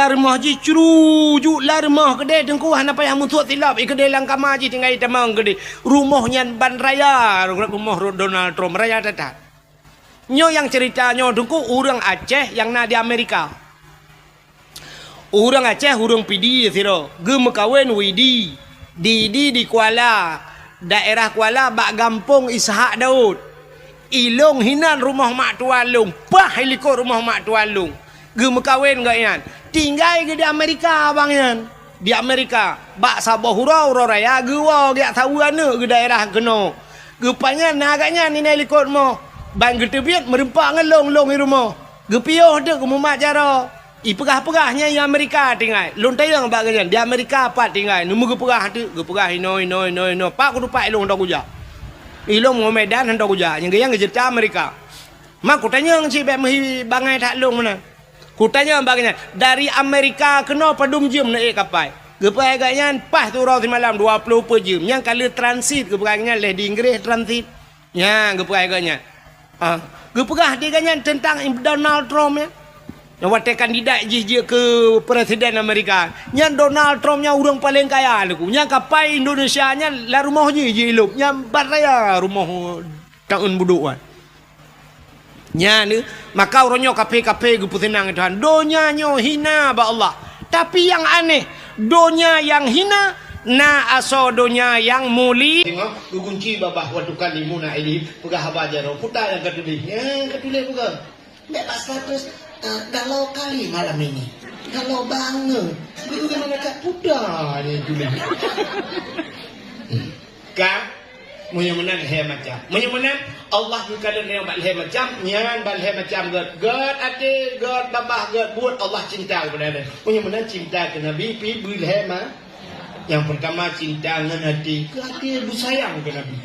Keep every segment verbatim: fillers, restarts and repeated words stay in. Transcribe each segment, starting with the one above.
Rumoh jih crujuk lam rumoh keudeh, Teungku, hana payah musuet silop, i keudeh lam kama jih tinggai tamong keudeh. Rumoh nyan ban raya, rumoh Donald Trump, raya that-that. Nyoe nyang cerita nyoe, Teungku, ureuëng Aceh nyang na di Amerika. Ureuëng Aceh, ureuëng Pidie sidroe, geumeukawen Widi, di, di, di Kuala, daerah Kuala, bak gampông Ishak Daud. I lôn hinan rumoh mak tuan lôn, paih i likot rumoh mak tuan lôn. Geumeukawen gobnyan, tinggai geuh di Amerika abang nyan. Di Amerika, bak saboh uroe, uroe raya, geuwoe geujak saweue aneuëk geuh daerah keunoe. Geupajan na gobnyan inai likot rumoh, ban geuteubiet meureumpok ngon lôn, lôn i rumoh. Geupiôh teuk geumumat jaroe. Ipeugah-peugah nyan i Amerika tinggai. Lôn tanyong bak gobnyan, di Amerika pat tinggai? Neumeu geupeugah teuk, geupeugah inoe, inoe, inoe, inoe. Pat kutupat i lôn hana kujak. I lôn Medan hana kujak. Nyang geuh nyan geuceurita Amerika. Ma kutanyong cit bék meuhi bangai that lôn meunan. Kutanyong bak gobnyan, dari Amerika keunoe padum jeuem neuék kapai? Geupeugah gobnyan, paih siuroe simalam dua ploh peuet jeuem. Nyan ka lheueh transit, geupeugah gobnyan lheueh di Inggréh transit. Nyan geupeugah gobnyan. Ah, geupeugah di gobnyan teuntang Donald Trump nyan. Nyang watée kandidat jih jeuet keu presiden Amerika. Nyan Donald Trump nyan ureuëng paleng kaya, Teungku. Nyan kapai Indonesia nyan lam rumoh jih jilop. Nyan ban raya rumoh taun budok nyan. Nyan, maka uroe nyoe kaphé-kaphé geupeuseunang Tuhan. Donya nyoe hina bak Allah. Tapi nyang aneh, donya nyang hina na asoe donya nyang muli. Tengok, geugunci babah, "Wa tukallimuna aidihim," peugah haba jaroe. Peue nyang ka tuléh? Nyang ka tuléh peugah. Bék bak status, eh, galau kali malam ini. Galau banget. Bagaimana Kak Puda ni tuléh? Hmm. Ka, meunyoe meunan lhée macam. Meunyoe meunan, Allah geukalon lé bak lhée macam, nyan bak lhée macam gét. Gét até, gét babah, gét buet, Allah cinta keupada Nabi. Meunyoe meunan cinta keu Nabi, pi beu lhée ma-, nyang peurtama cinta ngon até, keu até beusayang keu Nabi.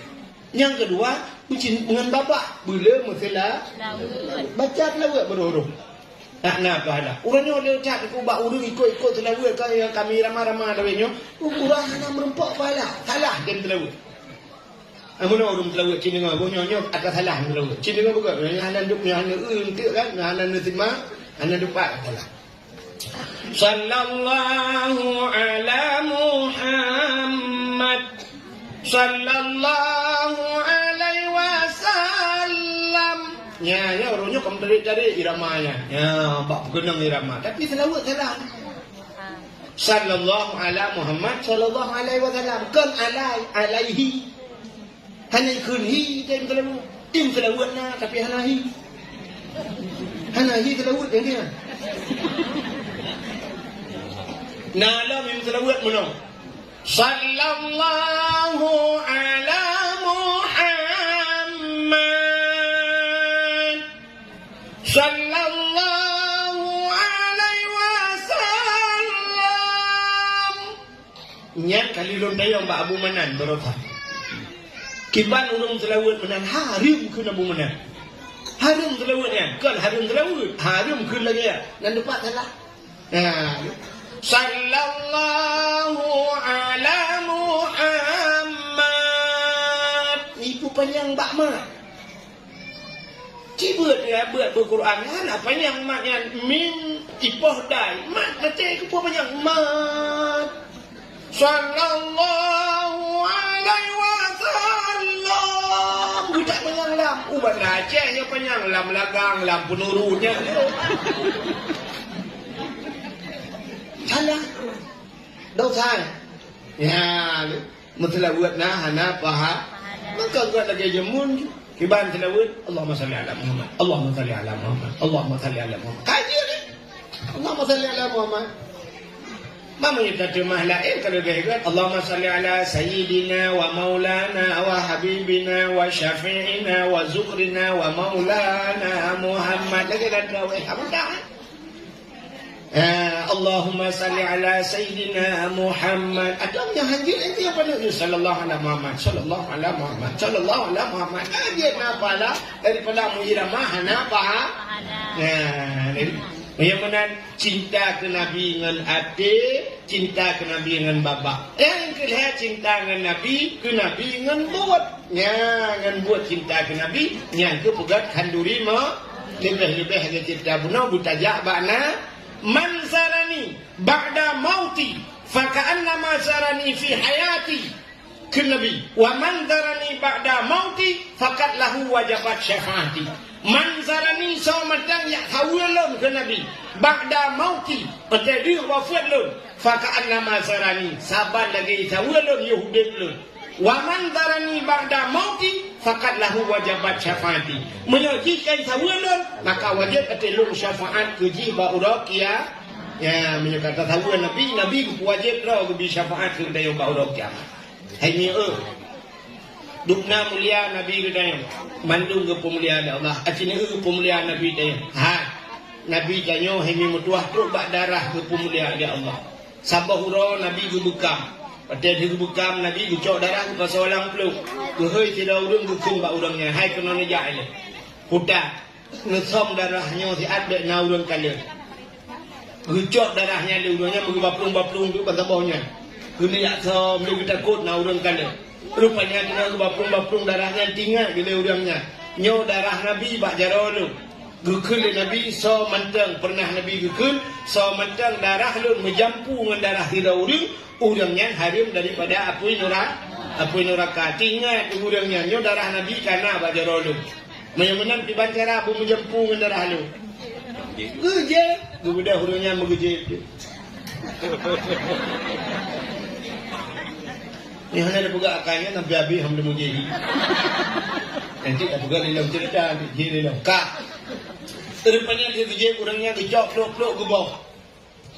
Nyang keudua, beucin-, ngon babah, beu le meuseula-, baca seulaweuet beuroh-roh. Hana pahala. Ureuëng nyoe le that ubak ureuëng ikot-ikot seulaweuet ka nyang kami rama-rama lawét nyoe, ureuëng hana meurumpok pahala. Salah dem seulaweuet. Amun ureuëng seulaweuet cit deungoe, boh nyoe nyoe atra salah seulaweuet. Cit deungoe beugöt, nyoe hana dup, nyoe hana eu enteuk kan, nyoe hana neuseuma, hana dupat pahala. Sallallahu ala Muhammad. Sallallahu alaihi wasallam. Nya, nya, uroe nyoe ka meutarék-tarék irama nyan. Nya, bak peukeunong irama. Tapi seulaweuet salah. Sallallahu ala Muhammad, sallallahu alaihi wasallam. Kon alai, alaihi. Hana ikheun hi, tem seulaweuet. Tem seulaweuet na, tapi hana hi. Hana hi seulaweuet, ya, dia. Na lom mim seulaweuet meunoe. Sallallahu ala Muhammad. Sallallahu alaihi wasallam. Nyan ka lheueh lôn tanyong bak Abu Manan baroesa. Kiban ureuëng seulaweuet meunan hareuem kheun Abu Manan. Hareuem seulaweuet nyan, kon hareuem seulaweuet, hareuem kheun lagée nyan. Nan teumpat salah. Nah, sallallahu ala Muhammad. Ibu panyang bak mat. Cibeuet ya, beuet beuquran nyan, apa nyang mat nyan mim ipoh dai. Mat maté keupeue panyang mat. Sallallahu alaihi wasallam. Budak panyang lam. Ubat Aceh nyang panyang lam lagang, lam penurun nyan. Salah. Dosa. Ya, meuseulaweuet na hana paha. Maka geuh lagée jameun kiban seulaweuet, Allahumma shalli ala Muhammad, Allahumma shalli ala Muhammad, Allahumma shalli ala Muhammad. Ka jeuet, eh? Allahumma shalli ala Muhammad. Mama nyang tateumah laén ka leubeh gét. Allahumma shalli ala sayyidina wa maulana wa habibina wa syafi'ina wa zukrina wa maulana Muhammad. Lagée dah terawih. Apa dah? Eh, Allahumma shalli ala sayyidina Muhammad. Atau nyang hanjeuet itu nyang paneuk jih, sallallahu ala Muhammad, sallallahu ala Muhammad, sallallahu ala Muhammad. Hanjeuet na pahala daripada meuirama hana paha-, pahala. Nah, jadi, nyang meunan cinta keu Nabi ngon até, cinta keu Nabi ngon babah. Nyang keulhée cinta ngon Nabi, keu Nabi ngon buet. Nya, ngon buet cinta keu Nabi, nyang keu peugét khanduri mo, leubeh-leubeh lé cinta bunoe beutajak bak na, man sarani, "Faka'annama zarani fi hayati," kheun Nabi, "wa man zarani ba'da mauti, faqad lahu wajabat syafaati." Man zarani, soe mantong nyang saweue lôn, kheun Nabi, "ba'da mauti," watée deuh wafeuet lôn, "faka'annama zarani," saban lagée saweue lôn yoh udeb lôn. "Wa man zarani ba'da mauti, faqad lahu wajabat syafaati." Meunyoe jih ka saweue lôn, maka wajéb ateueh lôn syafaat keu jih bak uroe kia-, ya, meunyoe ka saweue Nabi, Nabi geupeuwajéb droe geubri syafaat keu geutanyoe bak uroe kiamat. Hai nyoe, dubna mulia Nabi geutanyoe, mandum geupeumulia lé Allah. Aci nyoe geupeumulia Nabi geutanyoe. Hai, Nabi tanyoe hai meutuah trok bak darah geupeumulia lé Allah. Saboh uroe Nabi geubeukam. Watée geubeukam, Nabi geucok darah geupasoe lam pluek. Geuhôi sidroe ureuëng geukheun bak ureuëng nyan, "Hai keunoe neujak ilée. Puta, neusöm darah nyoe siat bék na ureuëng kalon." Geucok darah nyan lé ureuëng nyan, meugeubaplueng-baplueng teuk ban saboh nyan. Geuneuk jak söm lé geutakot na ureuëng kalon. Rupanya teungoh geubaprong-baprong darah nyan, teuingat lé ureuëng nyan, "Nyoe darah Nabi bak jaroe lôn." Geukheun lé Nabi, "Soe mantong," pernah Nabi geukheun, "soe mantong darah lôn meujampu ngon darah sidroe ureuëng, ureuëng nyan hareuem daripada apui nura-, apui nuraka." Teuingat ureuëng nyan, "Nyoe darah Nabi ka na bak jaroe lôn. Meunyoe meunan kiban cara beumeujampu ngon darah lôn." Geujép, geubeudôh ureuëng nyan meugeujép. Nyoe hana tapeugah akai nyan, sampai habéh hana meujeue. Nanti tapeugah lé lom ceurita, jih lé lom. Ka. Rupanya lheueh geujép ureuëng nyan geucok plok-plok geuboh.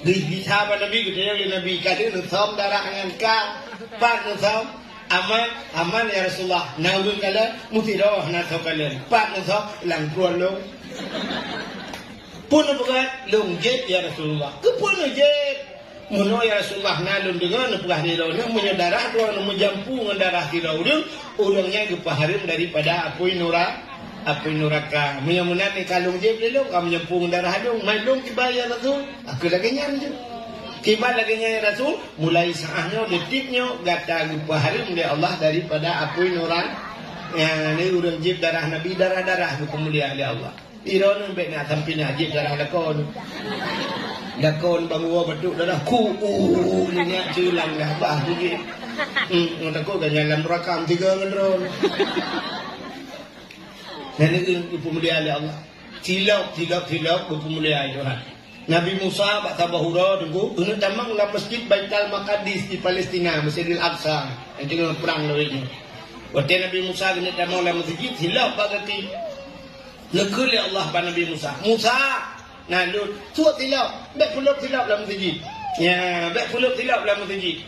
Geugisa bak Nabi, geutanyong lé Nabi, "Ka deuh neusöm darah nyan ka? Pat neusöm?" "Aman, aman ya Rasulullah. Na ureuëng kalon?" "Meusidroe na soe kalon." "Pat neusöm?" "Lam pruet lôn." "Peue neupeugah?" "Lôn jép ya Rasulullah." "Keupeue neujép?" "Meunoe ya Rasulullah, na lôn deungoe neupeugah lé droeneuh, meunyoe darah droeneuh meujampu ngon darah sidroe ureuëng, ureuëng nyan geupeuhareuem daripada apui nura-, apui nuraka. Meunyoe meunan ka lôn jép lé lôn, ka meujampu ngon darah lôn, man lôn kiban ya Rasul." Ka lagée nyan jeuet. Kiban lagée nyan ya Rasul, mulai saat nyoe, detik nyoe, gata geupeuhareuem lé Allah daripada apui nura-, ya, lé ureuëng jép darah Nabi, darah-darah geupeumulia lé Allah. Droeneuh bék na sampoe na jép darah lakoe. Lakoe bangoe batuk darah ku, uh, nyan ceulang dah bah tu jép. Hmm, ngon takot gata nyan lam rakam tiga ngon droeneuh. Nyan ureuëng geupeumulia lé Allah. Silop, silop, silop geupeumulia Tuhan. Nabi Musa bak saboh uroe teungku, keuneuk tamong lam Masjid Baitul Maqdis di Palestina, Masjidil Aqsa, nyang teungoh prang lawét nyoe. Watée Nabi Musa keuneuk tamong lam meuseujid, silop bak gaki. Neukheun lé Allah bak Nabi Musa, "Musa, na lôn, suet silop, bék peulop silop lam meuseujid. Ya, bék peulop silop lam meuseujid."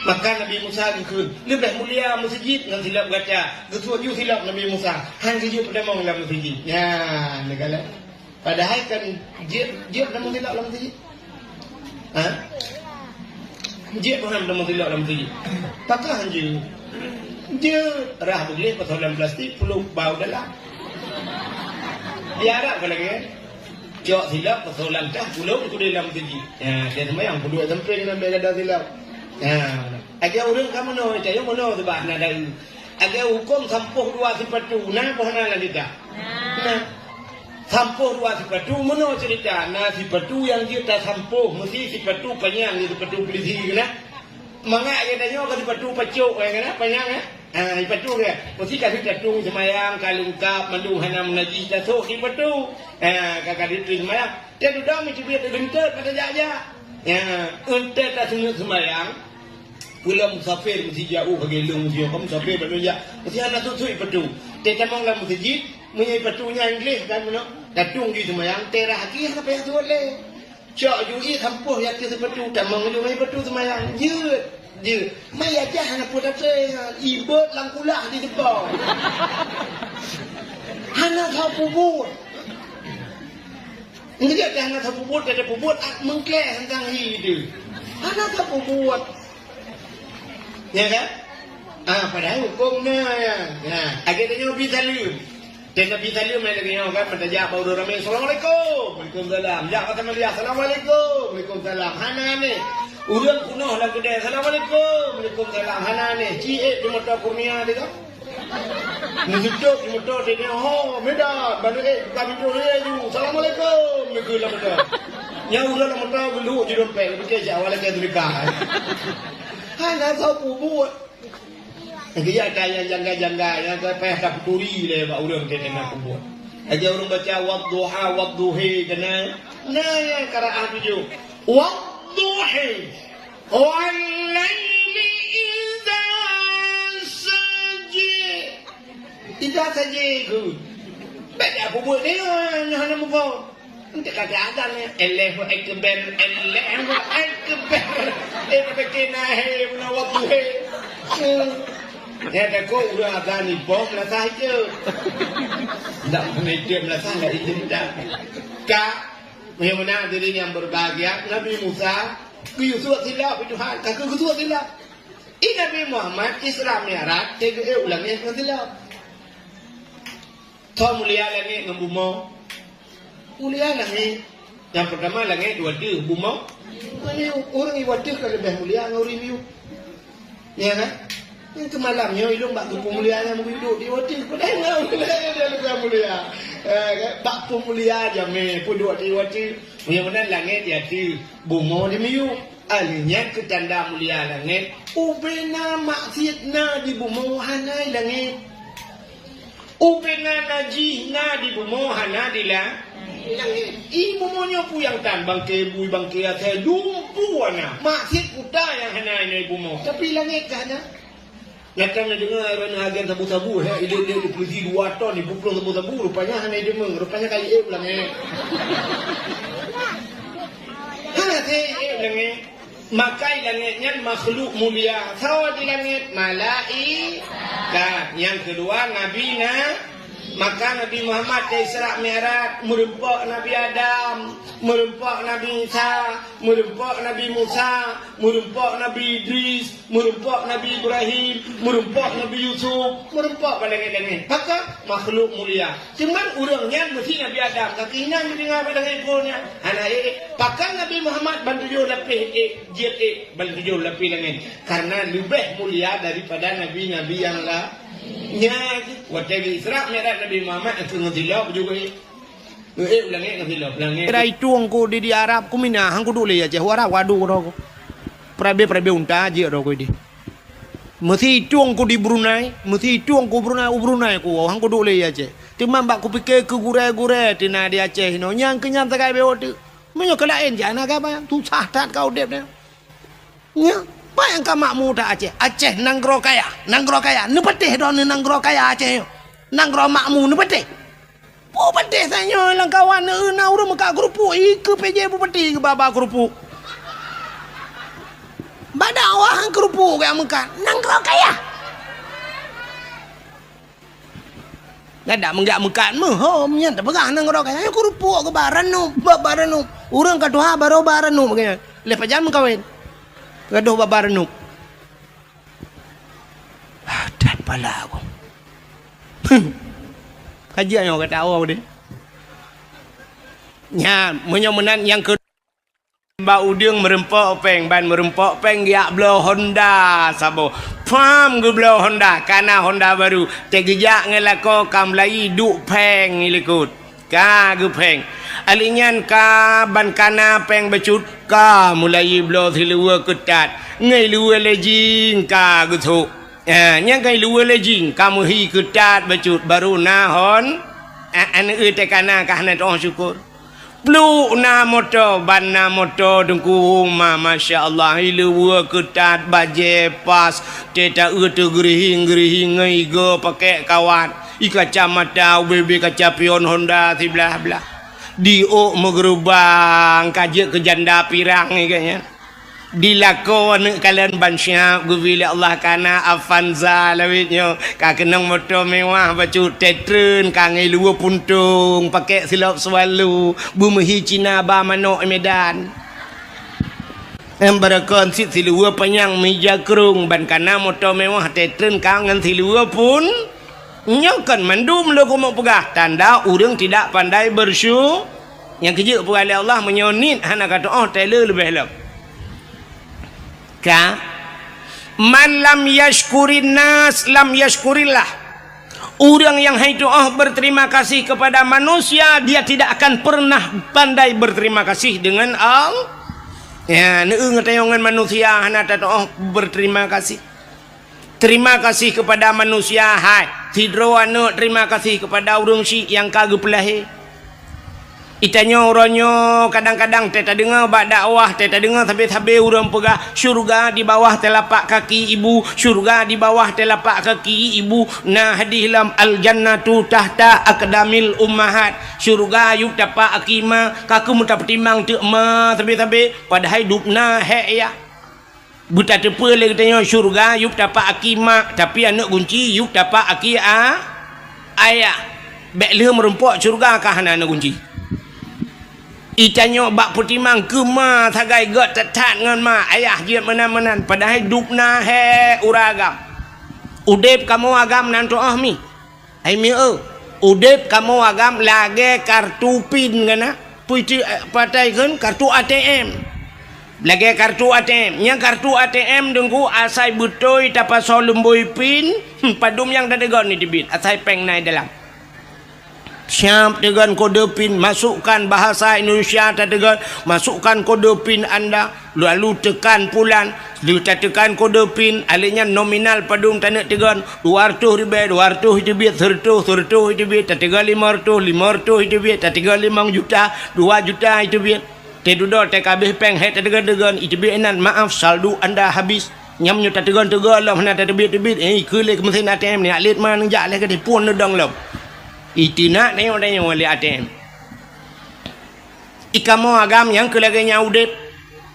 Maka Nabi Musa geukheun, "Leubeh mulia meuseujid ngon silop gata." Geusuet ju silop Nabi Musa, han geujeuet peutamong lam meuseujid. Ya, neukalon. Padahai kan jeuet, jeuet tamong silop lam meuseujid. Ha? Jeuet meuhan tamong silop lam meuseujid. Pakon jeuet? Jeuet rhah beugleh pasoe lam plastik, pulop bak dalam. Di Arab kan lagée, cok silop pasoe lam tah, pulop keudeh lam meuseujid. Ya, dia seumayang peuduek sampéng ngon bèk gada silop. Ya. Aja ureuëng ka meunoe, aja meunoe seubab na dai. Agai huköm sampôh dua sipatu, na boh na lam kitab? Na. Sampôh dua sipatu, meunoe ceurita, na sipatu nyang jeuet tasampôh, meusti sipatu panyang, sipatu pulisi keunan. Mangat geutanyoe ka sipatu pacok, eh, keunan, panyang, eh? Ha, sipatu keunan. Meusti ka sipatu seumayang, ka leungkab, mandum hana meunajih, tasôk sipatu. Ha, ka, ka sipatu seumayang. Teududoe meucubit teugeunteut mata jak-jak. Ya, eunteuk taseumeuk seumayang, Pula musafir meusti jiôh ka geulong jiôh, ka musafir bak jak. Meusti hana sut-sut ipatu. Teutamong lam meuseujid, meunyoe ipatu nyan gleh kan meunoe, datong jih seumayang, teurah aki hana payah seuôt lé. Cok ju ié sampôh jak keu sipatu, tamong ju ngon ipatu seumayang. Jeuet, jeuet. Mai ajah hana peue taté, ibot lam kulah di depan. Hana sapeue buet. Meunyoe hana sapeue buet, ka tapeue buet, ah, meungkleh teuntang hi teuh. Hana sapeue buet. Ya kan? Ah, padahai huköm na, ya. Ya, lagèe tanyoe bi saleuem. Teuh na bi saleuem, lagèe nyoe kan, meutajak bak ureueng ramè, "Assalamualaikum." "Waalaikumsalam." Jak bak teuma dia, "Assalamualaikum." "Waalaikumsalam." Hana aneh. Ureueng peunoh lam keudè, "Assalamualaikum." "Waalaikumsalam." Hana aneh. Ci ék di moto Kurnia teuh kan? Neuseutôt di moto teuh, ho, Medan, baru ék buka pintoe laju. "Assalamualaikum," neukheun lam moto. Nyang ureueng lam moto geuluk jeuet dompet, geupike jak awai lakée teulikah. Hana soe peubuet. Geujak keu nyang jangga-jangga, nyang ka payah taputuri lé bak ureueng teuh na peubuet. Lagée ureueng baca wadduha, wadduhi, keunan. Na nyang qiraah tujoh. Wadduhi. Wal-laili idza saja. Idza saja, good. Bèk jak peubuet nyoe, nyoe hana muphom. Eunteuk ka azan, ya. Allahu Akbar, Allahu Akbar. Eh, tapi kena, he, meunan waktu, he. Hmm. Ya, takut ureueng azan ni, bom lah sah je. Ndak pernah hidup lah sah, ndak hidup dah. Ka, meunyoe meunan hadirin yang berbahagia, Nabi Musa, geuyue suet silap, Tuhan, ka geuyue suet silap. I Nabi Muhammad, Isra Mi'raj, teugeue u langét ngon silap. Tho mulia langét ngon bumoe. Mulia langét. Nyang peurtama langét dua deuh, bumoe. Miyueb, ureueng iwa deuh ka leubeh mulia ngon ureueng miyueb. Ya kan? Nyang keu malam nyoe ilôn bak geupeu mulia nyang meuduek di iwa deuh. Padahai ngon mulia dia leubeh mulia. Eh, kan? Bak peumulia jamé peuduek di iwa deuh. Meunyoe meunan langét ya deuh, bumoe di miyueb. Alheuh nyan keu tanda mulia langét. Ubena maksiet na di bumoe hana i langét. Ubena najih na di bumoe hana di la-, langét. I bumoe nyoe peue nyang tan, bangke bui, bangke asèe, lumpu na. Maksiet peue nyang hana i bumoe. Tapi langét ka hana. Nyata neudeungoe ureueng agen sabu-sabu, he, idéh-idéh di polisi dua ton, dipeuplong sabu-sabu, rupanya hana ideungoe, rupanya ka iék u langét. Hana iék u langét. Maka i langét nyan makhluk mulia. Soe di langét? Malaikat. Nyang keudua, Nabi na-, maka Nabi Muhammad ka Isra Mi'raj, meureumpok Nabi Adam, meureumpok Nabi Isa, meureumpok Nabi Musa, meureumpok Nabi Idris, meureumpok Nabi Ibrahim, meureumpok Nabi Yusuf, meureumpok bak langét-langét. Pakon? Makhluk mulia. Cuman ureueng nyan meusi Nabi Adam, ka keuh inan geutinggai bak langét phon nyan. Hana ék. Pakon Nabi Muhammad ban tujoh lapéh ék, jeuet ék ban tujoh lapéh langét? Karena leubeh mulia daripada nabi-nabi nyang la-, nyan. Watèe geu-Isra Mi'raj Nabi Muhammad, ngon silop juga ék. Ék u langét ngon silop, langét. Kira itueng ku di, di Arab ku mina, han kuduek lé Aceh, u Arab wadu keudroe ku. Peurabe-peurabe unta jeuet droe ku di. Meusi itueng ku di Brunei, meusi itueng ku Brunei, u Brunei ku woe, han kuduek lé Aceh. Teuma bak kupike keu gurèe-gurèe teuh na di Aceh inoe, nyang keu nyan sagai beu teuk. Meunyoe keu laén jak na gaba, susah that ka udép nyan. Nyan, peue nyang ka makmu that Aceh? Aceh nanggroe kaya, nanggroe kaya. Neupatéh droeneuh nanggroe kaya Aceh nyoe. Nanggroe makmu neupatéh. Peue patéh tanyoe lam kawan, na ureueng meukat keurupuk, ikeue pajéh bupati geuba-ba keurupuk. Bak dakwah han keurupuk geuh meukat. Nanggroe kaya. Nyan dak meugak meukat meuhom nyan tapeugah nanggroe kaya. Nyoe keurupuk geuba ranup, bak-bak ranup. Ureueng ka tuha barô ba ranup geuh nyan. Lheuh pajan meukawen. Gadôh bak-bak ranup. Ah, that pala aku. Kajian nyoe kata awak deh. Nyan, meunyoe meunan nyang keu Bak udeueng meureumpok péng, ban meureumpok péng geujak bloe Honda saboh. Pham geubloe Honda, ka na Honda barô. Teugeujak ngon lakoe ka mulai duek péng i likot. Ka geupéng. Alèh nyan ka ban ka na péng bacut, ka mulai bloe siluweue keutat. Ngon luweue lejing ka geusok. Ha, nyang ka luweue lejing, ka meuhi keutat bacut, barô na Hon-, a-, aneuk teuh ka na, ka hana teu'oh syukur. Pluek na moto, ban na moto Teungku Uma, masya Allah, i luweue keutat, bajèe pas, teuta eu teugeurihing-geurihing ngon igoe pakèk kawat, i kacamata ubé-ubé kaca pion Honda siblah-blah. Di ôk meugeurubang, ka jeuet keu janda pirang ié nyan. Di lakoe aneuk kalon ban siab geubri lé Allah ka na Avanza lawét nyoe, ka keunong moto mewah bacut, teutrön ka ngon luweue puntông, pakèk silop swallow, beumeuhi Cina ba manok i Medan. Em, barokon cit siluweue panyang meuija krông, ban ka na moto mewah, teutrön ka ngon siluweue pun-, nyoe kon mandum lôn keumeung peugah, tanda ureueng tidak pandai bersyu-, Nyang keujeuet peugah lé Allah, meunyoe niet hana ka teu'oh, tée le leubeh lom. Ka, "Man lam yashkurin nas, lam yashkurillah." Ureuëng nyang hai tuoh berterima kasih kepada manusia, dia tidak akan pernah pandai berterima kasih dengan Allah. Ya, neueu ngeutanyong ngon manusia hana tatuoh berterima kasih. Terima kasih kepada manusia, hai. Sidroe aneuëk terima kasih kepada ureuëng syiek nyang ka geupeulahé. Itanyoe uroe nyoe kadang-kadang teuh tadeungoe bak dakwah, teuh tadeungoe sabe-sabe ureuëng peugah, "Syurga di bawah telapak kaki ibu, syurga di bawah telapak kaki ibu." Na hadih lom, "Al-jannatu tahta aqdamil ummahat." Syurga yup tapak aki ma, ka keuh meutapeutimang teuk ma sabe-sabe, padahai dubna hék yah. Beutateupeue lé geutanyoe syeuruga yup tapak aki mak, tapi aneuëk gunci yup tapak aki a-, ayah. Bék lheueh meurumpok syeuruga ka hana aneuëk gunci. Itanyoe bak peutimang keu ma sagai gét that-that ngon ma ayah jeuet meunan-meunan, padahai dubna hék uroe agam. Udeb kamoe agam nan tuoh mi. Hai mieu, udeb kamoe agam lagée kartu pin gana, pui ti-, eh, patai kheun kartu A T M. Lagée kartu A T M. Nyang kartu A T M deungku asai beutôi tapasoe lumbôi pin, hmm, padum nyang tateugon iteubiet, asai péng na i dalam. Siab teugon kode pin, masukkan bahasa Indonesia tateugon, masukkan kode pin anda. Lalu tekan pulan, lheueh tateukan kode pin, alèh nyan nominal padum taneuk teugon, dua ratus ribèe, dua ratus iteubiet, seratus, seratus iteubiet, tateugon lima ratus, lima ratus iteubiet, tateugon limong juta, dua juta iteubiet. Teududoe teuka abéh péng hék tateugon-teugon, iteubiet inan, "Maaf, saldo anda habis." Nyam nyoe tateugon-teugon lom hana tateubiet-teubiet, eh, ikeu lé keu meusén A T M nyan, lét ma neujak lé keudéh phon neudong lom. Iteunak tanyong-tanyong lé A T M. I kamoe agam nyang keu lagée nyan udeb,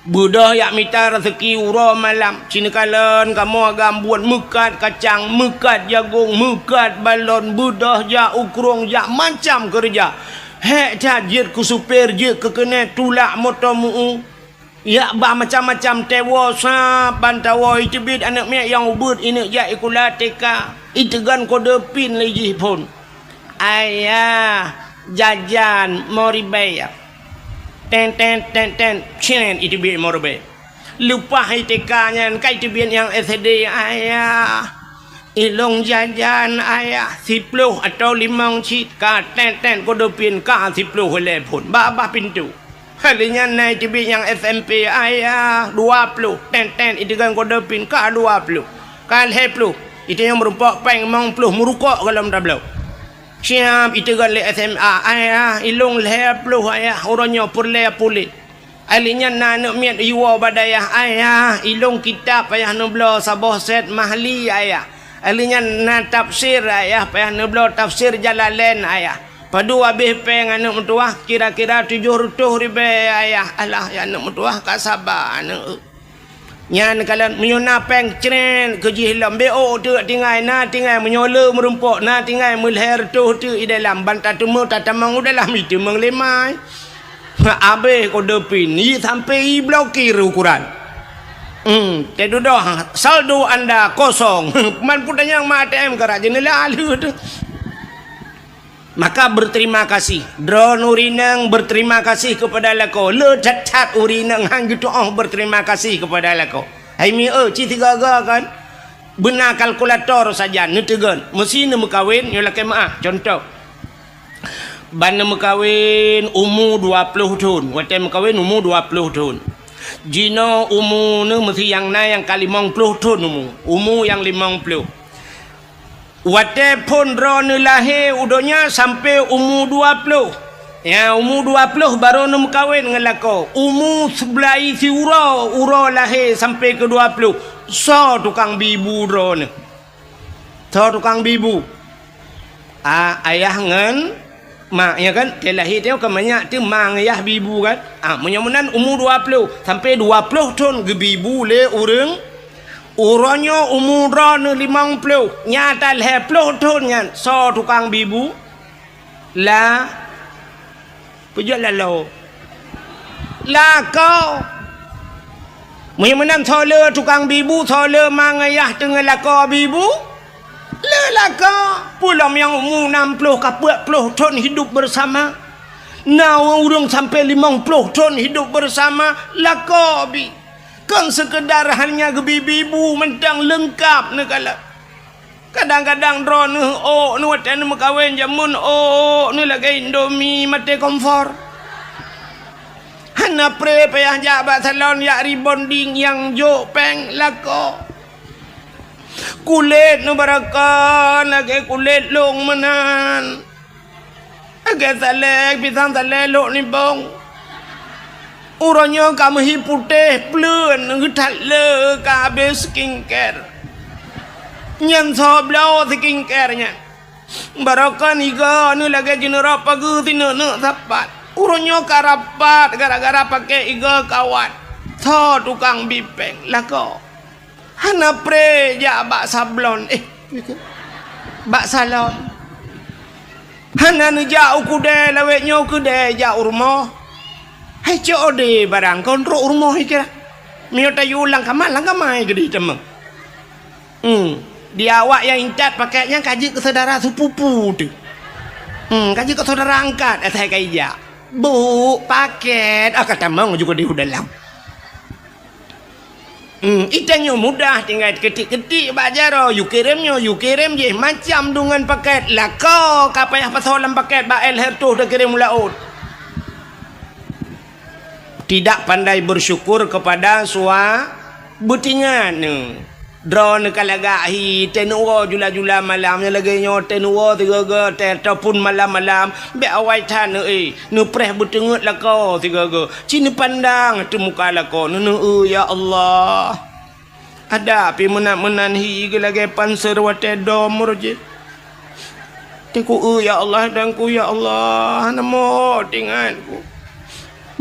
beudôh jak mita raseuki uroe malam. Sineukala kamoe agam buet meukat kacang, meukat jagong, meukat balon, beudôh jak u krueng, jak macam keureuja. Hék that jeuet keu supir, jeuet keu keuneuk, tulak moto meu-u. Jak ba macam-macam tewoe sab ban tawoe, iteubiet aneuëk miet nyang ubeuet, ineuk jak sikula T K, iteugon kode pin lé jih phon. "Ayah, jajan lima ribèe." Ten, ten, ten, ten, cen, iteubiet lima ribèe. Leupah I T K nyan, ka iteubiet nyang S D, "Ayah, ilong jajan, ayah, siploh atau limong cit." Ka ten, ten, kode pin, ka siploh lé phon. Babah pintoe. Lheueh nyan na iteubiet nyang S M P, "Ayah, dua ploh." Ten, ten, iteugon kode pin, ka dua ploh. Ka lhèe ploh, itanyong meurumpok péng limong ploh, meurukok golom tabloe. Siab iteugon lé S M A, "Ayah, ilong lhèe ploh, ayah, uroe nyoe peureulèe puléh." Lheueh nyan na aneuëk miet iwoe bak dayah, "Ayah, ilong kitab payah neubloe saboh set mahli, ayah. Lheueh nyan na tafsir, ayah, payah neubloe tafsir Jalalain, ayah." Padum abéh péng aneuëk meutuwah, kira-kira tujoh reutôh ribèe, ayah. Alah, ya aneuëk meutuwah ka saba aneuëk. Nyan kalon meunyoe na péng cret keu jih lom, bék ôk teuk tinggai, na tinggai meunyoe le meurumpok, na tinggai meulhèe reutôh teuk i dalam, ban tateumé tatamong u dalam, iteumeung lé mai. Abéh kode pin, i sampai i blokir ukuran. Hmm, teududoe, saldo anda kosong. Man peutanyong ma A T M karak jeuneula lheueh teuh. Maka berterima kasih. Droeneuh ureueng inong berterima kasih kepada lakoe. Le that-that ureueng inong han geutuoh berterima kasih kepada lakoe. Hai mieu, ci sigaga kan? Beuna kalkulator sajan neuteugon. Meusi neumeukawen, nyoe lakée meuah. Contoh. Ban neumeukawen umu dua ploh thon. Watée meukawen umu dua ploh thon. Jinoe umu neuh meusi nyang na nyang ka limong ploh thon umu. Umu nyang limong ploh. Watée phon droeneuh lahé u donya sampoe umu dua ploh. Ya, umu dua ploh barô neumeukawen ngon lakoe. Umu seublaih siuroe, uroe lahé sampoe keu dua ploh. Soe tukang bi bu droeneuh? Soe tukang bi bu? A, ayah ngon mak, ya kan? Teu lahé teuh ka manyak teuh ma ngon yah bi bu kan? A, meunyoe meunan umu dua ploh, sampoe dua ploh thon geubi bu lé ureueng. Uroe nyoe umu droeneuh limong ploh, nyata lhèe ploh thon nyan. Soe tukang bi bu? La, peujeuet laloe. Lakoe. Meunyoe meunan soe le tukang bi bu, soe le ma ngon yah teungoh lakoe bi bu? Le lakoe. Peue lom nyang umu nam ploh ka peuet ploh thon hidup bersama. Na ureueng sampoe limong ploh thon hidup bersama, lakoe bi. Kon seukeudar hanya geubi bi bu mantong, leungkap neukalon. Kadang-kadang droeneuh ôk neuh watée neumeukawen jameun ôk neuh lagée Indomie maté kompor. Hana pré payah jak bak salon jak rebonding nyang jok péng lakoe. Kulét neuh barokon lagée kulét lông meunan. Lagée salée, pisang salée lhok nibong. Uroe nyoe ka meuhi putéh pleuen geuthat le ka habéh skincare. Nyan soe bloe skincare nyan. Barokon igoe neuh lagée jineurok pageue sineuk-neuk sapat. Uroe nyoe ka rapat gara-gara paké igoe kawat. Soe tukang bi péng lakoe. Hana pré jak bak sablon, eh, bak salon. Hana neujak u keudée lawét nyoe keudée jak u rumoh. Hai C O D barang kon trok u rumoh ikira. Miyueb tayue lam kama, lam kama keudeh teuma. Hmm. Di awak nyang intat paket nyan ka jeuet keu syedara sepupu teuh. Hmm, ka jeuet keu syedara angkat asai ka ijak. Bu, paket, ah, ka tamong juga di dalam. Hmm, itanyoe mudah tinggai keutik-keutik bak jaroe, yue kirém nyoe, yue kirém jih, macam deungon paket. Lakoe ka payah pasoe lam paket bak L H R toh takirém u laôt. Tidak pandai bersyukur kepada sua-, beutingat neuh. Droeneuh ka lagak hi, teuneuk woe jula-jula malam nyang lagée nyoe, teuneuk woe sigoe-goe teuh, ataupun malam-malam, bék awai that neuh, eh, neupreh beuteungeut lakoe sigoe-goe. Ci neupandang ateueh muka lakoe neuh, neuh, "Ya Allah, ada pih meunan-meunan hi geulagée panser watée dom roh jih." Teungku, "Eh, ya Allah, Tuhanku, ya Allah, hana mot ingatku.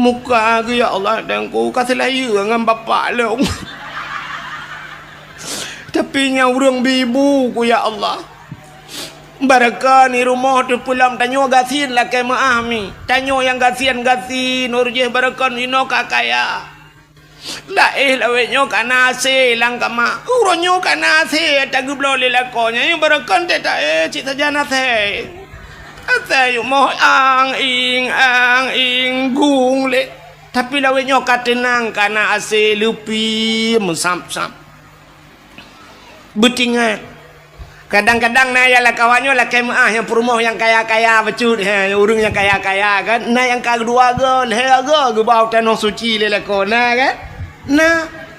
Muka geuh, ya Allah, Tuhanku, ka seulayeue ngon bapak lôn." Tapi nyang ureuëng bi ibu ku, ya Allah. Barokon i rumoh teupeulom tanyoe gasien lakée meuáh mi. Tanyoe nyang gasien-gasien, uroe jih barokon inoe ka kaya. Laéh lawét nyoe ka na asée lam kama. Uroe nyoe ka na asée tageubloe lé lakoe nyan, nyang barokon teuh taéh cit sajan asée. Asée yumoh ang-ing, ang-ing, gung lé. Tapi lawét nyoe ka teunang, ka na asée leupie meusab-sab. Beutingat. Kadang-kadang na nyang lakoe nyoe lakée meuáh nyang peurumoh nyang kaya-kaya bacut, he, ureuëng nyang kaya-kaya kan. Na nyang ka dua goe, lhée goe geuba u tanoh suci lé lakoe, na kan? Na.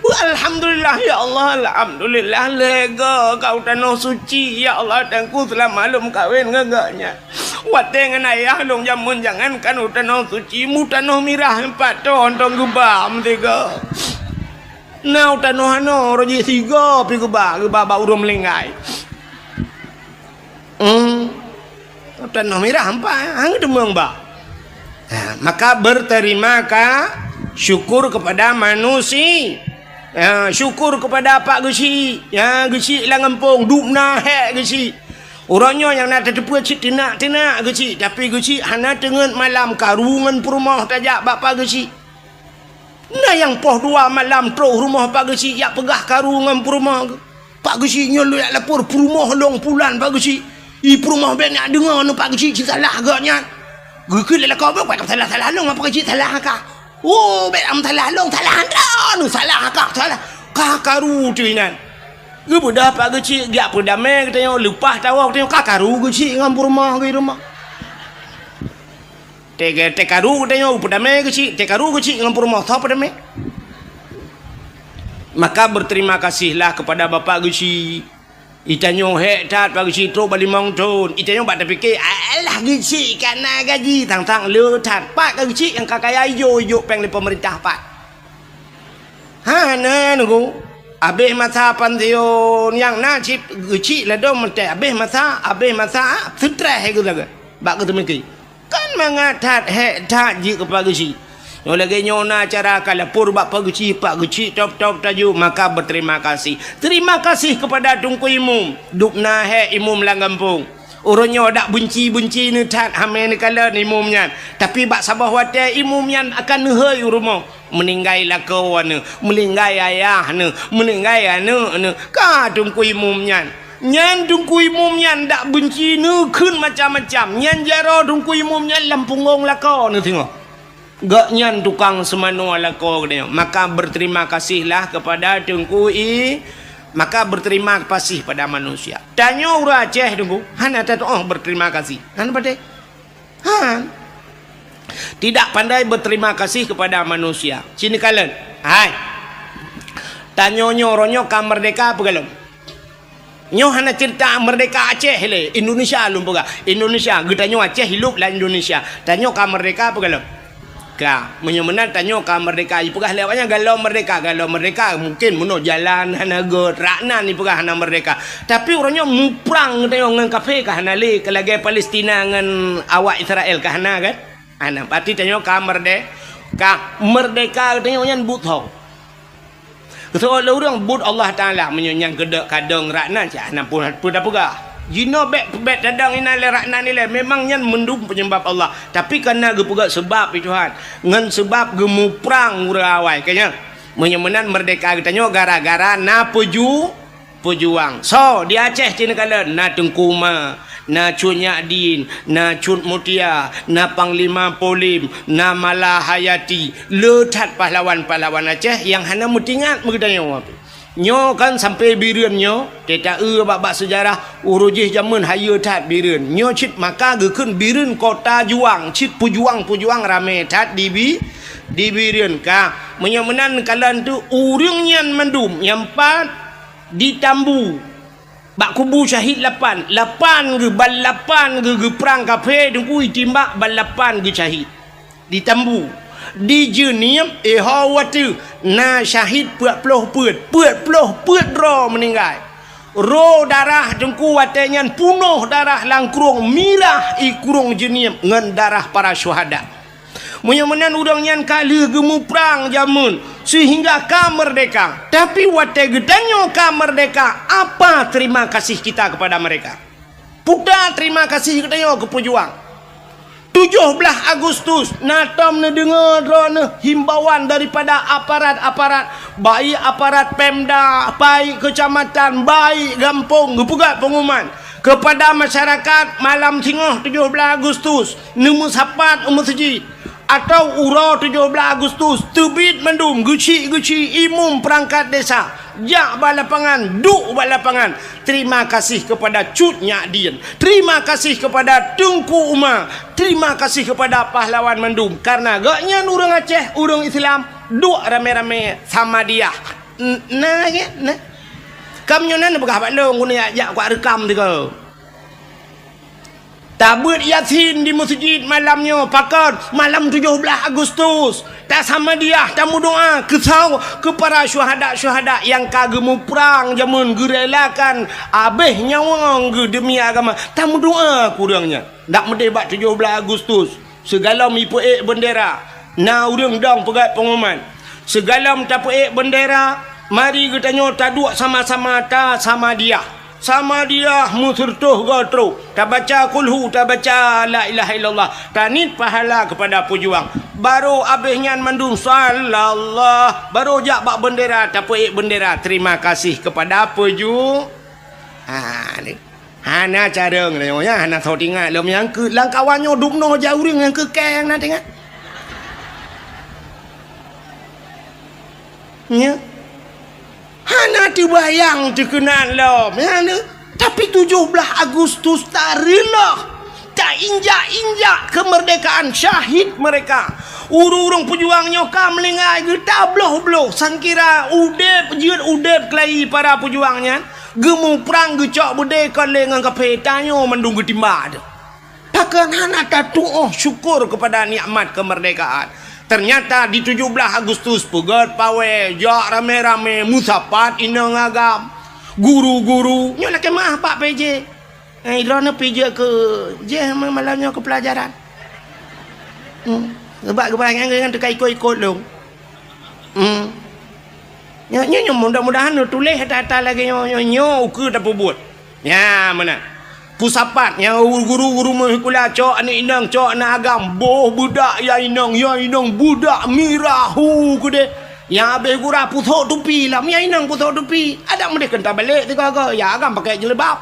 Alhamdulillah, ya Allah, alhamdulillah, lhée goe ka u tanoh suci, ya Allah, Tuhanku, seulama lôn meukawen ngon gobnyan. Watée ngon ayah lôn jameun jangankan u tanoh suci, mu tanoh mirah pat thon-thon geuba meusigoe. Na u tanoh anoe, roh jih sigoe pih geuba, geuba bak ureuëng meulinggai. Hmm. U tanoh mirah ampai, hang teumong ba. Ha, maka berterima ka-, syukur kepada manusia. Ha, syukur kepada Pak Geuchik. Ya, Geuchik lam gampông, dubna hék Geuchik. Uroe nyoe nyang na tateupeue cit teunak-teunak Geuchik, tapi Geuchik hana teungeut malam karu ngon peurumoh tajak bak Pak Geuchik. Na nyang poh dua malam trok rumoh Pak Geuchik jak peugah karu ngon peurumoh geuh. Pak Geuchik nyoe lôn jak lapor peurumoh lôn pulan Pak Geuchik. I peurumoh bék nak deungoe ngon Pak Geuchik ci salah gobnyan. Geukheun lé lakoe bék salah-salah lôn, Pak Geuchik salah ka. Oh, bék am salah lôn, salah droeneuh, salah ka, salah. Ka karu teuh inan. Geubeudoh Pak Geuchik jak peudamé geutanyoe, leupah tawoe geutanyoe ka karu Geuchik ngon peurumoh geuh i rumoh. Teuka-, teukaru geutanyoe peudamé Geuchik, teukaru Geuchik ngon peurumoh, soe peudamé? Maka berterima kasihlah kepada Bapak Geuchik. Itanyoe hék that Pak Geuchik trok bak limong thon. Itanyoe bak tapike, "Alah Geuchik ka na gaji, tang-tang le that." Pat ka Geuchik nyang ka kaya ijok-ijok péng lé peumeurintah pat. Hana nunggu. Abéh masa pansiun nyang na cit Geuchik ladom meuté. Abéh masa, abéh masa, seutreh geuh lagée. Bak geuteumiki. Kan mangat that hék that jeuet keu Pak Geuchik. Nyoe lagée nyoe na cara ka lapor bak Pak Geuchik, Pak Geuchik top-top taju, maka berterima kasih. Terima kasih kepada Teungku Imum. Dubna hék imum lam gampông. Uroe nyoe dak beunci-beunci neuthat hamé neukalon imum nyan. Tapi bak saboh watée imum nyan akan neuhôi u rumoh. Meuninggai lakoe neuh, meuninggai ayah neuh, meuninggai aneuëk neuh. Ka Teungku Imum nyan. Nyan Teungku Imum nyan dak beunci neukheun macam-macam. Nyan jaroe Teungku Imum nyan lam punggong lakoe neuh singoh. Gobnyan tukang seumanoe lakoe geutanyoe. Maka berterima kasihlah kepada Teungku I-, Maka berterima kasih pada manusia. Tanyoe ureuëng Aceh, Teungku, hana tatuoh berterima kasih. Hana patéh. Han. Tidak pandai berterima kasih kepada manusia. Sini kalian. Hai. Tanyoe nyoe, uroe nyoe ka merdeka apa galom? Nyoe hana cerita merdeka Aceh le, Indonesia lôn peugah. Indonesia, geutanyoe Aceh hidup lam Indonesia. Tanyoe ka merdeka apa galom? Ka, meunyoe meunan tanyoe ka merdeka, jipeugah lé awaknyan galom merdeka, galom merdeka mungkin meunoe jalan hana göt, raknan jipeugah hana merdeka. Tapi uroe nyoe muprang geutanyoe ngon kafé ka hana lé, ka lagée Palestina ngon awak Israel ka hana kan? Hana, berarti tanyoe ka merde-, ka merdeka geutanyoe nyan buet ho. Keusoe lé ureuëng buet Allah Taala meunyoe nyang keudok kadong raknan cit hana pun peue tapeugah. Jinoe bék, bék tadong inan lé raknan ilée, memang nyan mandum peunyeubab Allah. Tapi kana geupeugah seubab lé Tuhan, ngon seubab geumuprang ureuëng awai. Ka nyan, meunyoe meunan merdeka geutanyoe gara-gara na peuju-, peujuang. Soe di Aceh cit neukalon, na Teungku Ma, na Cut Nyak Dien, na Cut Mutia, na Panglima Polim, na Mala Hayati. Le that pahlawan-pahlawan Aceh nyang hana meutingat meugeutanyoe. Nyoe kan sampoe Bireuen nyoe, teuta eu bak-bak seujarah, uroe jih jameun hayeue that Bireuen. Nyoe cit maka geukheun Bireuen kota juang, cit peujuang-peujuang ramé that di Bi-, di Bireuen ka. Meunyoe meunan kalon tu ureuëng nyan mandum nyang pat di Tambu. Bak kubu syahid lapan, lapan geuh, ban lapan geuh geuprang kafé Teungku, jitimbak ban lapan geuh syahid. Di Tambu, di Jeunieb, eh ho watée na syahid peuet ploh peuet, peuet ploh peuet droe meuninggai. Ro darah Teungku watée nyan punoh darah lam krueng, mirah ié krueng Jeunieb ngon darah para syuhada. Meunyoe meunan ureuëng nyan ka lheueh geumuprang jameun seuhingga ka merdeka. Tapi watée geutanyoe ka merdeka, apa terima kasih kita kepada mereka? Peue terima kasih geutanyoe keu peujuang? Tujoh blaih Agustus, na tom neudeungoe droeneuh himbauan daripada aparat-aparat, baik aparat Pemda, baik kecamatan, baik gampông, geupeugah pengumuman kepada masyarakat, malam singoh tujoh blaih Agustus, neumeusapat u meuseujid, atau uroe tujoh blaih Agustus, teubiet mandum geuchik-geuchik imum peurangkat desa, jak bak lapangan, duek bak lapangan. Terima kasih kepada Cut Nyak Dien, terima kasih kepada Teungku Uma, terima kasih kepada pahlawan mandum, karena gobnyan ureuëng Aceh, ureuëng Islam, duek ramé-ramé Samadiyah. N-, na, ya, na. Kam nyoe na neupeugah bak lôn, guna jak, jak kuat reukam teuka. Tabeuet Yasin di meuseujid malam nyoe, pakon? Malam tujoh blaih Agustus. Tasamadiyah, tameudoá keu saw-, keu para syuhada-syuhada nyang ka geumuprang jameun, geurelakan abéh nyawöng geuh demi agama. Tameudoá keu ureuëng nyan. Dak meudeh bak tujoh blaih Agustus. Sigohlom jipeuék beundera, na ureuëng dong peugét peunguman. Sigohlom tapeuék beundera, mari geutanyoe taduek sama-sama tasamadiyah. Samadiyah meuseureutoh goe trok, tabaca kulhu, tabaca la ilaha illallah, taniet pahala keupada peujuang. Barô abéh nyan mandum sallallah, barô jak bak beundera, tapeuék beundera. Terima kasih keupada peuju-, ha, ni. Hana carông lé nyoe, hana soe teuingat lom nyang keu lam kawan nyoe dum noe jak ureuëng nyang keu keng na teuingat. Nya. Hana teubayang teukeunan lom, nya, tapi tujoh blaih Agustus tareuloh, tainjak-injak keumeurdekaan syahid meureka. Ureuëng-ureuëng peujuang nyoe ka meuninggai geutabloh-bloh, sangkira udeb jeuet udeb keulayi para peujuang nyan. Geumuprang geucok beudé kon lé ngon kaphé, tanyoe mandum geutimba teuh. Pakon hana tatuoh syukur keupada nikmat keumeurdekaan? Teunyata di tujoh blaih Agustus peugét pawé, jak ramé-ramé meusapat inong agam, guru-guru. Nyoe lakée meu'ah bak P J. Eh, droeneuh pih jeuet keu jih malam nyoe keu peulajaran. Hmm. Sabab geuba nyan teuka ikot-ikot lôn. Hmm. Nyoe, nyoe, nyoe mudah-mudahan neutuléh ata-ata lagée nyoe, nyoe, nyoe ukeue tapeubuet. Nya meunan. Peusapat, nyoe guru-guru meuhikula cok aneuk inong, cok aneuk agam, boh beudak ya inong, ya inong beudak mirah hu keudeh. Ya abéh gura pusok tupi lam, ya inong pusok tupi. Adak meudeh keu tabalek sigoe-goe, ya agam pakai jilbab.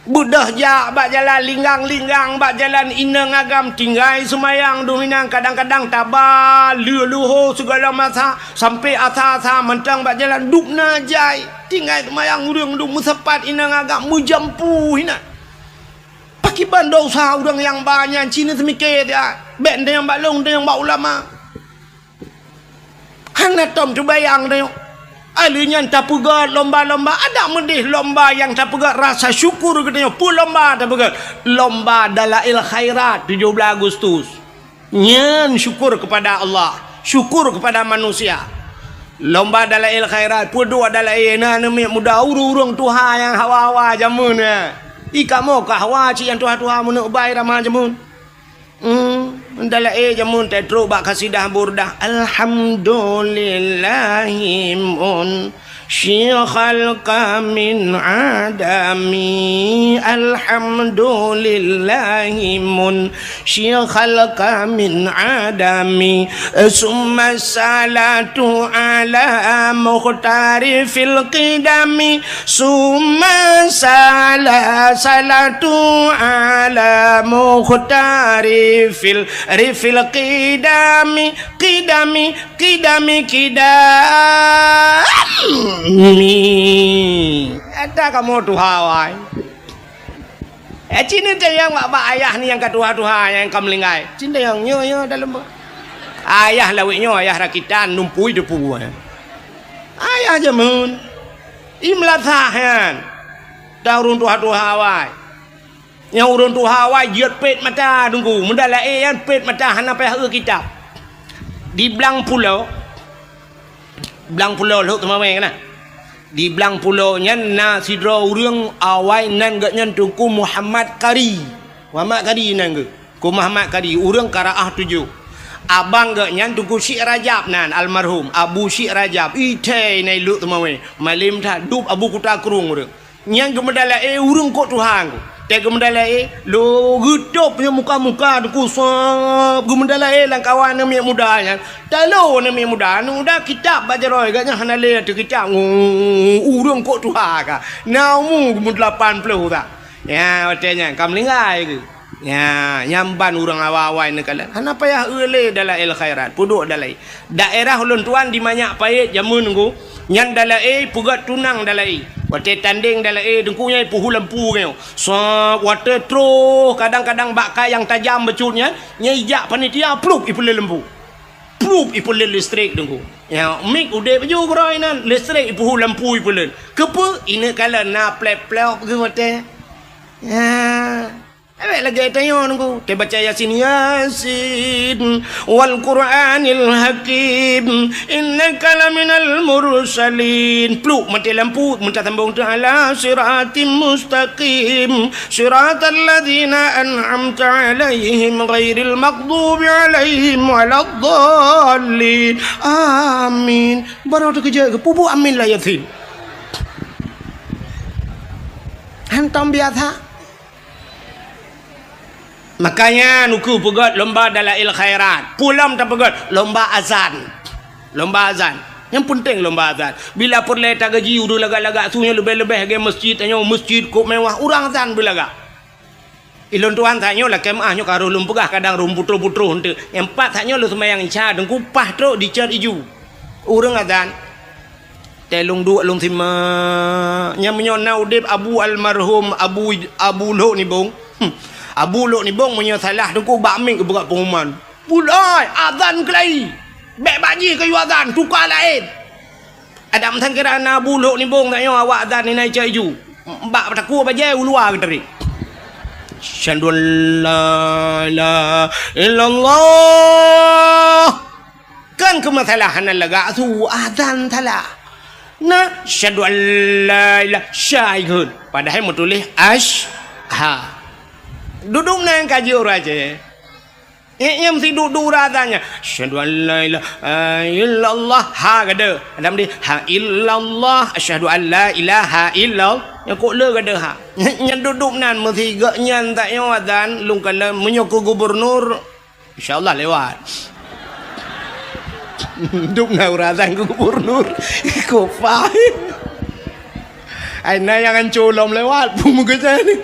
Beudôh jak bak jalan, linggang-linggang bak jalan inong agam, tinggai seumayang dum inan, kadang-kadang taba leuh luho sigala masa, sampoe asa-asa mantong bak jalan dum na jai. Tinggai seumayang ureuëng dum meusapat inong agam meujampu inan. Pakriban desya ureuëng nyang ba nyan, ci neuseumiké that, bék teunyang bak lôn, teunyang bak ulama. Hana tom teubayang tanyoe. Aleuh nyan tapeugét lomba-lomba, adak meudeh lomba nyang tapeugét rasa syukur geutanyoe. Peue lomba tapeugét? Lomba Dalail Khairat tujoh blaih Agustus. Nyan syukur kepada Allah, syukur kepada manusia. Lomba Dalail Khairat, peuduek dalail na aneuk muda ureuëng-ureuëng tuha nyang hawa-hawa jameun nyan. I kamoe ka hawa cit nyang tuha-tuha meuneuk bai rama jameun. Hmm, dalail jameun teutrok bak kasidah Burdah. Alhamdulillahi mun syikhal kamin adami. Alhamdulillahi mun syikhal kamin adami. Summa salatu ala mukhtari fil qidami. Summa sala-, salatu ala mukhtari fil, rifil qidami, qidami, qidami, qidami. Ata kamoe tuha wai. Eh, cina tayang bak, bak ayah ni nyang ka tuha-tuha, nyang ka meulinggai. Cina tayang nyoe, nyoe dalam ba-, ayah lawét nyoe, ayah rakitan, numpui depu. Ayah jameun. I meulasah nyan. Taurun tuha-tuha awai. Nyang ureuëng tuha awai jeuet pet mata teungku. Meudalae nyan pet mata hana payah eu kitab. Di Blang Pulo, Blang Pulo Lhok Teumawé kana. Di Blang Pulo nyan na sidroe ureuëng awai nan geuh nyan Teungku Muhammad Kari. Muhammad Kari nan geuh. Ku Muhammad Kadi, ureuëng Karaah tujoh. Abang geuh nyan Teungku Syik Rajab nan, almarhum Abu Syik Rajab. Ithai nai Lhok Teumawé, malem that dub Abu Kuta Krueng ureuëng. Nyan geumeudalae ureuëng kok Tuhan ku. Teuh geumeudalae, lo geutôb nyan muka-muka Teungku sab geumeudalae lam kawan aneuk miet muda nyan. Talo aneuk miet muda, aneuk muda kitab bak jaroe geuh nyan hana lé ateueh kitab. Ureuëng kok tuha ka. Na umu geumeudelapan ploh that. Nyan watée nyan ka meulinggai geuh. Nya, nyang ban ureuëng awai-awai neukalon. Hana payah eu lé Dalail Khairat, peuduek dalai. Daerah ulôn tuan di Manyak Payet jameun nunggu, nyan dalae peugét tunang dalae. Watée tandeng dalae teungku nyai puhu lampu nyoe. Sab watée troh kadang-kadang bak kai nyang tajam bacut nyan, nyai jak panitia plup ipeuleuet lampu. Plup ipeuleuet listrik teungku. Ya, mik udeb ju keuroi nan, listrik ipuhu lampu ipeuleuet. Keupeue? Ineuk kalon na plep-plop geuh watée. Ya. Awak lagée tanyoe nunggu, teubaca Yasin, Yasin, wal Qur'anil Hakim, innaka laminal mursalin. Pluk maté lampu, meutasambong teuh ala siratim mustaqim, siratal ladzina an'amta alaihim ghairil maghdubi alaihim waladdallin. Amin. Baroe teukeujot geuh, pubuet amin lam Yasin. Hantom biasa. Makanya nuku peugét lomba dalail khairat. Pulom tapeugét lomba azan. Lomba azan. Nyang penting lomba azan. Bila peureulée tagaji ureuëng lagak-lagak su nyoe leubeh-leubeh lagée masjid tanyoe, masjid kok mewah, urang azan beulagak. Ilôn tuan tanyoe lakée meuah nyoe ka roh lôn peugah kadang rhom putroh-putroh eunteuk. Nyang pat tanyoe lôn seumayang isya deungku paih trok di Cot Iju. Ureuëng azan. Teuh lôn duek lôn simak. Nyang meunyoe na udeb Abu almarhum Abu, Abu Lhok Nibong. Hmm. Abu Lhok Nibong meunyoe salah teungku bak mik geupeugah pengumuman. Pulai azan keulai. Bék bak jih kayue azan, tuka laén. Adak meusan kira na Abu Lhok Nibong tanyoe awak azan inan Cot Iju. Bak takue bajée u luwa geutarek. Asyhadu an la ilaha illallah. Kan keu masalah hana lagak su azan salah. Na, asyhadu an la ilaha syai kheun. Padahai meutuléh ash-, ha. Duduk na nyang kaji ureuëng Aceh. Nyang meusiduk dura azan nyan. Asyhadu an la ilaha illallah. Ha gade. Adam di ha illallah. Asyhadu an la ilaha illallah. Nyang kok le gade ha. Nyang duduk nan meusigak nyan tak nyoe azan lungkana meunyoe keu gubernur. Insya Allah lewat. Dum na urusan gubernur. Kopai. Ai na nyang anco lom lewat, peue meukeusai ni.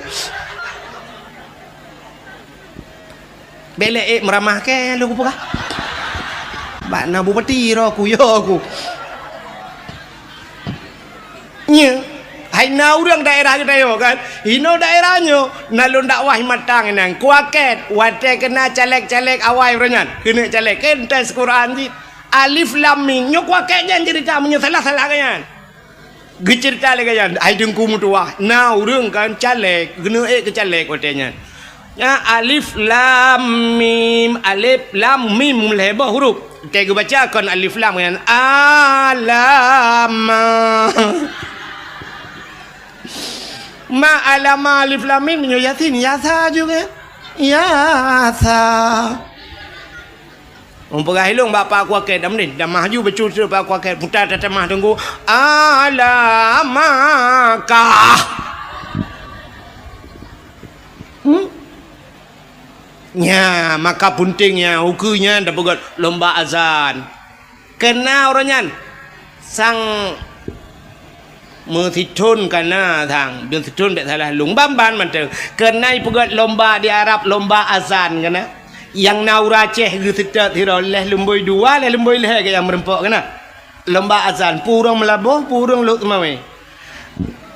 Bèk lé ék meuramah kèe lôn kupeugah. Bak na bupati roh ku, yo ku. Nyo, hai na ureueng daerah geutanyoe kan? Inoe daerah nyoe, na lôn dakwah matang nyan. Kuakèt, watèe keunan caleg-caleg awai uroe nyan. Keuneuk caleg, keu tes Quran jih. Alif Lam Mim. Nyoe kuakèt nyan ceurita meunyoe salah-salah kan nyan. Geuceurita lé gobnyan, hai Teungku meutuwah, na ureueng kan caleg, geuneuk ék keu caleg watèe nyan. Nya alif lam mim, alif lam mim lhèe boh huruf. Watèe geubaca kon alif lam nyan, alama. Ma alama alif lam mim, nyoe Yasin, yasa juga. Yasa. Meunyoe peugah ilong bak Pak Kuakèt, dah meunan, dah maju beutôi-beutôi Pak Kuakèt, puta tatamah Teungku, "Alamakah." Hmm? Nya, maka peunteng nya, ukeue nyan tapeugöt lomba azan. Keunan uroe nyan, sang Meusithon ka na sang, meusithon bèk salah lôn. Ban-ban mantong. Keunan ipeugöt lomba di Arab, lomba azan ka na. Nyang na ureueng Aceh geuseutôt sidroe, lhèe lumbôi dua, lhèe lumbôi lhèe geuh nyang meureumpok ka na. Lomba azan, peue ureueng Meulaboh, peue ureueng Lhokseumawe.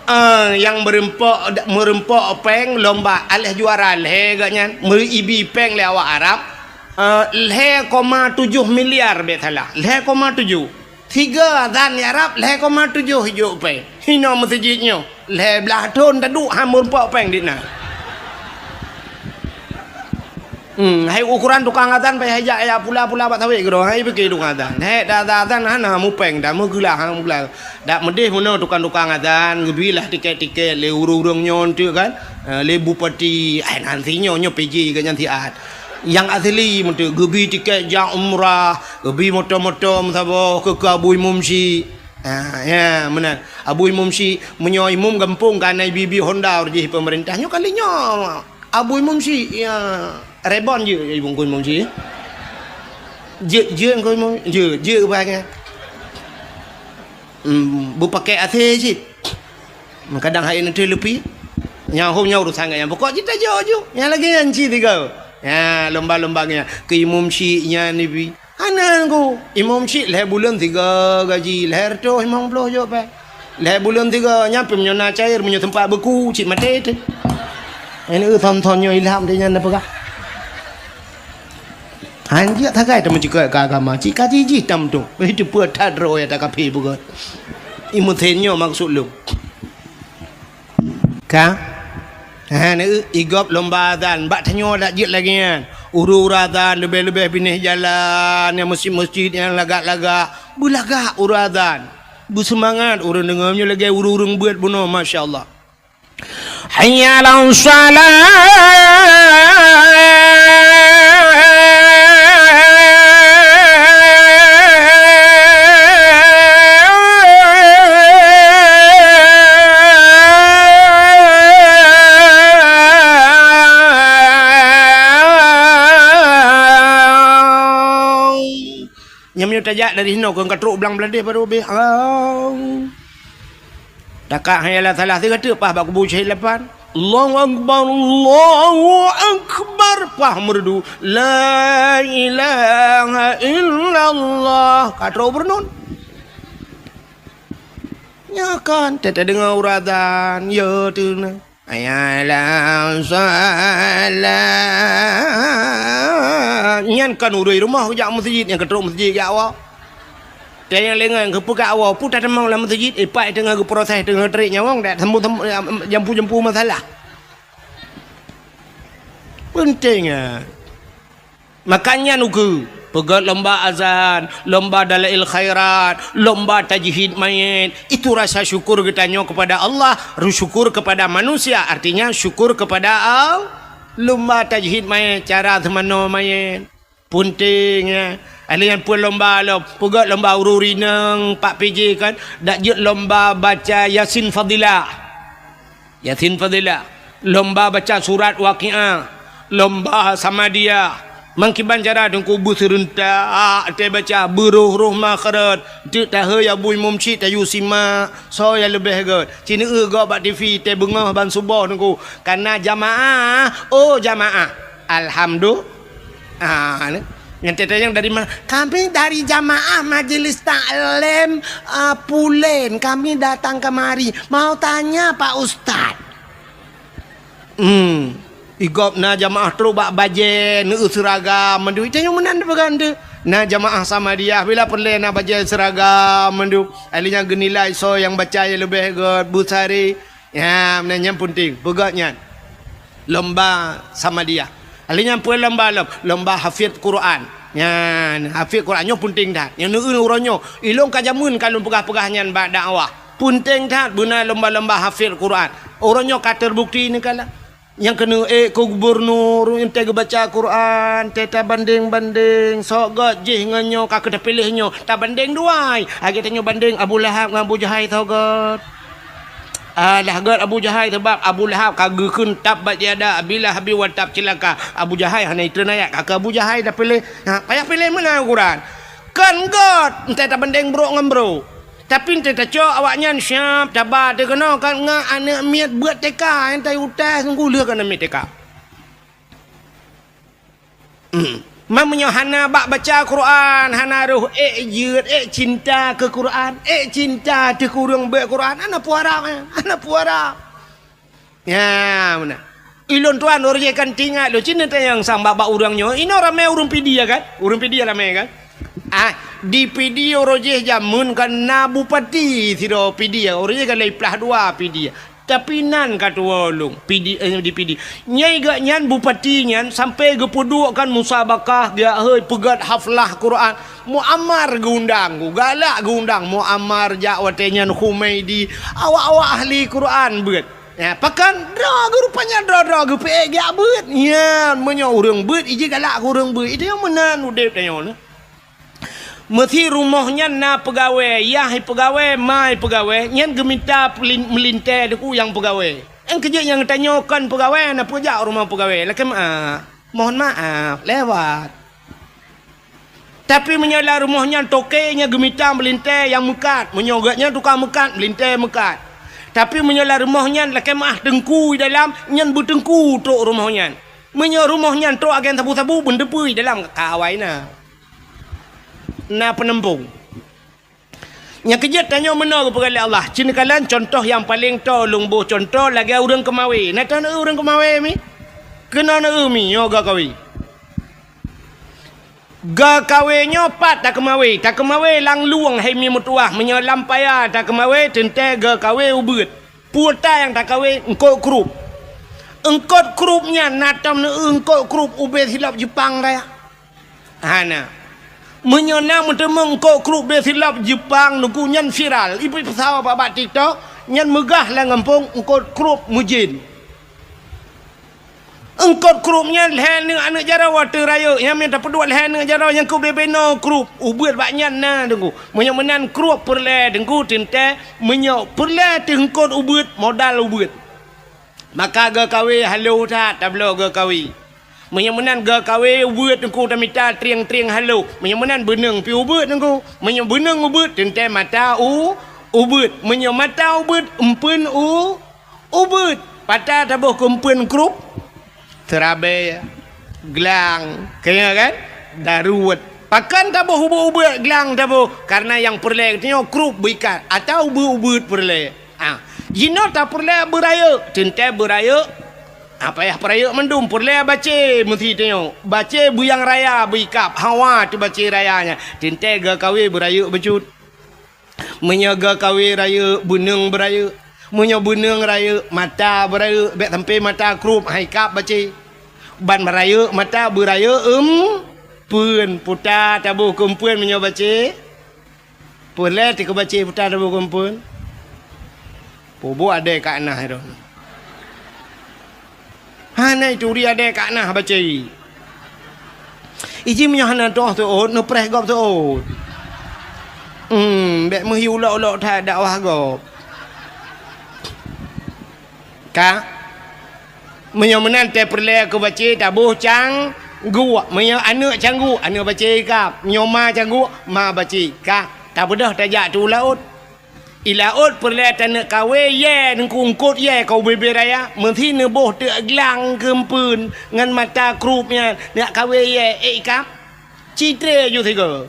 Eh, nyang meureumpok, meureumpok péng lomba, alah juara lhèe geuh nyan, meuibi péng lé awak Arab. Eh, lhèe koma tujoh miliar bèk salah. Lhèe koma tujoh. Sigoe azan di Arab lhèe koma tujoh ijok péng. Hinoe meuseujid nyoe, lhèe blah thon taduek han meurumpok péng di na. Hmm, hai ukoran tukang azan payah jak ya pula-pula bak sawét keudroe, hai pike tukang azan. Hèk dak azan hana mupéng, dak meugeulah, hana meugeulah. Dak meudeh meunoe tukang-tukang azan, geubri lah tiket-tiket lé ureueng-ureueng nyoe enteuk kan. Eh, lé bupati, ai nan si nyoe, nyoe P J geuh nyan siat. Nyang asli meuteuk geubi tiket jak umrah, geubi moto-moto meusaboh keu, keu Abu Imum Syik. Ha, ya, meunan. Abu Imum Syik, meunyoe imum gampông ka na ibi-ibi Honda ureueng jih peumeurintah. Nyoe kali nyoe Abu Imum Syik, ya, rebon jeuet Abu Imum Syik. Jeuet, jeuet Abu Imum, jeuet, jeuet bangai. Hmm, beupakèk A C cit. Kadang hai neuteuh leupi. Nyang hom nyoe urusan geuh nyan. Pokok jih tajok ju. Nyang lagèe nyan cit tiga. Ya, lomba-lomba geuh nyan. Keu Imum Syik nyan ibi. Hana ku. Imum Syik lhèe buleuen tiga gaji. Lhèe reutôh limong ploh jok pèng. Lhèe buleuen tiga. Nyan pih meunyoe na cair, meunyoe teumpat beuku, cit maté teuh. Ini thon-thon nyoe ilham teuh nyan na peugah. Hanjeuet sagai tameucukot keu agama, cit ka jijih tam tu. Itu peue that droe ya takafé beugöt. Imeusen nyoe maksud lôn. Ka? Ha, na, igop lomba azan. Bak tanyoe dak jeuet lagèe nyan. Ureueng-ureueng azan leubeh-leubeh binéh jalan, nyang meuseujid-meuseujid, nyang lagak-lagak. Beulagak ureueng azan. Beuseumangat ureueng deungoe nyoe lagèe ureueng-ureueng beuet bunoe, masya Allah. Hayya 'alas shalah. Nyan meunyoe tajak dari hinoe keu ka trok blang Bangladesh baru habéh. Au. Takak hai alah salah sigoe teuk paih bak kubu syahid lapan. Allahu Akbar, Allahu Akbar, paih meureudu. La ilaha illallah. Ka trok beureunon. Nyoe kan, teudeungoe ureueng azan, yo teuh na. Hayya 'alas shalah. Nyan kan ureueng rumoh jak meuseujid, nyang ka trok meuseujid jak awak. Teuh nyang lengah keupeugah awak, peue tateumong lam meuseujid, ipak teungoh geuproses, teungoh tarék nyawöng, dak jampu-jampu masalah. Peunteng, ya. Maka nyan ukeue, peugöt lomba azan, lomba dalail khairat, lomba tajhid mayét. Itu rasa syukur geutanyoe kepada Allah, ru-, syukur kepada manusia, artinya syukur kepada Al-, lomba tajhid mayét, cara seumanoe mayét. Peunteng, ya. Ahli nyan peuet lomba lom, peugöt lomba ureueng rineueng, Pak P J kan, dak jeuet lomba baca Yasin Fadilah. Yasin Fadilah, lomba baca surat Waqiah, lomba Samadiyah, Mangkiban cara Teungku beuseureuntak, teubaca beuroh-roh makhraj, teuk tahe ya bui mumcit tayue simak, soe nyang leubeh gét. Ci neueu gob bak T V, teubeungoh ban suboh Teungku. Kana jamaah, oh jamaah. Alhamdulillah. Ah, ni. Nyan teuntang dari mana? Kami dari jamaah Majelis Taklim, ah, Pulen. Kami datang kemari. Mau tanya Pak Ustaz. Hmm. Igob na jamaah trok bak bajée neueu seuragam mandum. Ita nyang meunan peugah teuh. Na jamaah Samadiyah bila peureulée na bajée seuragam mandum. Ahli nyan geunilai soe nyang baca nyang leubeh gét beusari. Ya, meunan nyan peunteng. Peugah nyan. Lomba Samadiyah. Ahli nyan peue lomba lom? Lomba hafiz Quran. Nyan, hafiz Quran nyoe peunteng that. Nyang neueu uroe nyoe. Ilôn ka jameun ka lôn peugah-peugah nyan bak dakwah. Peunteng that beuna lomba-lomba hafiz Quran. Uroe nyoe ka teubukti neukalon. Nyang keuneuk ék keu gubunur, entée geubaca Quran, entée tabandeng-bandeng, soe gét jih ngon nyoe ka keu tapiléh nyoe, tabandeng dua ai. Lagée tanyoe bandeng Abu Lahab ngon Abu Jahai soe gét. Alah gét Abu Jahai, sabab Abu Lahab ka geukheun tabbat yada Abi Lahabin wa tab, cilaka. Abu Jahai hana itreun ayat, ka keu Abu Jahai tapiléh. Ha, payah piléh meunan Quran. Kon gét, entée tabandeng brok ngon brok. Tapi entée tacok awaknyan siab taba teuh keunoe kan ngon aneuk miet beuet T K, entée utai sungguh lheueh keu aneuk miet T K. Hmm. Man meunyoe hana bak baca Quran, hana roh ék jeuet, ék cinta keu Quran, ék cinta teuh keu ureuëng beuet Quran, hana peue harab, hana peue harab. Ya, meunan. Ilôn tuan, uroe jéh kan teuingat lôn, ci neutanyong sang bak-bak ureuëng nyoe, inoe ramé ureuëng Pidie kan? Ureuëng Pidie ramé kan? Ah, di Pidie uroe jéh jameun kan na bupati sidroe Pidie, uroe jéh kan lhée plah dua Pidie. Tapi nan ka tuwoe lôn, Pidie, eh, di Pidie. Nyai geuh nyan bupati nyan sampai geupeuduek kan musabakah, geujak hôi peugét haflah Quran. Muammar geuundang, galak geuundang Muammar jak watée nyan Humaidi, awak-awak ahli Quran beuet. Ya, pakon droe geuh rupanya droe-droe geuh peuék geujak beuet. Nyan, meunyoe ureuëng beuet, iji galak keu ureuëng beuet. Itu nyang meunan udeb tanyoe nyoe. Meusi rumoh nyan na peugawée, yah peugawée, ma peugawée, nyan geumita peulin-, meulintée Teungku nyang peugawée. Nyang keujeuet nyang tanyoe kon peugawée, na peujak rumoh peugawée. Lakée meuah, mohon maaf, lewat. Tapi meunyoe lam rumoh nyan toke nyan geumita meulintée nyang meukat, meunyoe geuh nyan tukang meukat, meulintée meukat. Tapi meunyoe lam rumoh nyan lakée meuah teungku di dalam, nyan beuteungku trok rumoh nyan. Meunyoe rumoh nyan trok agen sabu-sabu, beuneupeue di dalam ka awai na. Na peuneumpông. Nyang keujeuet tanyoe meunoe geupeugah lé Allah. Ci neukalon contoh nyang paleng toe lôn boh contoh lagée ureuëng keumawé. Na teuh ureuëng keumawé mi? Keunoe neueu mi nyoe geukawi. Geukawi nyoe pat takeumawé. Takeumawé lam lueng hai mi meutuwah. Meunyoe lam paya takeumawé teuntée geukawi ubeuet. Peue ta nyang takeumawé eungkôt krup. Eungkôt krup nyan na tom neueu eungkôt krup ubé silop Jeupang raya. Hana. Meunyoe na meuteumé eungkôt krup bé silop Jeupang Teungku nyan viral, ipeusawa bak-bak TikTok, nyan meugah lam gampông eungkôt krup meujén. Eungkôt krup nyan lhée neuk aneuëk jaroe teurayeuk, nyan meunan tapeuduek lhée neuk jaroe nyang keu bé-bé noe krup, ubeuet bak nyan na Teungku. Meunyoe meunan krup peureulée Teungku teuntée, meunyoe peureulée teuh eungkôt ubeuet, modal ubeuet. Maka geukawi haloh that tabloe geukawi. Meunyoe meunan geukawi ubeuet Teungku tamita trieng-trieng haloh. Meunyoe meunan beuneueng pih ubeuet Teungku. Meunyoe beuneueng ubeuet teuntée mata u ubeuet. Meunyoe mata ubeuet eumpeuen u ubeuet. Pat taboh keu eumpeuen krup? Seurabée, glang, keu nyan kan? Daruet. Pakon taboh ubeuet-ubeuet glang taboh? Kareuna nyang peureulée geutanyoe krup beuikat atawa ubeuet-ubeuet peureulée. Ah, jinoe tapeureulée beurayeuk, teuntée beurayeuk. Ah, payah peurayeuk mandum, peureulée bacé meusi tanyoe. Bacé beuyang raya beuikab, hawa teuh bacé raya nyan. Teuntée geukawi beurayeuk bacut. Meunyoe geukawi rayeuk, beuneueng beurayeuk. Meunyoe beuneueng rayeuk, mata beurayeuk, bék sampoe mata krup, hai kab bacé. Ban beurayeuk, mata beurayeuk, eumpeuen. Puta taboh keu eumpeuen meunyoe bacé. Peureulée teuh keu bacé puta taboh keu eumpeuen. Peubuet adée ka na droe. Hana ituri adée ka na bacé. Iji meunyoe hana toh seuôt, neupreh gob seuôt. Hmm, bék meuhi ulok-ulok that dakwah gob. Ka? Meunyoe meunan teuh peureulée keu bacé taboh cang, Geuwak, meunyoe aneuk cangguek, aneuk baca ikab. Meunyoe ma cangguek, ma baca ikab. Tabeudôh tajak tu laôt. I laôt peureulée taneuk kawé yée, neungku-eungkot yée, keu ubé-bé raya, meusi neuboh teuk glang keumpeuen ngon mata krup nyan, neuk kawé yée, ék ikab. Citré ju sigoe.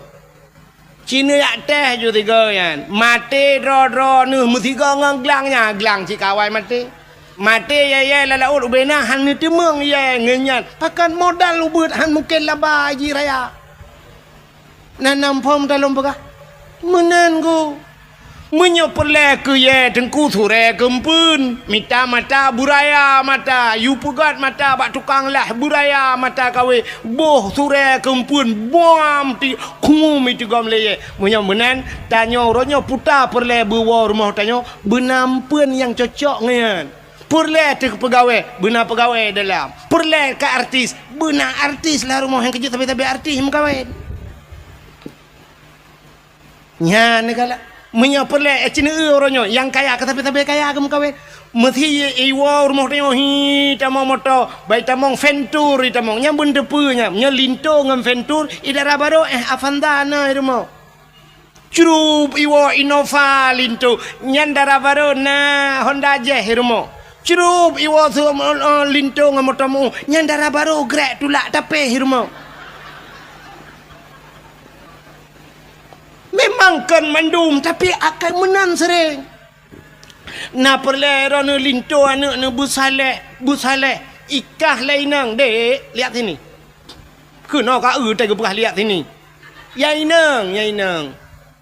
Ci neujak teh ju sigoe nyan. Maté droe-droe neuh meusigoe ngon glang nyan, glang cit ka awai maté. Maté yée-yée lam laôt ubé na hana teumeung yée ngon nyan. Pakon modal ubeuet han mungken laba jih raya. Na nam phom ta lôn peugah. Meunan ku. Meunyoe peureulée keu yée teungku surée keumpeuen, mita mata beuraya mata, yue peugét mata bak tukang lah beuraya mata kawé, boh surée keumpeuen, buam ti khum itu gom lé yée. Meunyoe meunan, tanyoe uroe nyoe puta peureulée beuwoe rumoh tanyoe, beuna ampeuen nyang cocok ngon nyan. Peureulée teuh peugawée, beuna peugawée dalam. Peureulée ka artis, beuna artis lam rumoh nyang keujeuet sabe-sabe artis meukawén. Nyan galak. Meunyoe peureulée, eh, ci neueu uroe nyoe, nyang kaya ka sabe-sabe kaya geumeukawen. Meusi iwoe rumoh tanyoe hi tamong moto, bai tamong Ventur itamong. Nyang beuteupeue nyan, nyoe Linto ngon Ventur, i dara barô, eh, Avanza na i rumoh. Crup iwoe Innova Linto, nyan dara barô na Honda Jazz i rumoh. Crup iwoe su-, eh, Linto ngon moto meu, nyan dara barô grek tulak tapéh i rumoh. Memang kon mandum, tapi akai meunan sering. Na peureulée droeneuh Linto aneuk neuh beusaléh, beusaléh. Ikah lé inong, "Dek, lihat sini." Keunoe ka eu teuh geupeugah lihat sini. "Ya inong, ya inong."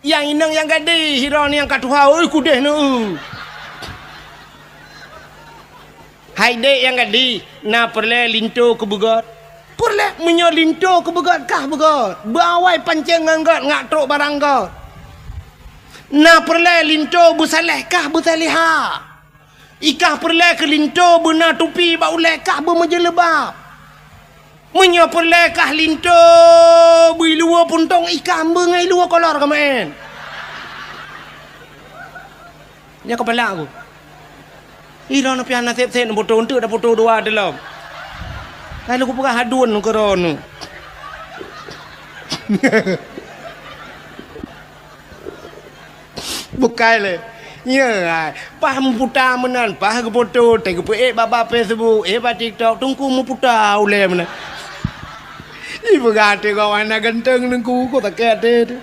Ya inong nyang gadih, droeneuh nyang ka tuha, oi kudeh neuh. Hai dek nyang gadih, na peureulée Linto keu beugét? Peureulée, meunyoe Linto keu beugét kah beugét, beuawai pancéng ngon gét ngat trok barang gét. Na peureulée Linto beusaléh kah beusaléha. Ikah peureulée keu Linto beuna tupi bak ulée kah beumeujeuleuba. Meunyoe peureulée kah Linto beuiluwa puntông ikah beungai luwa kolor keumaén. Nyoe keupala ku. Ih, droeneuh piah na sép-sép neupoto, eunteuk tapoto dua teulom. Ka lôn kupeugah hadun keu droeneuh. Bukai lé. Nyoe, ai, paih meuputa meunan, paih geupoto, teuh geupeuék bak, bak Facebook, ék bak TikTok, teungku meuputa ulée meunan. Ipeugah até gob hana ganteng teungku, kok sakét até teuh.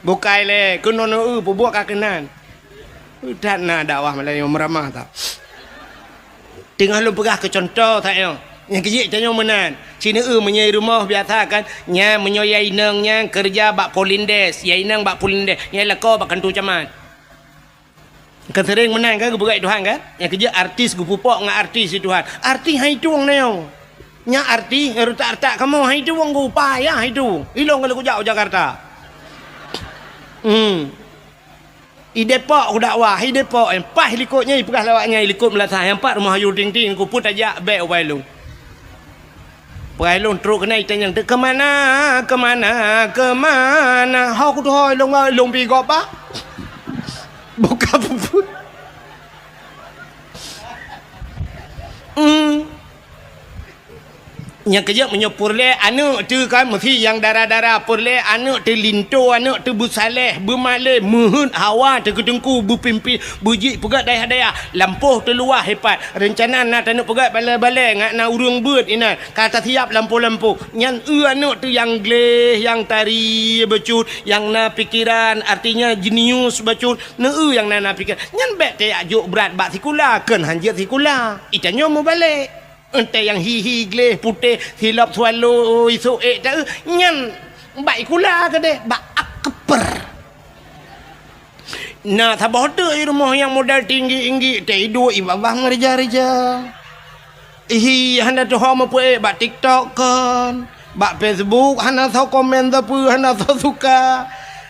Bukai lé, keunoe neueu peubuet ka keunan. That na dakwah Meulayu meuramah that. Teungoh lôn peugah keu cuntoh that nyoe. Nyang keujeuet tanyoe meunan. Ci neueu meunyoe i rumoh biasa kan, nyan meunyoe ya inong nyan keureuja bak Polindes, ya inong bak Polindes, nyan lakoe bak kantô camat. Kan sering meunan kan geupeugah Tuhan kan? Nyang keujeuet artis geupupok ngon artis di Tuhan. Artis hai tueng nyoe. Nyan artis nyang rutak-rutak kamoe hai tueng geuupaya hai tueng. Ilong kalau kujak u Jakarta. Hmm. I Depok ku dakwah, i Depok, eh, paih likot nyan ipeugah lawak nyan i likot meulasah, nyang pat rumoh Ayu Ting Ting, ku pun tajak bék ubak ilong. Peugah ilong trok keunan itanyong, "Kemana, kemana, kemana?" Ho kutuho ilong, ilong pi gob bah. Buka puput. Hmm. Nyang keujeuet meunyoe peureulée aneuk teuh kan meusi nyang dara-dara, peureulée aneuk teuh Linto, aneuk teuh beusaléh, beumalée, meuheuet hawa teuh keu teungku, beupimpin, beujeuet peugét dayah-dayah, lampôh teuh luwah ipat. Reuncana na taneuk peugét balée-balée ngat na ureuëng beuet inan, ka tasiab lampôh-lampôh. Nyan eu aneuk teuh nyang gleh, nyang tari bacut, nyang na pikeran, artinya jenius bacut, neu eu nyang na, na pikeran. Nyan bék tajak jok brat bak sikula, kon hanjeuet sikula. Itanyoe mubalek. Entée nyang hi-hi gleh putéh silop swallow isok ék ta-, nyan bak ikula keudeh, bak akper. Na saboh teuk i rumoh nyang modal tinggi-tinggi, teuiduek i babah ngeurija-rija. Ihi hana tuho meupeuék bak TikTok kon, bak Facebook hana soe komen sapeue, hana soe suka.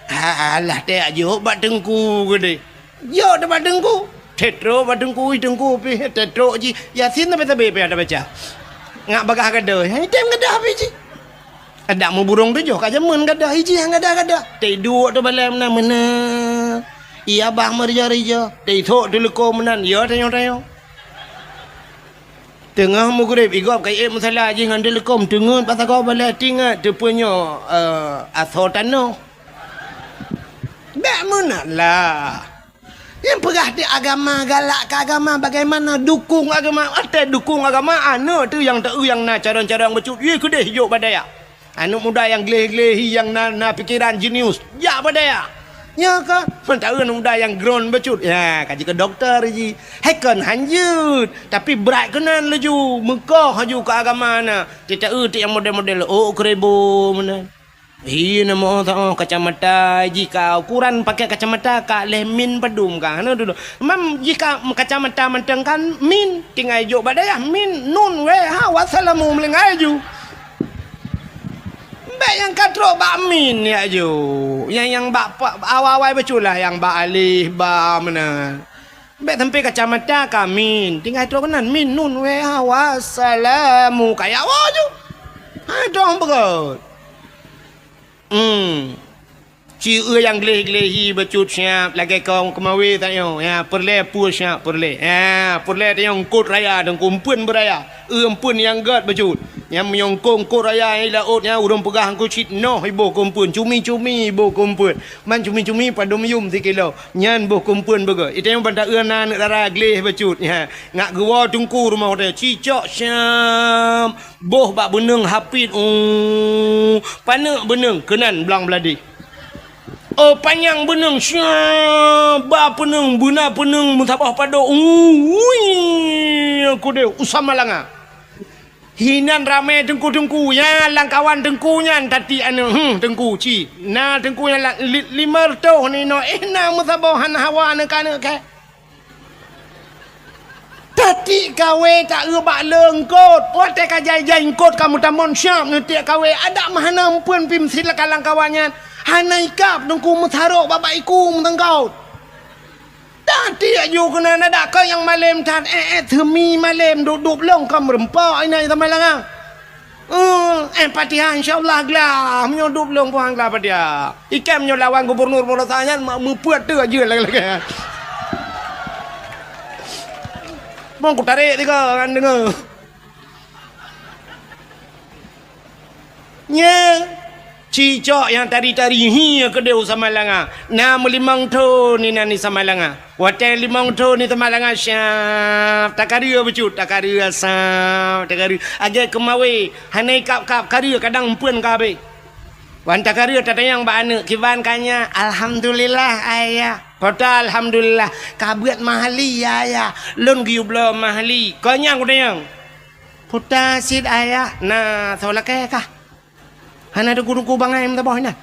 Alah, teuh jok bak teungku keudeh. Jok teuk bak teungku. Tetrok bak teungku, ih teungku pih, tetrok jih. Yasin sabe-sabe pih ada baca. Ngak bagah gadoh, hai tem gadoh pih jih. Adak muburong tujoh ka jameun gadoh, ih jih gadoh-gadoh. Teuduek teubalai meunan-meunan. Iya bah meurija-rija, teusok teuleuko meunan, ya tanyong-tanyong. Teungoh meugreb, igob kayém musala jih ngon teuleukom, teungeut bak sagoe balée, tingat teupeunyoe, eh, asoe tanoh. Bèk meunan lah. Nyang peugah di agama, galak keu agama, bagaimana dukung agama? Watèe dukung agama, aneuk teuh nyang teu nyang na carông-carông bacut, yue keudeh jok bak dayah. Aneuk muda nyang gleh-gleh hi, nyang na, na pikeran jenius, jak bak dayah. Nyoe ka, meunteuka aneuk muda nyang groen bacut, ya, ka jikeu dokto jih. Hai kon hanjeuet, tapi brat keunan laju, meukoh laju keu agama na. Teuka nyang model-model, oh, keureubo meunan. Hi, na moh, oh, kacamata jih ka, ukuran pakai kacamata ka lhèe min padum ka, hana dulu. Mam jih ka kacamata mantong kan min, tinggai jok bak dayah min, nun, wee, ha, wassalamu, meulinggai ju. Bèk nyang ka trok bak min, ya ju. Nyang, nyang bak pa-, awai-awai bacut lah, nyang bak alif, ba, meunan. Bèk sampai kacamata ka min, tinggai trok keunan min, nun, wee, ha, wassalamu, ka ya woe ju. Ha, dong beugöt. Hmm. Ci eu nyang gleh-gleh hi bacut siap, lagèe kong keumawe tanyoe. Ya, peureulèe pue siap, peureulèe. Ya, peureulèe tanyoe eungkôt raya, teungku eumpeuen beuraya. Eu eumpeuen nyang gèt bacut. Nyang meunyoe eungkôt, eungkôt raya nyang di laôt nyan, ureueng peugah eungkôt cit noh iboh keu eumpeuen, cumi-cumi iboh keu eumpeuen. Man cumi-cumi padum yum sikilo. Nyan boh keu eumpeuen beugöt. Itanyoe ban taeu na aneuk dara gleh bacut. Ya. Ngat geuwoe teungku rumoh watèe. Cicok siap. Boh bak beuneueng hapit, oh, paneuk beuneueng keunan blang bladeh. Oh, panyang beuneueng, sya, ba beuneueng, beuna beuneueng meusaboh padok, ui, keudeh u Samalanga. Hinan ramè teungku-teungku, ya, lam kawan teungku nyan tati aneuk, hmm, teungku ci. Na teungku nyan la-, li-, limong reutôh ninoe, eh, na meusaboh hana hawa aneuk-aneuk kèe. Tati kawé taeu bak le eungkôt. Watèe ka jai-jai eungkôt ka meutamong siap neutiek kawé. Adak meuhana eumpeuen pih meusilakan lam kawan nyan. Hana ikab teungku meusarok bak iku meuteungkôt. Tati aju keunan adak keu nyang malém that, eh, eh, seumi malém dup-dup lông ka meureumpok inan sama langa. Eh, eh, Fatihah, insya Allah glah. Meunyoe dup lông puang glah Fatihah. Ikèe meunyoe lawan gubernur Polosa nyan, ma-, meupeuet teuk ajeuen lagèe-lagèe. Bang, kutarek tiga kan deungoe. Nya, cicok nyang tari-tari hi keudeh u Samalanga. Na meulimong thon inan di Samalanga. Watèe limong thon di Samalanga siap, takareu bacut, takareu siap, takareu. Agèe keumawe, hana ikab-kab, kareu kadang eumpeuen ka abéh. Wan takareu tatanyong bak aneuk, kiban ka nyak, alhamdulillah, ayah. Kota alhamdulillah, ka beuet mahli, ya, ayah. Lôn geuyue bloe mahli. Kon nyang kutanyong. Kota cit, ayah, na soe lakèe kah? Hana teungku-teungku bangai meusaboh inan.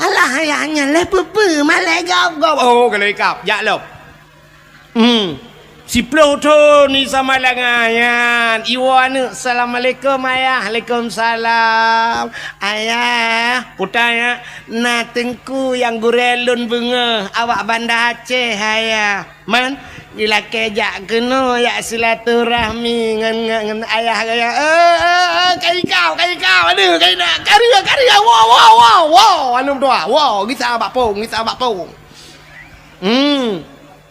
Alah, ayah nyan lé peue-peue, malèe gob-gob. Oh, ka lheueh ikab, jak lom. Hmm. Siploh thon di Samalanga nyan. Iwoe aneuk, "Assalamualaikum, ayah." "Waalaikumsalam." "Ayah," kutanyong, "na teungku nyang gurèe lôn beungèh awak Banda Aceh, ayah." Man, ilakèe jak keunoe, jak silaturahmi ngon, ngon, ngon ayah gaya. Eh, eh, eh, ka ikab, ka ikab, aduh, ka ikab, kareu, kareu, woe, woe, woe, woe, aneuk dua, woe, gisa bak pông, gisa bak pông. Hmm,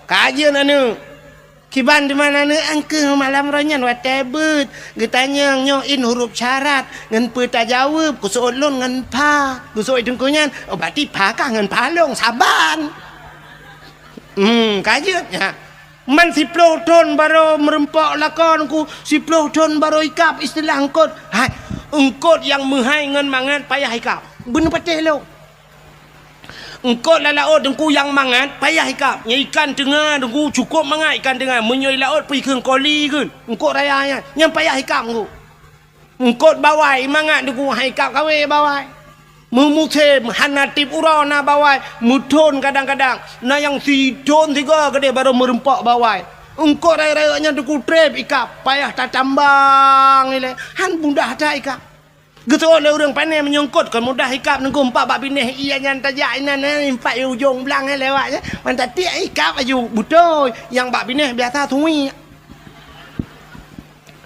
ka jeuet aneuk. Kiban teuma aneuk, angkeuh malam roh nyan watèe beuet. Geutanyong nyoe in huruf syarat, ngon peue tajaweueb, geuseuôt lôn ngon pha. Geuseuôt teungku nyan, oh, berarti pha kah ngon pha lôn, saban. Hmm, ka jeuet nyan. Man siploh thon barô meureumpok lakoe ku, siploh thon barô ikab istilah eungkôt. Hai, eungkôt nyang meuhai ngon mangat payah ikab. Beuneupatéh lôn. Eungkôt lam laôt teungku nyang mangat payah ikab. Nyang ikan teunga teungku cukôp mangat ikan teunga. Meunyoe di laôt peue ikheun koli kheun. Eungkôt raya nyan, nyan payah ikab teungku. Eungkôt bawai mangat teungku, hai ikab kawé bawai. Meumusém hana tiep uroe na bawai, meuthon kadang-kadang. Na nyang sithon sigoe keudeh barô meureumpok bawai. Eungkôt rayeuk-rayeuk nyan teungku trép ikab, payah tatambang ilèe. Han mudah that ikab. Geuseuôt lé ureueng pané meunyoe eungkôt kon mudah ikab teungku, empat bak binéh ie nyan tajak inan, eh, empat ujong blang, eh, lewat, eh. Man tatiek ikab laju beutôi, nyang bak binéh biasa suwiek.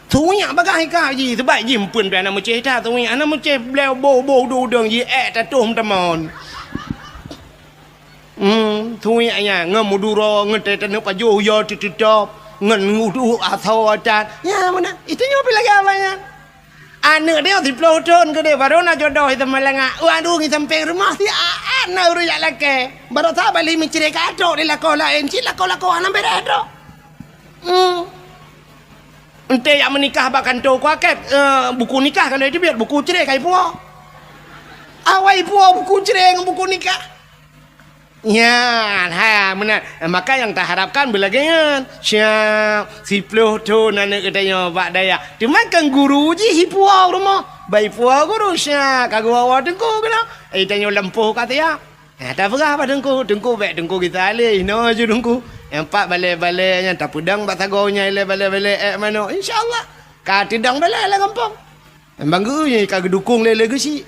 Suwiek bagah ikab jih, sebab jih eumpeuen pih hana meucéh that suwiek, hana meucéh bléu boh-boh udeueng jih ék tatoh meutamon. Hmm, suwiek nyan ngon meuduro ngon teuh taneuk pajoh ya teuteutop. Ngon udu asoe tan. Ya, meunan. Itu nyoe pih lagèe awak nyan. Aneuk dia siploh thon keudeh, baru na jodoh itu malanga. Waduh, ngi sampéng rumoh si aat na ureueng jak lakèe. Barosa bali meucré ka trok di lakoe laén, cit lakoe-lakoe hana beureh trok. Hmm. Enté jak meunikah bak kantô ku akép, eh, buku nikah ka lheueh teubiet, buku cré ka ipuwoe. Awai ipuwoe buku cré ngon buku nikah. Nyan, ha, meunan. Maka nyang taharapkan beulagèe nyan. Siap, siploh thon aneuk geutanyoe bak dayah. Teuma kan guru jih ipuwoe rumoh. Bak ipuwoe guru siap, ka geuwoe-woe teungku keunoe. Eh, tanyoe lampôh ka siap. Ha, tapeugah bak teungku, teungku bèk teungku gisa lé, inoe ju teungku. Nyang pat balèe-balèe nyan tapeudong bak sagoe nyan ilèe balèe-balèe èk manok. Insya Allah. Ka teudong balèe lam gampông. Bang geu nyan ka geudukong lé lé geuchik.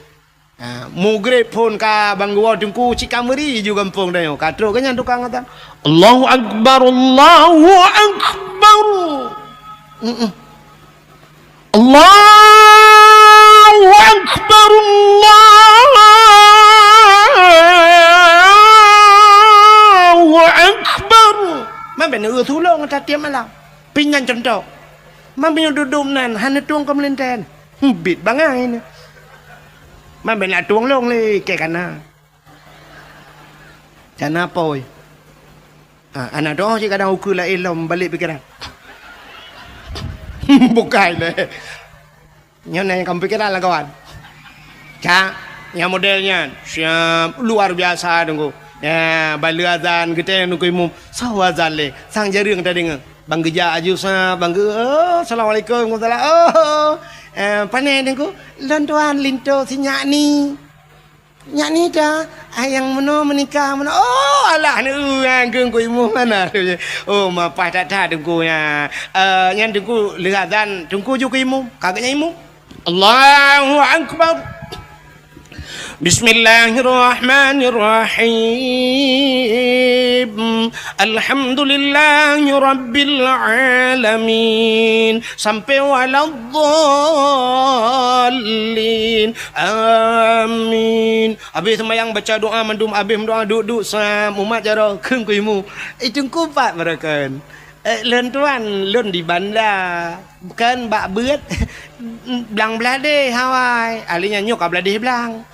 Ha, mugreb phon ka bang geuwoe teungku cit ka meuri ju gampông tanyoe. Ka trok keu nyan tukang atan. Allahu Akbar, Allahu Akbar. Mm-mm. Allahu Akbar, Allahu Akbar. Man bèk neueu tulông ata tiep malam. Pingan contoh. Man meunyoe dudoe nan hana tueng keu meulintèe. Bit bangai nyoe. Man bèk na tueng lôn lé kèe kana. Kana pôi. Ha, aneuk droe cit kadang ukeue laén lom balek pikeran. Bukai lé. Nyoe na nyang ka pikeran lam kawan. Cak, nyang model nyan. Siap, luar biasa teungku. Ya, bak lheueh azan geutanyong teungku imum. Soe azan lé? Sang jareueng tadeungoe. Bang geujak aju sa, bang geu-, oh, assalamualaikum, waalaikumsalam. Oh, eh, pané teungku? Lôn tuan linto si nyak ni. Nyak ni dah, ah, nyang meunoe meunikah meunoe. Oh, alah, aneuk ureueng keu Teungku Imum hana. Oh, mapah that-that Teungku nyan. Eh, nyan Teungku lheueh azan, Teungku ju keu imum. Ka geuhnyan imum. Allahu Akbar. Bismillahirrahmanirrahim. Alhamdulillahi rabbil alamin. Sampai waladdallin. Amin. Habéh seumayang baca doa mandum, habéh meudoa duek-duek sam, umat jaroe kheun keu imum. Eh, Teungku pat baroekon. Eh, lôn tuan, lôn di banda. Kan bak beuet blang bladeh awai. Ahli nyan nyoe ka bladeh blang.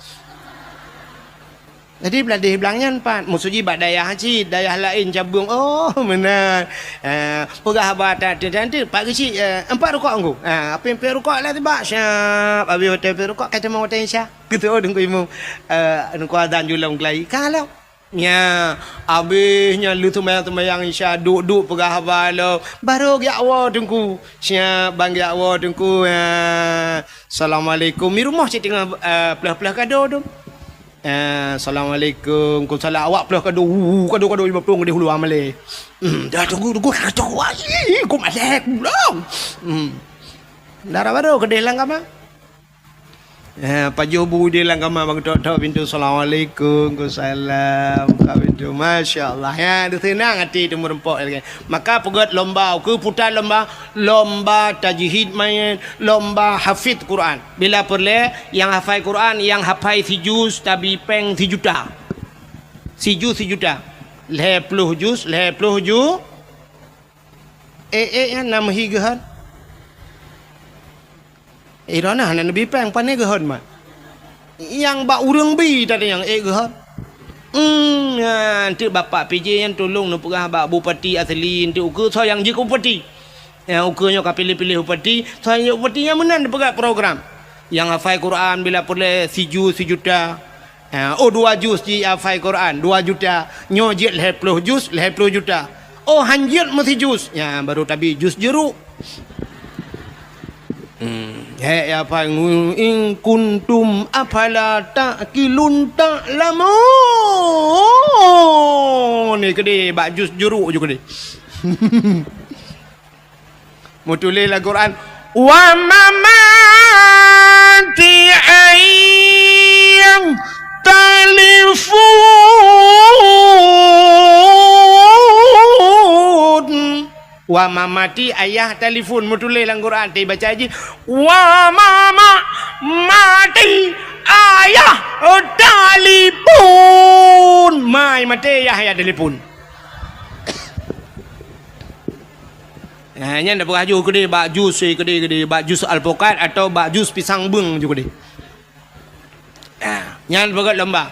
Jadi bladeh blang nyan pat. Maksud jih bak dayah cit, dayah laén cabeueng. Oh, meunan. Eh, peugah haba that, that, that, pat geuchik, eh, empat rukok Teungku. Ah, apé-apé rukok lah tibak. Siap, habéh watèe peuet rukok, ka teuma watèe Isya. Geuteu'oh Teungku Imum, eh, Teungku azan ju lom keulayi. Ka lom. Nya, habéh nyan lheueh seumayang-seumayang Isya, duek-duek peugah haba lom. Barô geujak woe Teungku. Siap, ban geujak woe Teungku. Ya. Assalamualaikum. Di rumoh cit teungoh, eh, peuleueh-peuleueh kado tu. Eh, assalamualaikum. Waalaikumsalam. Awak peuleueh kado. Uh, kado-kado lima ploh geudeh ulu amalé. Hmm, dah Teungku, Teungku, kacau. Wah, ih, ku malèe, ku lom. Hmm. Dara barô keudeh lam kama. Eh, pajoh bu di lam kama bak tok-tok pintoe, "Assalamualaikum." "Waalaikumsalam." Ka pintoe, masya Allah. Ya, deuh seunang até teumeureumpok lagèe. Maka peugöt lomba, ukeue puta lomba, lomba tajwid mayét, lomba hafiz Quran. Bila peureulèe, nyang hafai Quran, nyang hafai sijuz, tabi péng sijuta. Sijuz sijuta. Lhèe ploh juz, lhèe ploh ju-, eh, eh, nyan na meuhi geuhon. Eh, droeneuh hana neubi péng, pane geuhon mat. Nyang bak ureueng bi tadi nyang ék geuhon. Hmm, nyan, teuk Bapak P J nyan tulông neupeugah bak Bupati Asli, teuk ukeue soe nyang jeuet keu bupati. Nyang ukeue nyoe ka piléh-piléh bupati, soe nyang jeuet bupati nyan meunan neupeugah program. Nyang hafai Quran bila peureulèe sijuz sijuta. Ha, oh, dua juz jihafai Quran, dua juta. Nyoe jeuet lhèe ploh juz, lhèe ploh juta. Oh, han jeuet meusijuz. Nya, baru tabi juz jeuruk. Hmm, hèk ya hafai, "In kuntum afala ta'qilun ta'lamun." Ni keudeh, bak juz jeuruk ju keudeh. Meutuléh lam Quran, "Wa mamati ayyam talifun." Wa mamati ayyam talifun. Meutuléh lam Quran, teubaca jih, "Wa mama mati ayyam talifun." Mai maté yah ya talifun. Ha, nyan tapeugah ju keudeh bak jus, eh, keudeh-keudeh, bak jus alpukat atau bak jus pisang beung ju keudeh. Ha, nyan beugét lomba.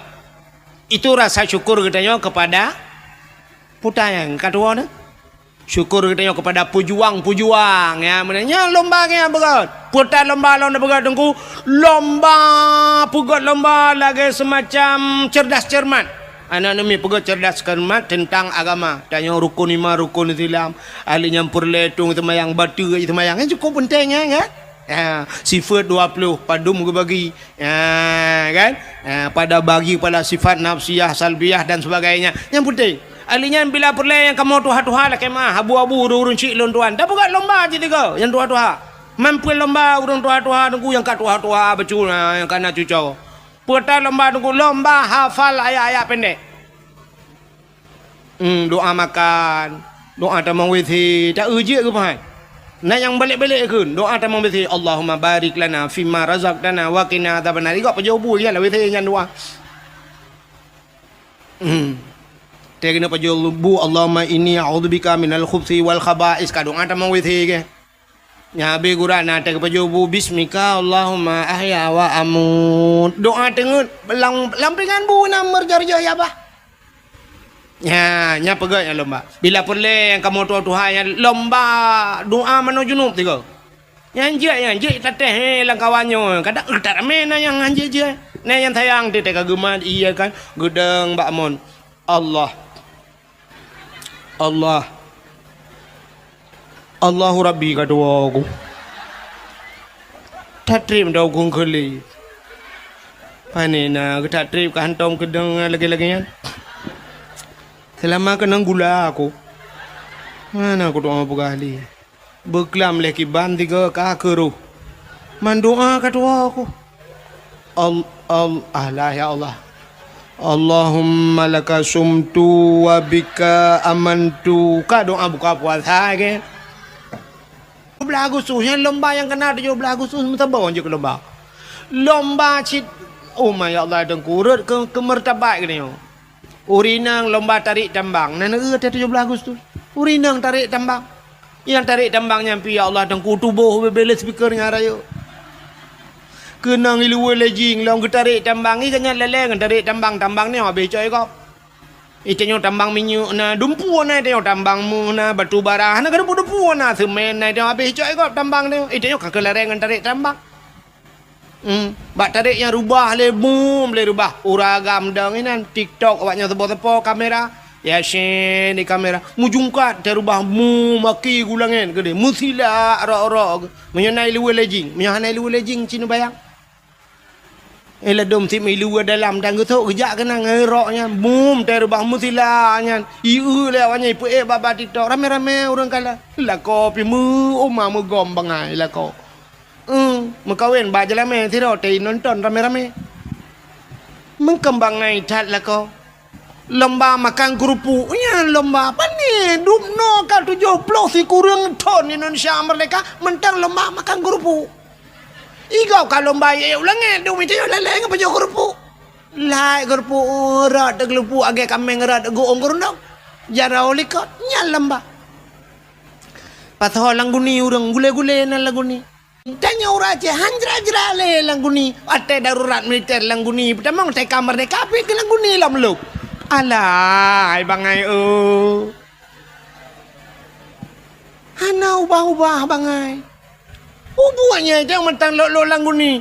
Itu rasa syukur geutanyoe kepada puta nyang ka tuwoe nyoe. Syukur geutanyoe kepada pejuang-pejuang, ya, meunan nyan lomba nyang beugét. Peue that lomba lom beugét, Teungku? Lomba, peugét lomba lagée semacam cerdas cermat. Aneuk neumi peugét cerdas cermat teuntang agama. Tanyoe rukun iman, rukun Islam. Ahli nyang peureulée tueng seumayang, bateue seumayang. Nyan cukup peunteng, ya, kan? Ya, sifat dua puluh, padum geubagi. Ya, kan? Ya, pada bagi pada sifat nafsiyah, salbiyah dan sebagainya. Nyang penting, ahli nyan bila peureulée nyang kamoe tuha-tuha lakée meu'ah, abu-abu ureuëng-ureuëng chik lôn tuan. Tapeugét lomba cit tiga nyang tuha-tuha. Mampu lomba ureuëng tuha-tuha, Teungku, nyang ka tuha-tuha bacut, ha, nyang ka na cucoe. Peue that lomba, Teungku? Lomba hafal ayat-ayat pendek. Hmm, doa makan, doa tamong W C, tak eu jeuet keu pahat. Na nyang balek-balek kheun, doa tamong W C, "Allahumma barik lana fima razaqtana wa qina adzabannar." Igok pajoh bu, ya lah W C nyan doa. Hmm. Teuh keuneuk pajoh bu, "Allahumma inni a'udzubika minal khubsi wal khaba'is." Ka doa tamong W C ke. Nyan habéh gura na teuh pajoh bu, "Bismika Allahumma ahya wa amut." Doa teungeut lam, lam pingan bu na meurjoh-joh ya bah. Nya, nya peugét nyang lomba. Bila peureulée nyang kamoe tuha-tuha nyan lomba doa manoe junub tiga. Nyan jeuet, nyan jeuet tatéh, eh, lam kawan nyoe. Kadang, eh, that ramé na nyang hanjeuet jeuet. Na nyang sayang teuh ka geumat, iya kan, geudong bak mon. Allah. Allah. Allahu Rabbi ka tuwoe ku. Tatreb dau kung keuli. Pane na geutatreb ka hantom keudong lagée-lagée nyan. Seulama keunong gula aku. Mana aku doa peugah lé. Beuklam lé kiban tiga ka keuroh. Mandoa ka tuwoe ku. Al-, al-, alah ya Allah. Allahumma laka sumtu wa bika amantu. Ka doa buka puasa ke? Tujoh belas Agustus, nyang lomba nyang kena tujoh belas Agustus meusaboh jeuet keu lomba. Lomba cit, oh ma ya Allah, Teungku, rot keu, keu meurtabat geutanyoe. Ureueng inong lomba tarék tambang, na neueu teuh tujoh belas Agustus. Ureueng inong tarék tambang. Nyang tarék tambang nyan pih, ya Allah, Teungku, tuboh beubeuleuh speaker nyang rayeuk. Keunong i luwa lejing lom geutarék tambang, i geuhnyan lé-lé ngon tarék tambang, tambang nyoe habéh cok i gob. Itanyoe tambang minyeuk na, dumpeue na itanyoe, tambang meuh na, batu bara na, ka dumpeue-dumpeue na, seumén na itanyoe, habéh cok i gob tambang nyoe. Itanyoe ka keulareng ngon tarék tambang. Hmm. Bak tarék nyang rubah lé, bum, lé rubah. Ureueng agam dong inan, TikTok awak nyan seupôt-seupôt kamera. Yasin di kamera. Meujungkat teuh rubah, bum, aki gulangén keudeh. Meusilak rok-rok. Meunyoe na i luwa lejing. Meunyoe hana i luwa lejing, cit neubayang. Eh, ladom sit meuilu dalam dan geusok geujak keunan ngon rok nyan. Bum, teuh rubah meusilak nyan. Ieu lé awak nyan ipeuék bak-bak TikTok. Ramé-ramé ureueng kalon. Lakoe pih meu, oma meugom bangai lakoe. Eh, meukawen bak jeulamé sidroe teuh nonton ramé-ramé. Meukeumbang ngai that lakoe. Lomba makan keurupuk. Nyan lomba pane? Dubnoe ka tujoh ploh sikureueng thon Indonesia meurdeka, mantong lomba makan keurupuk. Igob ka lomba yek-yek u langét, dum itanyoe lé-lé ngon pajoh keurupuk. Lhai keurupuk, rot teuh keurupuk, agée kaméng rot teuh geuong keurundong. Jaroe likot, nyan lomba. Pasoe lam guni ureueng, gulé-gulé nan lam guni. Tanyoe ureueng Aceh han jra-jra lé lam guni. Watée darurat militer lam guni, peutamong teuka meurdeka pih keu lam guni lom lom. Alah, hai bangai, oh. Hana ubah-ubah bangai. Ubuet nyan nyang mantong lok-lok lam guni.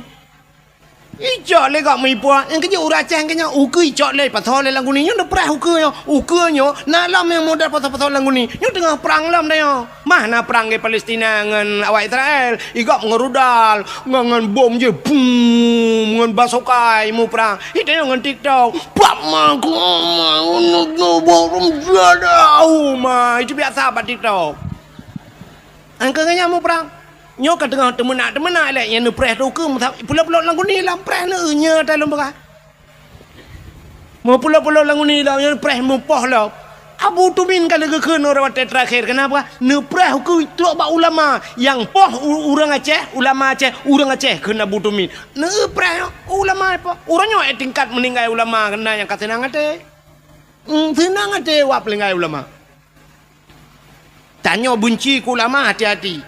Icok lé gob meuipuak, nyang keujeuet ureueng Aceh keu nyan ukeue icok lé, pasoe lé lam guni, nyoe neupreh ukeue nyoe. Ukeue nyoe na lom nyang model pasoe-pasoe lam guni. Nyoe teungoh prang lom tanyoe. Mah na prang di Palestina ngon awak Israel. Igob ngon rudal, ngon, ngon bom jih, bum, ngon basokai muprang. Itanyoe ngon TikTok. Pap ma, ku ma, unu, unu, bom, jada, uma. Itu biasa bak TikTok. Angka nyan muprang. Nyoe ka teungoh teumeunak-teumeunak lé, nyang neupreh teuh ukeue meusa-, pulo-pulo lam guni lom preh neu nyoe tai lom peugah. Meupulo-pulo lam guni lom, nyang neupreh meupoh lom. Abu Tumin ka lheueh geukheun uroe watée teurakhé, kenapa? Neupreh ukeue trok bak ulama. Nyang poh u-, ureueng Aceh, ulama Aceh, ureueng Aceh kheun Abu Tumin. Neupreh ulama poh. Uroe nyoe eh tingkat meuninggai ulama keunan nyang ka seunang até. Hmm, seunang até wak peulinggai ulama. Tanyoe beunci keu ulama, hati-hati.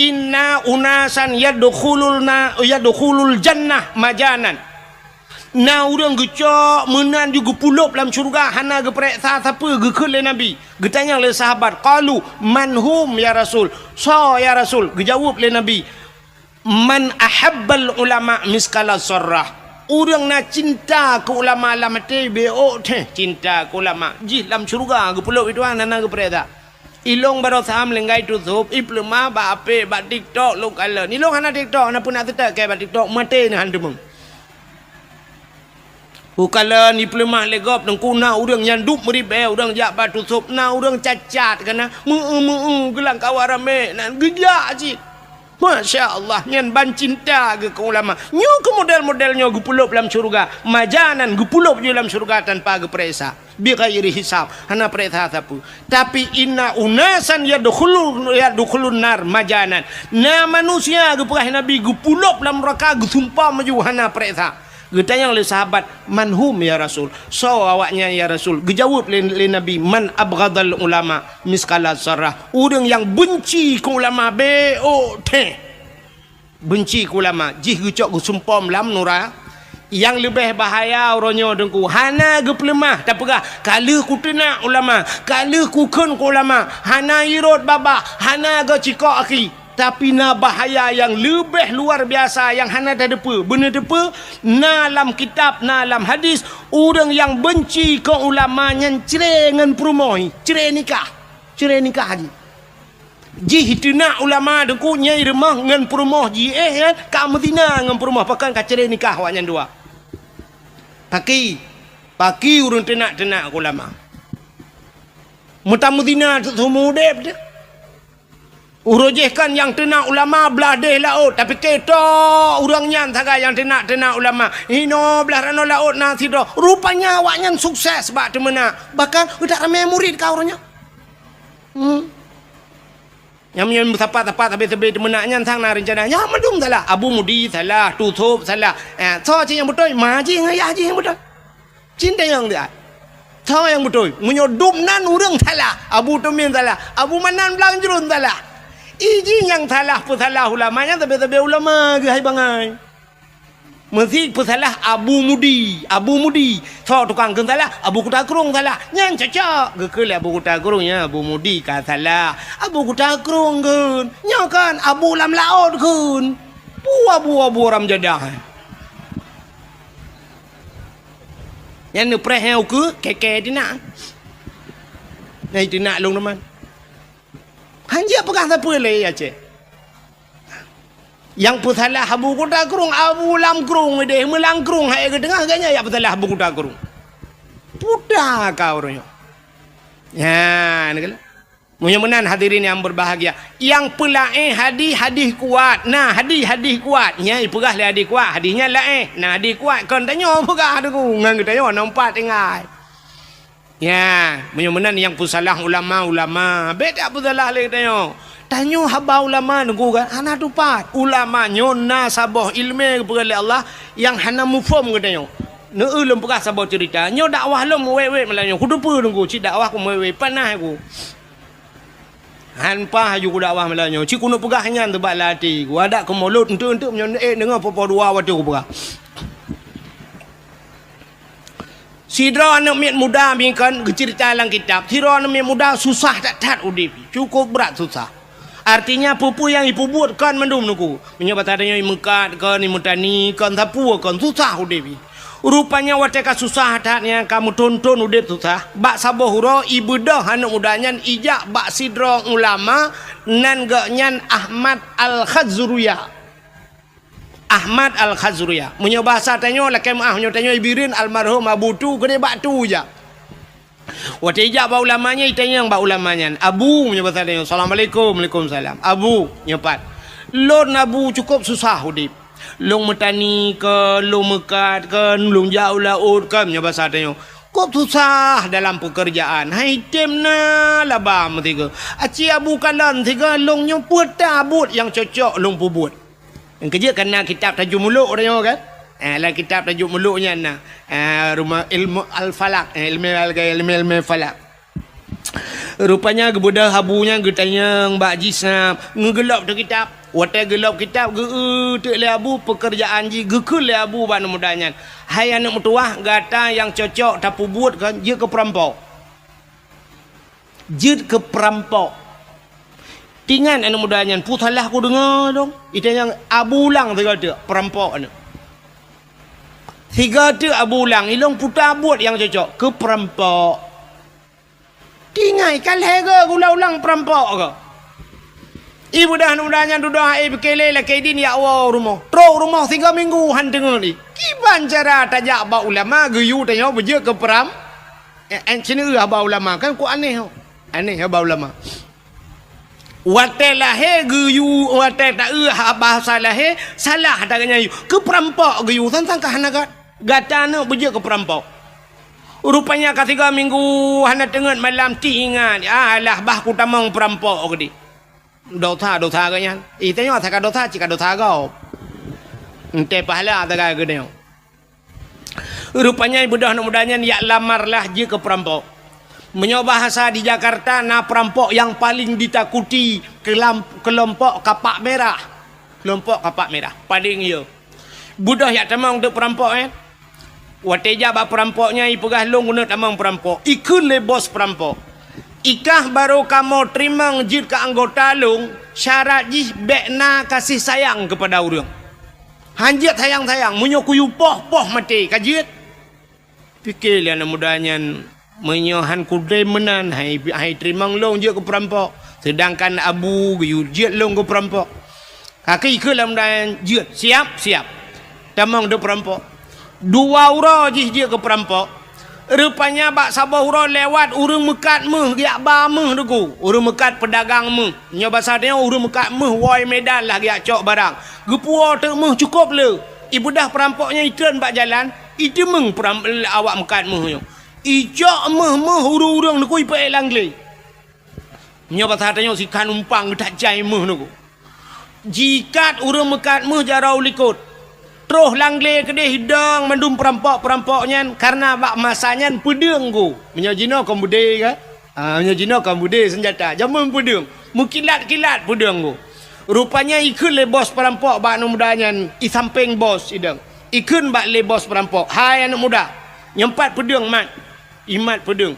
"Inna unasan yadkhulul na-, yadkhulul jannah majanan." Na ureuëng geucok meunan ju geupulop lam syeuruga, hana geupareksa sapeue, geukheun lé Nabi. Geutanyong lé sahabat, qalu, "Man hum ya Rasul?" Soe ya Rasul? Geujaweueb lé Nabi, "Man ahabbal ulama miskala zarrah." Ureuëng na cinta keu ulama lam até, béok teuh cinta keu ulama, jih lam syeuruga geupulop itu hana geupareksa. Ilong baroe sam linggai tusôb, ipeuleumah bak apek, bak TikTok lôn kalon. Ilong hana TikTok, hana peunak teutek keu bak TikTok, maté neuh han teumeung. Ukalon ipeuleumah lé gob teungku, na ureuëng nyang duek meuribée, ureuëng jak bak tusôb, na ureuëng cacat kana, meu-eu-meu-eu geulang kawa ramé, nan geujak cit. Masya Allah, nyan ban cinta geuh keu ulama. Nyoe keu model-model nyoe geupulop lam syeuruga. Majanan geupulop jih lam syeuruga tanpa geupareksa. Bighairi hisab, hana pareksa sapeue. Tapi, "Inna unasan yadkhulu-, yadkhulun nar majanan." Na manusia, geupeugah Nabi, geupulop lam nuraka, geusumpom ju hana pareksa. Geutanyong lé sahabat, "Man hum ya Rasul?" Soe awaknyan ya Rasul? Geujaweueb lé, lé Nabi, "Man abghadal ulama miskala zarrah." Ureuëng nyang beunci keu ulama béok teuh. Beunci keu ulama, jih geucok geusumpom lam nura. Nyang leubeh bahaya uroe nyoe teungku, hana geupeuleumah tapeugah, "Ka lheueh kuteunak ulama, ka lheueh kukheun keu ulama, hana irot babah, hana geucikok aki." Tapi na bahaya nyang leubeh luar biasa nyang hana tateupeue. Beuneuteupeu, na lam kitab, na lam hadis, ureuëng nyang beunci keu ulama nyan cre ngon peurumoh, cre nikah. Cre nikah jih. Jih teunak ulama teungku nyang rumoh ngon peurumoh jih, eh, ka meuzina ngon peurumoh, pakon ka cre nikah awaknyan dua. Paki, paki ureuëng teunak-teunak ulama. Meutamuzina seumeu udeb teuh. Uroe jih kan nyang teunak ulama blah deh laôt, tapi keto ureuëng nyan sagai nyang teunak-teunak ulama. Inoe blah ranoe laôt na sidroe. Rupanya awaknyan sukses bak teumeunak. Bahkan utak ramé murit ka ureuëng nyan. Hmm. Nyang meunyoe meusapat-sapat sabe-sabe teumeunak nyan sang na reuncana. Nyan mandum salah. Abu Mudi salah, Tusôb salah. Eh, soe cit nyang beutôi? Ma jih ngon yah jih nyang beutôi. Cit nyang dia. Soe nyang beutôi? Meunyoe dum nan ureuëng salah, Abu Tumin salah, Abu Manan Blang Jruen salah. Iji nyang salah peusalah ulama nyan sabe-sabe ulama geuhai bangai. Meusi peusalah Abu Mudi, Abu Mudi. Soe tukang kheun salah? Abu Kuta Krueng salah. Nyan cocok. Geukheun lé Abu Kuta Krueng, nyan Abu Mudi ka salah. Abu Kuta Krueng kheun. Nyoe kan Abu lam laôt kheun. Pu Abu, Abu Ramjadah. Nyan neupreh nyang ukeue, keke dinak. Nyang dinak lôn teuma. Hanjeuet peugah sapeue lé Aceh. Nyang peusalah Abu Kuta Krueng, Abu Lam Krueng deh, meulang krueng hai geuteungoh, gobnyan nyang peusalah Abu Kuta Krueng. Puta ka ureuëng nyoe. Nyan, keulah. Meunyoe meunan hadirin yang berbahagia, nyang peulaén hadih, hadih kuat. Nah, hadih, hadih kuat. Nyan ipeugah lé hadih kuat, hadih nyan laén. Nah, hadih kuat kon tanyoe peugah teungku, ngon geutanyoe nompat tinggai. Ya, meunyoe meunan nyang peusalah ulama, ulama. Bék tapeusalah lé geutanyoe. Tanyoe haba ulama teungku kan, hana tupat. Ulama nyoe na saboh ileumé geupeugah lé Allah nyang hana muphom geutanyoe. Neu-eu lôn peugah saboh ceurita. Nyoe dakwah lôn meuwét-wét malam nyoe. Kuteupeue teungku, cit dakwah ku meuwét-wét, panas ku. Han paih laju kudakwah malam nyoe. Cit keuneuk peugah nyan teubak lam até ku. Adak keu mulod, enteuk-enteuk meunyoe ék deungoe po-po dua watée kupeugah. Sidroe aneuk miet muda bingkon geuceurita lam kitab. Sidroe aneuk miet muda susah that-that udeb, cukup brat susah. Artinya, peue-peue nyang ipeubuet kon mandum teungku. Meunyoe basa tanyoe imeukat kon, imeutani kon, sapeue kon, susah udeb. Rupanya watée ka susah that nyan, ka meuthon-thon udeb susah, bak saboh uroe ibeudôh aneuk muda nyan ijak bak sidroe ulama, nan gobnyan Ahmad Al-Khazruya. Ahmad Al-Khazruya. Meunyoe basa tanyoe lakée meuáh, meunyoe tanyoe i Bireuen almarhum Abu Tu, keudeh bak Tu ijak. Watée ijak bak ulama nyan, itanyong bak ulama nyan, "Abu," meunyoe basa tanyoe, "Assalamualaikum." "Waalaikumsalam." "Abu," nyoe pat, "lôn Abu cukup susah udeb. Lôn meutani kon, lôn meukat kon, lôn jak u laôt kon," meunyoe basa tanyoe, "cukup susah dalam peukeurjaan. Hai tem na laba meusigoe. Aci Abu kalon sigoe lôn nyoe peue ta buet nyang cocok lôn peubuet." Nyang keujeuet ka na kitab Tajul Muluk tanyoe kan? Eh, lam kitab Tajul Muluk nyan na, eh, rumoh ilmu al-falak, eh, ilmu al-, ilmu, ilmu falak. Rupanya geubeudôh abu nyan geutanyong bak jih snap, ngeugeulôb teuk kitab. Watée geulôb kitab, geu-eu teuk lé abu peukeurjaan jih, geukheun lé abu bak aneuk muda nyan, "Hai aneuk meutuwah, gata nyang cocok tapeubuet kon jeuet keu peurampok." Jeuet keu peurampok. Tingat aneuk muda nyan, peue salah kudeungoe dong. Itanyong abu ulang sigoe teuk, peurampok nyan. Sigoe teuk abu ulang, ilong puta buet nyang cocok, keu peurampok. Tingai ka lhée goe geulang-ulang peurampok goe. Ibeudôh aneuk muda nyan dudoe hai pike lé lakée idin jak woe u rumoh. Trok u rumoh sigoe minggu han teungeut i. Kiban cara tajak bak ulama geuyue tanyoe beujeuet keu peuram-, eh, eh, sineuk haba ulama kan ku aneh ho. Aneh haba ulama. Watée lahé geuyue, watée taeu bahasa lahé, salah ata geuh nyan yue. Keu peurampok geuyue, sang-sang ka hana gat-, gata neuk beujeuet keu peurampok. Rupanya ka sigoe minggu hana teungeut malam teuingat, "Alah, bah kutamong peurampok," geudi. Dosa-dosa geuh nyan. Ih, tanyoe asai ka dosa, cit ka dosa gob. Entée pahala sagai geutanyoe. Rupanya ibeudôh aneuk muda nyan jak lamar lah jeuet keu peurampok. Meunyoe bahasa di Jakarta na peurampok nyang paleng ditakuti keulam-, keulompok kapak merah. Keulompok kapak merah, paleng yo. Beudôh jak tamong teuk peurampok nyan. Watée jak bak peurampok nyan ipeugah, "Lôn keuneuk tamong peurampok." Ikheun lé bos peurampok, "Ikah barô kamoe teurimong jeuet keu anggota lôn, syarat jih bék na kasih sayang keupada ureuëng." Han jeuet sayang-sayang, meunyoe kuyue poh, poh maté, ka jeuet. Pike lé aneuk muda nyan, "Meunyoe han kudem meunan, hai, hai teurimong lôn jeuet keu peurampok, seudangkan abu geuyue jeuet lôn keu peurampok." Ka keu ikheun lé aneuk muda nyan, "Jeuet, siap, siap." Tamong teuk peurampok. Dua uroe jih jeuet keu peurampok. Rupanya bak saboh uroe lewat ureuëng meukat méuh geujak ba méuh teuk. Ureuëng meukat peudagang méuh. Nyoe basa tanyoe ureuëng meukat méuh woe Medan lah geujak cok barang. Geupuwoe teuk méuh cukôp le. Ibeudôh peurampok nyan itreun bak jalan, iteumeung peuram-, awak meukat méuh nyoe. Icok méuh-méuh ureuëng-ureuëng teuk ipeuék lam glé. Nyoe basa tanyoe sikhan umpang geutak jai méuh teuk. Jikat ureuëng meukat méuh jaroe u likot. Troh lam glé keudeh dong mandum peurampok-peurampok nyan, kareuna bak masa nyan peudeueng go. Meunyoe jinoe kon beudé ka? Ah, meunyoe jinoe kon beudé seunjata. Jameun peudeueng. Meukilat-kilat peudeueng go. Rupanya ikheun lé bos peurampok bak aneuk muda nyan, i sampéng bos idong. Ikheun bak lé bos peurampok, "Hai aneuk muda, nyoe pat peudeueng mat." Imat peudeueng.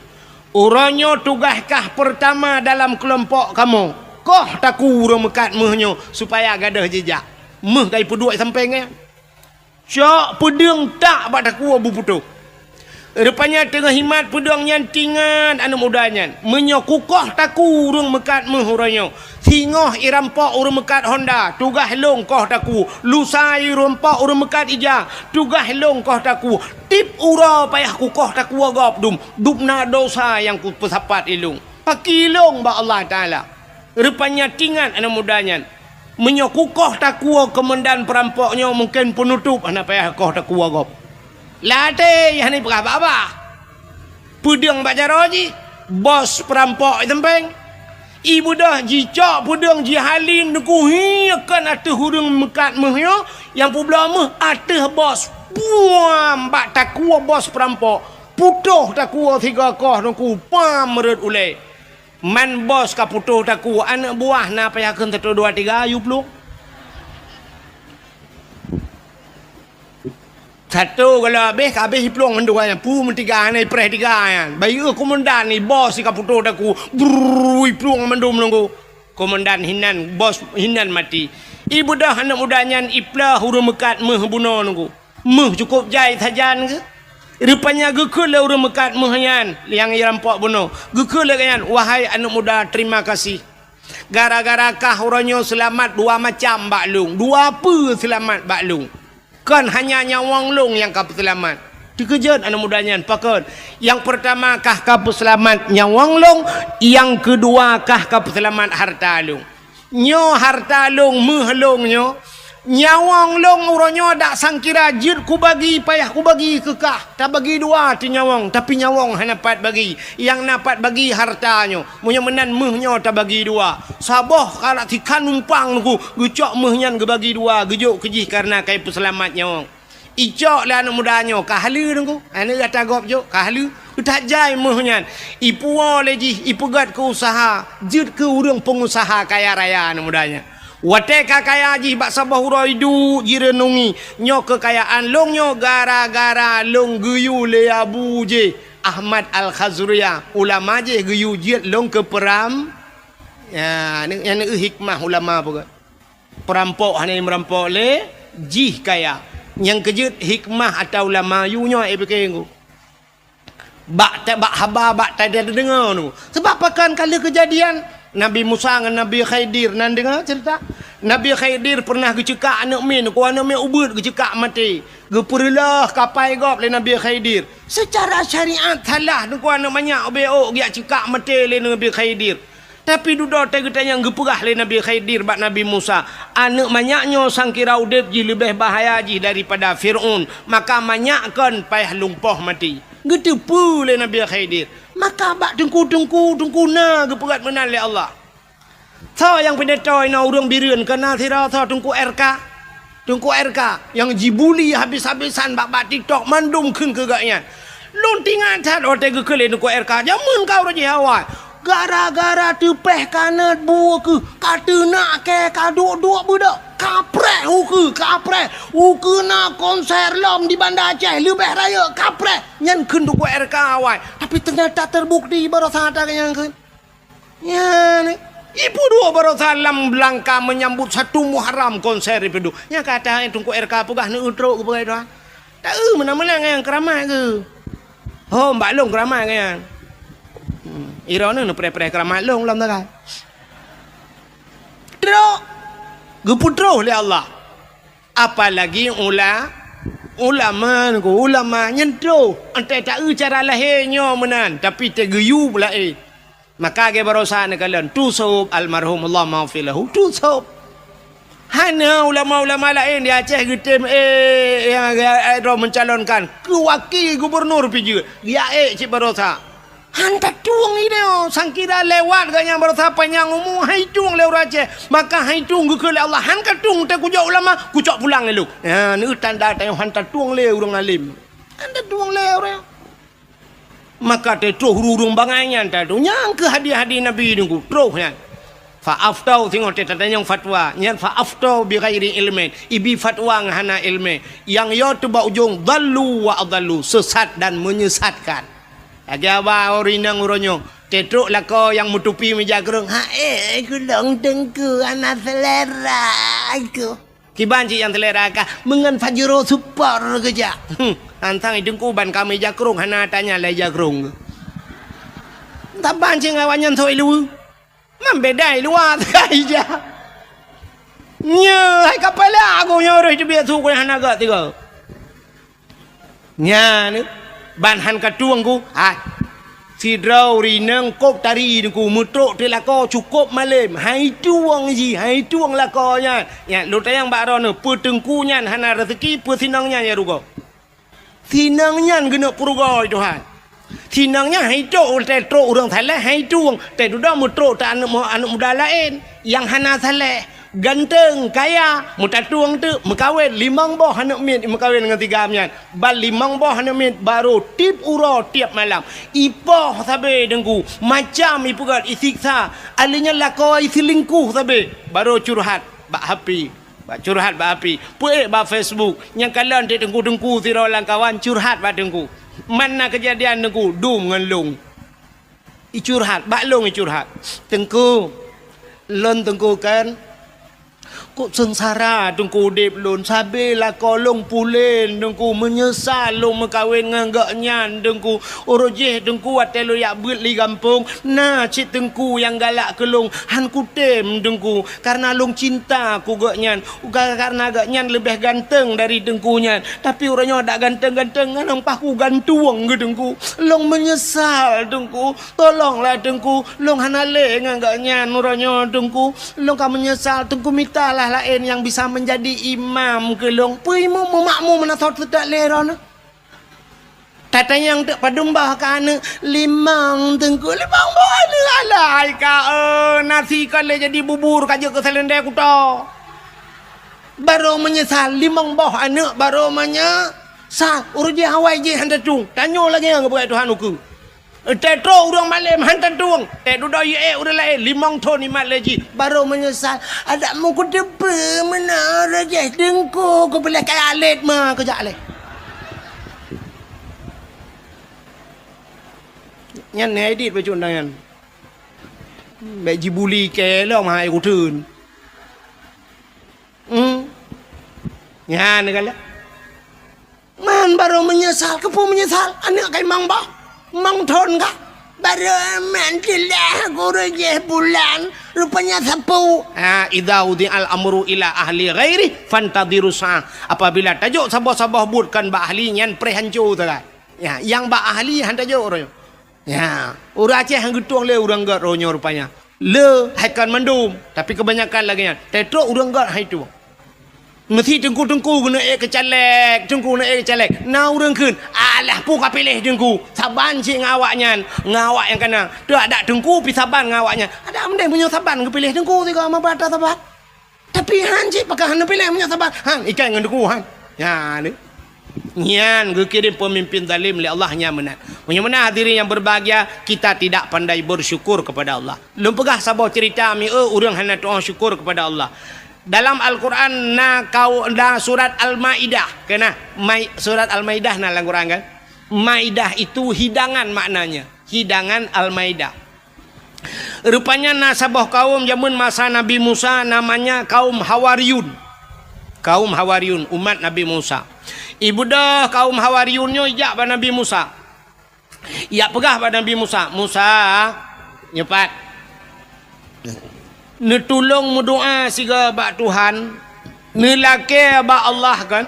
"Uroe nyoe tugaih kah peurtama dalam keulompok kamoe. Koh takue ureuëng meukat méuh nyoe supaya gadôh jijak." Méuh ka ipeuduek sampéng nyan. Cok peudeueng tak bak takue bu putôh. Rupanya teungoh imat peudeueng nyan teuingat aneuk muda nyan, "Meunyoe kukoh takue ureuëng meukat méuh uroe nyoe, singoh irampok ureuëng meukat honda, tugaih lôn koh takue. Lusa irampok ureuëng meukat ija, tugaih lôn koh takue. Tiep uroe payah kukoh takue gob dum, dum na dosa nyang kupeusapat ilôn. Paki lôn bak Allah Taala." Rupanya teuingat aneuk muda nyan, "Meunyoe kukoh takue keumandan peurampok nyoe, mungken peunutôp hana payah koh takue gob." Latée hana ipeugah babah. Peudeueng bak jaroe jih, bos peurampok i sampéng. Ibeudôh jicok peudeueng jihalin teuk hi kon ateueh ureuëng meukat méuh nyoe, nyang peubloe méuh ateueh bos. Puam bak takue bos peurampok. Putôh takue sigoe koh teuk, pam rhot ulée. Man bos ka putôh takue, aneuk buah na payah kheun satu dua tiga, yue plueng. Satu kalau habéh, ka habéh iplueng mandua nyan. Pu meutiga nyan, ipreh tiga nyan. Bayeue komandan ni, bos si ka putôh takue. Brrrr, iplueng mandum nunggu. Komandan hinan, bos hinan mati. Ibeudôh aneuk muda nyan iplôh ureuëng meukat méuh bunoe nunggu. Méuh cukôp jai sajan geuh. Rupanya geukheun lé ureuëng meukat méuh nyan nyang irampok bunoe. Geukheun lé gobnyan, "Wahai aneuk muda, terima kasih. Gara-gara kah uroe nyoe seulamat dua macam bak lôn, dua peue seulamat bak lôn. Kon hanya nyawöng lôn nyang ka peuseulamat." Teukeujot aneuk muda nyan, "Pakon?" "Nyang peurtama kah ka peuseulamat nyawöng lôn, nyang keudua kah ka peuseulamat hareuta lôn. Nyoe hareuta lôn, méuh lôn nyoe, nyawöng lôn uroe nyoe dak sangkira jeuet kubagi, payah kubagi keu kah. Tabagi dua teuh nyawöng, tapi nyawöng hana pat bagi. Nyang na pat bagi hareuta nyoe. Meunyoe meunan méuh nyoe tabagi dua. Saboh ka dak sikhan numpang nunggu, geucok méuh nyan geubagi dua, geujok keu jih kareuna ka ipeuseulamat nyawöng." Icok lé aneuk muda nyoe, ka haleue nunggu. Aneuk gata gob jok, ka haleue. That jai méuh nyan, ipuwoe lé jih, ipeugét keu useuha, jeuet keu ureuëng peungusaha kaya raya aneuk muda nyan. Watée ka kaya jih bak saboh uroe iduek jireunungi, nyoe keukayaan lôn nyoe gara-gara lôn geuyue lé abu jih, Ahmad Al-Khazruyah, ulama jih geuyue jeuet lôn keu peuram-, ya, nyan hikmah ulama peugah. Peurampok hana meurampok lé jih kaya. Nyang keujeuet hikmah ata ulama yue nyoe, eh, pike ngu. Bak ta-, bak haba, bak ta-, tadeungoe nyoe. Sabab pakon ka lheueh keujadian Nabi Musa ngon Nabi Khidir, na deungoe ceurita? Nabi Khidir pernah geuceukak aneuk miet, ku aneuk miet ubeuet geuceukak maté. Geupeureuloh kapai gob lé Nabi Khidir. Seucara syariat salah, ku aneuk manyak ubé ôk geujak ceukak maté lé Nabi Khidir. Tapi dudoe teuh geutanyong geupeugah lé Nabi Khidir bak Nabi Musa, "Aneuk manyak nyoe sangkira udeb jih leubeh bahaya jih daripada Fir'aun, maka manyak kon payah lumpoh maté." Geuteupeue lé Nabi Khidir. Maka bak teungku-teungku, teungku na geupeugét meunan lé Allah. Soe nyang pidato inoe ureuëng Bireuen, keu na sidroe soe Teungku R K? Teungku R K nyang jibuli habis-habisan bak, bak TikTok, mandum kheun keu gobnyan. Lôn teuingat that watée geukheun lé Teungku R K, jameun ka uroe jih awai. Gara-gara teupeh kanot bu ukeue, ka teunak kée, ka duek-duek beudôk, kapreh ukeue, kapreh. Ukeue na konser lom di Banda Aceh, leubeh rayeuk, kapreh. Nyan kheun Teungku R K awai. Tapi teunyata teubukti baroesa that nyang kheun. Nyan, ipeuduek baroesa lam langka meunyambut satu Muharram konser ipeuduek. Nyang ka that Teungku R K peugah neutrok geupeugah doa. Taeu meunan-meunan nyan keuramat geuh. Ho, bak lôn keuramat nyan. Hmm, iroe nyoe neupreh-preh keuramat lôn lom tagai. Trok geupeutroh lé Allah. Apalagi ula-, ulama, ulama nyan troh. Entah taeu cara lahé nyoe meunan, tapi teugeuyue laén. Maka lagée baroesa neukalon, Tu Sop almarhum, Allah maghfir lahu, Tu Sop. Hana ulama-ulama laén di Aceh geutem, eh, nyang, eh, droe mencalonkan keu wakil gubernur pih jeuet, geujak ék cit baroesa. Han tatueng idéh, sangkira lewat gobnyan baroesa panyang umu, han itueng lé ureuëng Aceh. Maka han itueng geukheun lé Allah, han katueng teuh kujok ulama, kucok pulang lé lôn. Nyan tanda tanyoe han tatueng lé ureuëng alim. Han tatueng lé ureuëng. Maka teutroh ureuëng bangai nyan tatueng. Nyang keuh hadis-hadis Nabi nunggu, troh nyan. Fa aftau, singoh teutatanyong fatwa, nyan fa aftau bi ghairi ilmin, ibi fatwa ngon hana ilmi. Nyang yo teuh bak ujong, dhallu wa adhallu, sesat dan menyesatkan. Lagée haba ureuëng inong uroe nyoe, teutrok lakoe nyang meutupi meujakrong, "Ha, eh, kulong teungku hana selera aku." Kiban cit nyang selera kah, meungon Pajero Sport keujak. Hmm, antang i teungku ban ka meujakrong, hana tanya lé jakrong. Taban cit ngon awaknyan soi lu. Mam beda i luwa teuka ija. Nyoe hai kapala aku nyoe roh teubiet su ku hana gak tiga. Nyan ban han katueng ku, hai. Sidroe ureuëng inong kop tari nungku meutrok teulako cukop malem. Hai tueng jih, hai tueng lakoe nyan. Nyan lôn tanyong bak droeneuh, peue teungku nyan hana rezeki, peue sinong nyan ya rugoe. Sinong nyan geuneuk peurugoe Tuhan. Sinong nyan han itueng teutrok ureuëng saleh, han itueng teududoe meutrok teu aneuëk mu-, aneuëk muda laén nyang hana saleh, ganteng, kaya, meutatueng teuk, meukawen limong boh aneuëk miet meukawen ngon si Gam nyan. Ban limong boh aneuëk miet barô tieb uroe tieb malam. Ipoh sabe teungku, macam ipeugét isiksa. Aleuh nyan lakoe iseulingkuh sabe, barô curhat bak H P. Bak curhat bak api, peuék bak Facebook. Nyang kalon teuk teungku-teungku sidroe lam kawan curhat bak teungku. Man na keujadian teungku dum ngon lôn. Icurhat, bak lôn icurhat. Teungku, lôn teungku kan, kok seungsara teungku udeb lôn. Sabe lakoe lôn pulen teungku, meunyeusal lôn meukawen ngon gobnyan teungku. Uroe jih teungku watée lôn jak beuet li gampông, na cit teungku nyang galak keu lôn, han kutem teungku. Karena lôn cinta keu gobnyan, ka-, karena gobnyan leubeh ganteng dari teungku nyan. Tapi uroe nyoe dak ganteng-ganteng, ngon paih kugantueng keu teungku. Lôn meunyeusal teungku, tolonglah teungku, lôn hana lé ngon gobnyan uroe nyoe teungku. Lôn ka meunyeusal teungku, mitalah laén nyang bisa meunjadi imam keu lôn. Peue imum meumakmum meunan sot teudak lé droeneuh. Tatanyong teuk padum boh ka aneuëk, limong teungku, limong boh aneuëk alai ka, eh, nasi ka lé jadi bubur ka jeuet keu salendai kuto. Barô meunyeusal, limong boh aneuëk barô meunyeusal. Uroe jih awai jih han tatueng. Tanyoe lagée nyang geupeugah Tuhan ukeue. Teutrok ureuëng malém han tatueng, teududoe yue ureuëng laén, limong thon imat lé jih, barô meunyeusal. Adak meukeudeupe meunoe rajah teungku, kupiléh kaya lét ma keujak lé. Nyan hai dit bacut nyan. Bék jibuli kée lom hai kuteun. Hmm. Nyan galak. Man barô meunyeusal, keupeue meunyeusal? Aneuëk kai mang bah, mang thon kah? Barô man teulah guru jih bulan, rupanya sapeue. Ha, idza wudi'al amru ila ahli ghairi fantadhiru sa'ah. Apabila tajok saboh-saboh buet kon bak ahli nyan preh hanco sagai. Ya, nyang bak ahli han tajok roh. Ya, ureuëng Aceh han geutueng lé ureuëng gét roh nyoe rupanya. Le hai kon mandum, tapi kebanyakan lagée nyan. Teutrok ureuëng gét hai tueng. Meusi teungku-teungku geuneuk ék keu caleg, teungku geuneuk ék keu caleg. Na ureuëng kheun, "Alah, peue kapiléh teungku? Saban cit ngon awaknyan, ngon awak nyang kana. Teuadak teungku pi saban ngon awaknyan." Adak meudeh meunyoe saban geupiléh teungku sigoe meuba atra saban. Tapi han cit pakon hana piléh meunyoe saban. Han, ikai ngon teungku han. Nyan. Nyan geukirém peumimpin zalim lé Allah nyang meunan. Meunyoe meunan hadirin yang berbahagia, kita tidak pandai bersyukur kepada Allah. Lôn peugah saboh cerita mieu ureuëng hana tuoh syukur kepada Allah. Dalam Al-Quran na kau na surat Al-Maidah, kena Mai, surat Al-Maidah na lam Quran kan? Maidah itu hidangan maknanya, hidangan Al-Maidah. Rupanya na saboh kaum jameun masa Nabi Musa namanya kaum Hawariyun. Kaum Hawariyun, umat Nabi Musa. Ibeudôh kaum Hawariyun nyoe ijak bak Nabi Musa. Ijak peugah bak Nabi Musa, "Musa, nyoe pat. Neutulông meudoá sigoe bak Tuhan, neulakée bak Allah kan."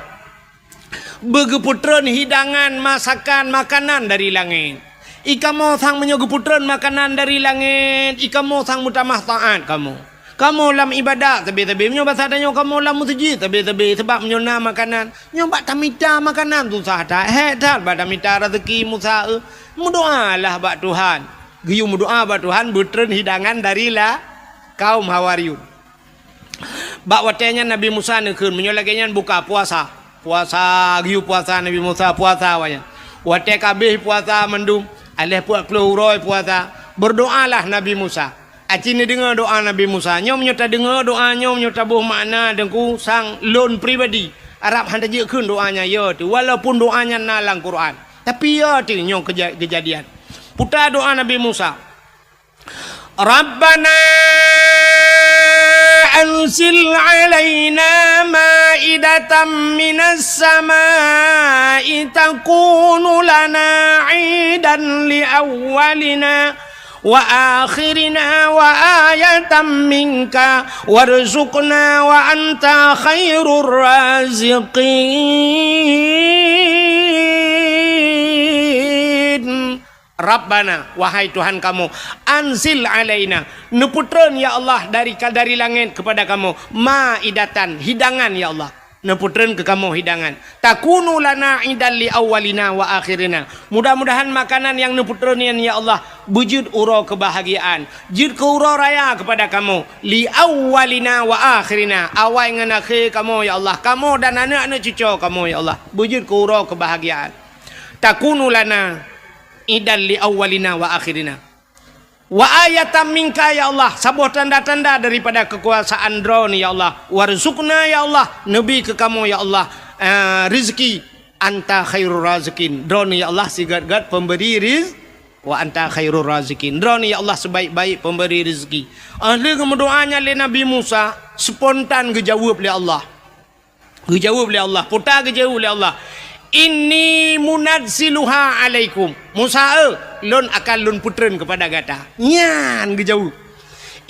Beugeupeutreun hidangan masakan makanan dari langét. I kamoe sang meunyoe geupeutreun makanan dari langét, i kamoe sang meutamah taát kamoe. Kamoe lam ibadat sabe-sabe, meunyoe basa tanyoe kamoe lam meuseujid sabe-sabe, sabab meunyoe na makanan, nyoe bak tamita makanan susah that, hék that bak tamita raseuki Musa, eh. Meudoalah bak Tuhan. Geuyue meudoa bak Tuhan beutreun hidangan dari la kaum Hawariyun. Bak watée nyan Nabi Musa neukheun, meunyoe lagée nyan buka puasa. Puasa, geuyue puasa Nabi Musa, puasa awaknyan. Watée ka habéh puasa mandum, aléh peuet ploh uroe puasa, berdoalah Nabi Musa. Aci neudeungoe doa Nabi Musa. Nyoe meunyoe tadeungoe doa nyoe, meunyoe taboh makna teungku sang lôn pribadi, Arab han tajeuet kheun doa nyan, ya teuh. Walaupun doa nyan na lam Quran. Tapi ya teuh nyoe keja-, kejadian. Puta doa Nabi Musa. Rabbana anzil alaina maidatan minas samai takunu lana idan li awwalina wa akhirina wa ayatan minka warzuqna wa anta khairur raziqin. Rabbana, wahai Tuhan kamoe, anzil alaina, neupeutreun ya Allah dari ka-, dari langét kepada kamoe, maidatan, hidangan ya Allah. Neupeutreun keu kamoe hidangan. Takunu lana idan li awwalina wa akhirina. Mudah-mudahan makanan nyang neupeutreun nyan ya Allah beujeuet uroe keubahgiaan, jeuet keu uroe raya kepada kamoe, li awwalina wa akhirina, awai ngon akhé kamoe ya Allah, kamoe dan aneuëk-aneuëk cucoe kamoe ya Allah, beujeuet keu uroe keubahgiaan. Takunu lana idan li awwalina wa akhirina. Wa ayatan minka, ya Allah, saboh tanda-tanda daripada kekuasaan Droeneuh, ya Allah. Warzuqna, ya Allah, neubi keu kamoe, ya Allah, eh, rezeki. Anta khairur raziqin. Droeneuh, ya Allah, sigét-gét pemberi riz-, wa anta khairur raziqin. Droeneuh, ya Allah, sebaik-baik pemberi rezeki. Ah, lheueh geumeudoa nyan lé Nabi Musa, spontan geujaweueb lé Allah. Geujaweueb lé Allah, peue geujaweueb lé Allah, "Inni munazziluha alaikum." Musa, eh, lôn akan lôn peutreun kepada gata. Nyan geujaweueb.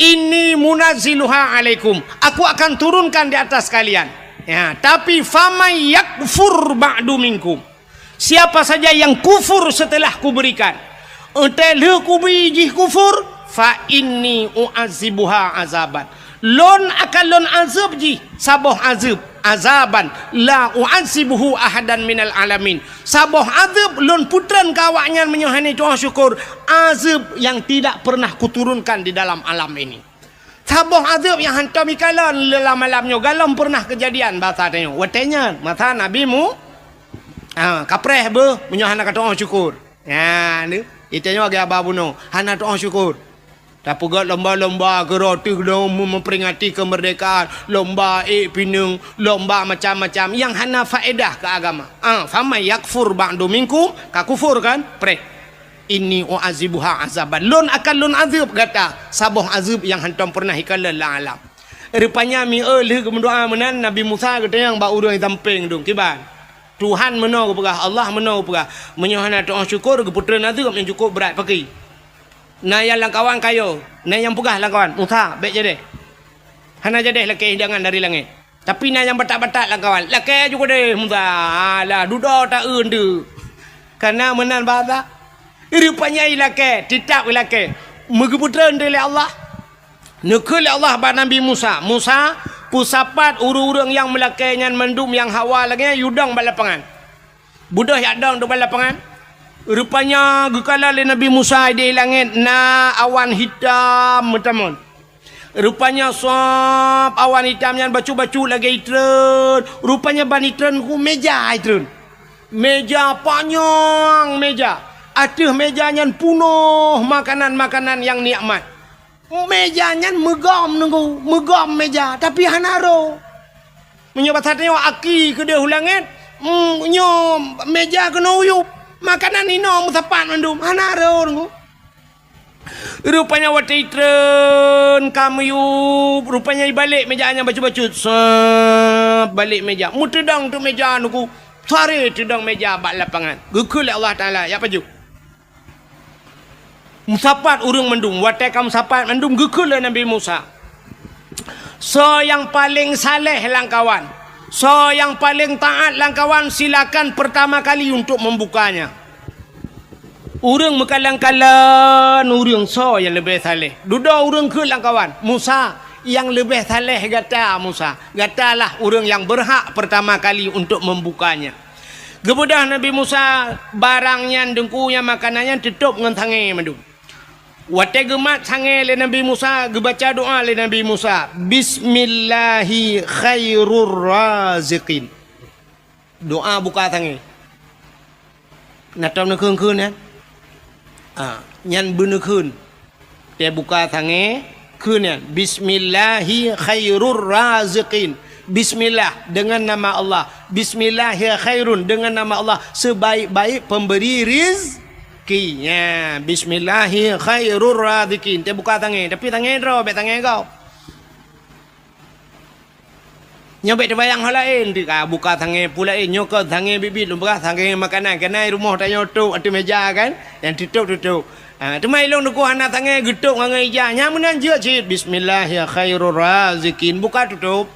"Inni munazziluha alaikum." Aku akan turunkan di atas kalian. Ya, tapi, "Faman yakfur ba'du minkum." Siapa saja yang kufur setelah kuberikan, enteuk lheueh kubi jih kufur, fa inni u'azibuha azaban. Lôn akan lôn azeueb jih saboh azeueb, azaban la u'azibuhu ahadan minal alamin. Saboh azeueb lôn peutreun keu awaknyan meunyoe hana tu'oh syukur, azeueb yang tidak pernah kuturunkan di dalam alam ini. Saboh azeueb nyang hantom ikalon lam alam nyoe galom pernah keujadian basa tanyoe. Watée nyan, masa Nabi Mu-, ha, kapreh beuh meunyoe hana katu'oh syukur. Ha, ni. Itanyoe lagée haba bunoe, hana tu'oh syukur. Tapeugét lomba-lomba keurau teuh lom meuperingati keumeurdekaan, lomba ék pineung, lomba macam-macam nyang hana faedah keu agama. Ah, faman yakfur ba'du minkum, ka kufur kan? Preh. Inni u'adzibuha azaban. Lôn akan lôn azeueb gata saboh azeueb nyang hántom peureunah ikalon lam alam. Rupanya mieu lheueh geumeudoá meunan Nabi Musa geutanyong bak ureuëng sampéng dum, "Kiban? Tuhan meunoe geupeugah, Allah meunoe geupeugah, meunyoe hana tu'oh syukur geupeutreun azeueb nyang cukôp brat paki." Na nyang lamkawan kayo, na nyang peugah lamkawan, "Musa, bék jadeh. Hana jadeh lakée hidangan dari langét." Tapi na nyang batat-batat lamkawan, "Lakée ju keudeh Musa, alah dudoe taeun deuh." Kana meunan bahasa. Rupanya ilakée, titap ilakée. Meugeupeutreun lé Allah. Neukheun lé Allah bak Nabi Musa, "Musa, peusapat ureuëng-ureuëng nyang meulakée nyan mandum nyang hawa lagée nyan yue dong bak lapangan." Beudôh jak dong teuk bak lapangan. Rupanya geukalon lé Nabi Musa di langét na awan hitam meutamon. Rupanya sab awan hitam nyan bacut-bacut lagée itreun. Rupanya ban itreun ku méja itreun. Méja panyang méja. Ateueh méja nyan punoh makanan-makanan nyang nikmat. Méja nyan meugom nunggu, meugom méja, tapi hana ro. Meunyoe basa tanyoe aki keudeh u langét, mm, nyoe méja keunoe uyueb, makanan inoe meusapat mandum, hana ro nunggu. Rupanya watée itreun ka meuyueb, rupanya ibalek méja nyan bacut-bacut, sab balek méja, meuteudong teuk méja nunggu, sare teudong méja bak lapangan. Geukheun lé Allah Taala, "Jak pajoh." Meusapat ureuëng mandum, watée ka meusapat mandum geukheun lé Nabi Musa, "Soe nyang paleng saleh lamkawan, soe nyang paleng taát lamkawan, silakan pertama kali untuk membukanya." Ureuëng meukalon-kalon ureuëng soe nyang leubeh saleh. Dudoe ureuëng kheun lamkawan, "Musa, nyang leubeh saleh gata Musa. Gatalah ureuëng nyang beurhak pertama kali untuk membukanya." Geubeudôh Nabi Musa barang nyan, deungku, nyang makanan nyan teutôb ngon sangée mandum. Watée geumat sangée lé Nabi Musa, geubaca doá lé Nabi Musa, "Bismillahi khairur raziqin." Doá buka sangée. Na tom neukheun-kheun nyan? Ah, nyan beuneukheun. Teubuka sangée, kheun nyan, "Bismillahi khairur raziqin." Bismillah, dengan nama Allah. "Bismillahi khairun," dengan nama Allah, sebaik-baik pemberi rizki. Ya, "Bismillahi khairur raziqin." Teubuka sangée, tapi sangée droe, bék sangée gob. Nyoe bék teubayang ho laén, di ka buka sangée peue laén, nyoe keuh sangée biet-biet lôn peugah, sangée makanan, keunan rumoh tanyoe tôb ateueh méja kan, nyang teutôb-teutôb. Ha, teuma ilôn teungku hana sangée geutôb ngon ija, nyang meunan jeuet cit, "Bismillahi khairur raziqin," buka tutôb.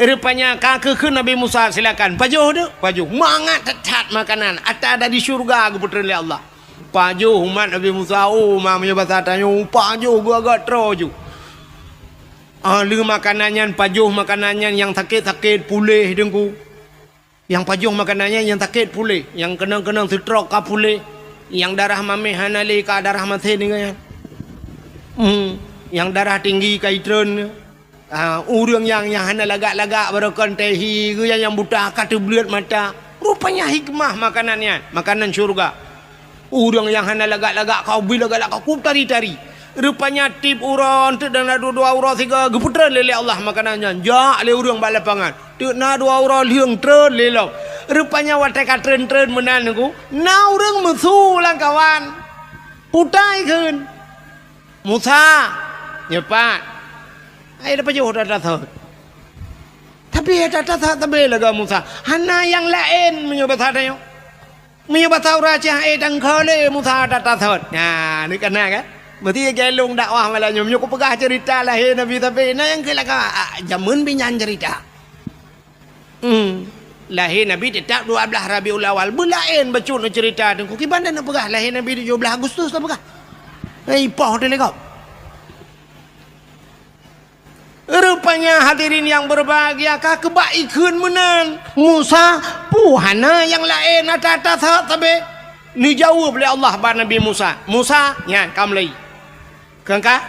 Rupanya ka geukheun Nabi Musa, "Silakan, pajoh deuh, pajoh." Mangat that-that makanan, ata dari syeuruga geupeutreun lé Allah. Pajoh umat Nabi Musa, oh, ma meunyoe basa tanyoe, pajoh geuagak troe ju. Ah, lheueh makanan nyan, pajoh makanan nyan, nyang sakét-sakét puléh, Teungku. Nyang pajoh makanan nyan, nyang sakét puléh, nyang keunong-keunong seutrok ka puléh, nyang darah maméh hana lé ka darah maté nyan. Hmm, nyang darah tinggi ka itreun. Ah, ureuëng nyang, nyang hana lagak-lagak baroe kon teuh hi, geu nyang, nyang buta ka teubleuet mata. Rupanya hikmah makanan nyan, makanan syeuruga. Ureuëng nyang hana lagak-lagak, ka ubit lagak-lagak, ka tari-tari. Rupanya tieb uroe, teuk na dua-dua uroe sigoe, geupeutreun lé, lé Allah makanan nyan. Jak lé ureuëng bak lapangan. Teuk na dua uroe lheueng treun lé lom. Rupanya watée ka treun-treun meunan nyoe, na ureuëng meusu lamkawan. Putai kheun. Musa, nyoe pat. Hai, dah pajoh ata-ata thot. Tapi ata-ata thot sabe lagak Musa. Hana nyang laén meunyoe basa tanyoe. Meunyoe basa ureuëng Aceh, hai tangkho lé Musa ata-ata thot. Nah, ni kana kan? Meusti galong dakwah malam nyoe. Meunyoe kupeugah cerita lahé Nabi sabe, na nyang keu lagak, ah, jameun binyan cerita. Hmm. Lahé Nabi teutap dua blaih Rabiul Awal. Beulaén bacut neucerita Teungku. Kiban dan neupeugah lahé Nabi tujoh blaih Agustus neupeugah. Eh, ipoh teuh lé gob. Rupanya hadirin yang berbahagia, ka keubak ikheun meunan. Musa, peue hana nyang laén ata-ata thot sabe? Neujaweueb lé Allah bak Nabi Musa. Musa, nyan ka mulai. Keu ka?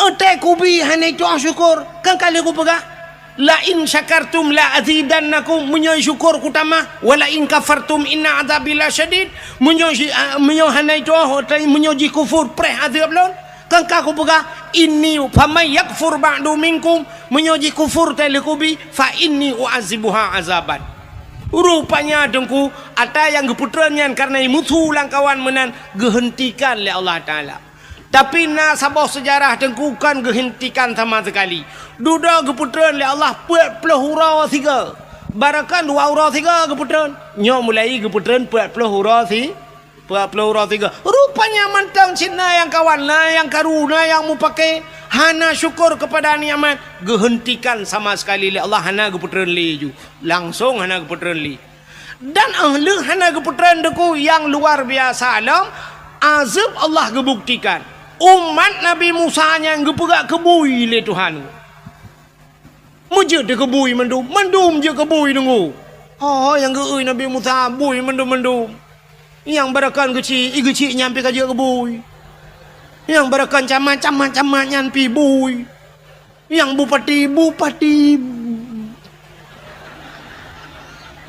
Eutai kubi hana itu'oh syukur. Keu ka lheueh kupeugah. "La in syakartum la azidannakum," meunyoe syukur kutamah, "wa la in kafartum inna adzabi lasyadid," meunyoe ji-, ah, meunyoe hana itu, meunyoe jih kufur, preh azab lôn. Kan ka kupeugah, "Inni faman yakfur ba'du minkum," meunyoe jih kufur teuh leukubi, "fa inni u'azibuha azaban." Rupanya Teungku, ata nyang geupeutreun nyan kareuna musu lam kawan meunan geuheuntikan lé Allah Taala. Tapi na saboh seujarah Teungku kon geuheuntikan sama seukali. Dudoe geupeutreun lé Allah peuet ploh uroe sigoe. Barokon dua uroe sigoe geupeutreun. Nyoe mulai geupeutreun peuet ploh uroe si-, peuet ploh uroe sigoe. Rupanya mantong cit na nyang kawan, na nyang karu, na nyang mupake, hana syukur keupada nikmat, geuheuntikan sama seukali lé Allah, hana geupeutreun lé ju. Langsong hana geupeutreun lé. Dan óh lheueh hana geupeutreun Teungku nyang luar biasa lom, azeueb Allah geubuktikan. Umat Nabi Musa nyan geupeugah keu bui lé Tuhan. Meujeuet teuh keu bui mandum, mandum jeuet keu bui Teungku. Oh, nyang geu-eu Nabi Musa bui mandum-mandum. Nyang barokon geuchik, i geuchik nyan pih ka jeuet keu bui. Nyang barokon camat, camat-camat nyan pih bui. Nyang bupati, bupati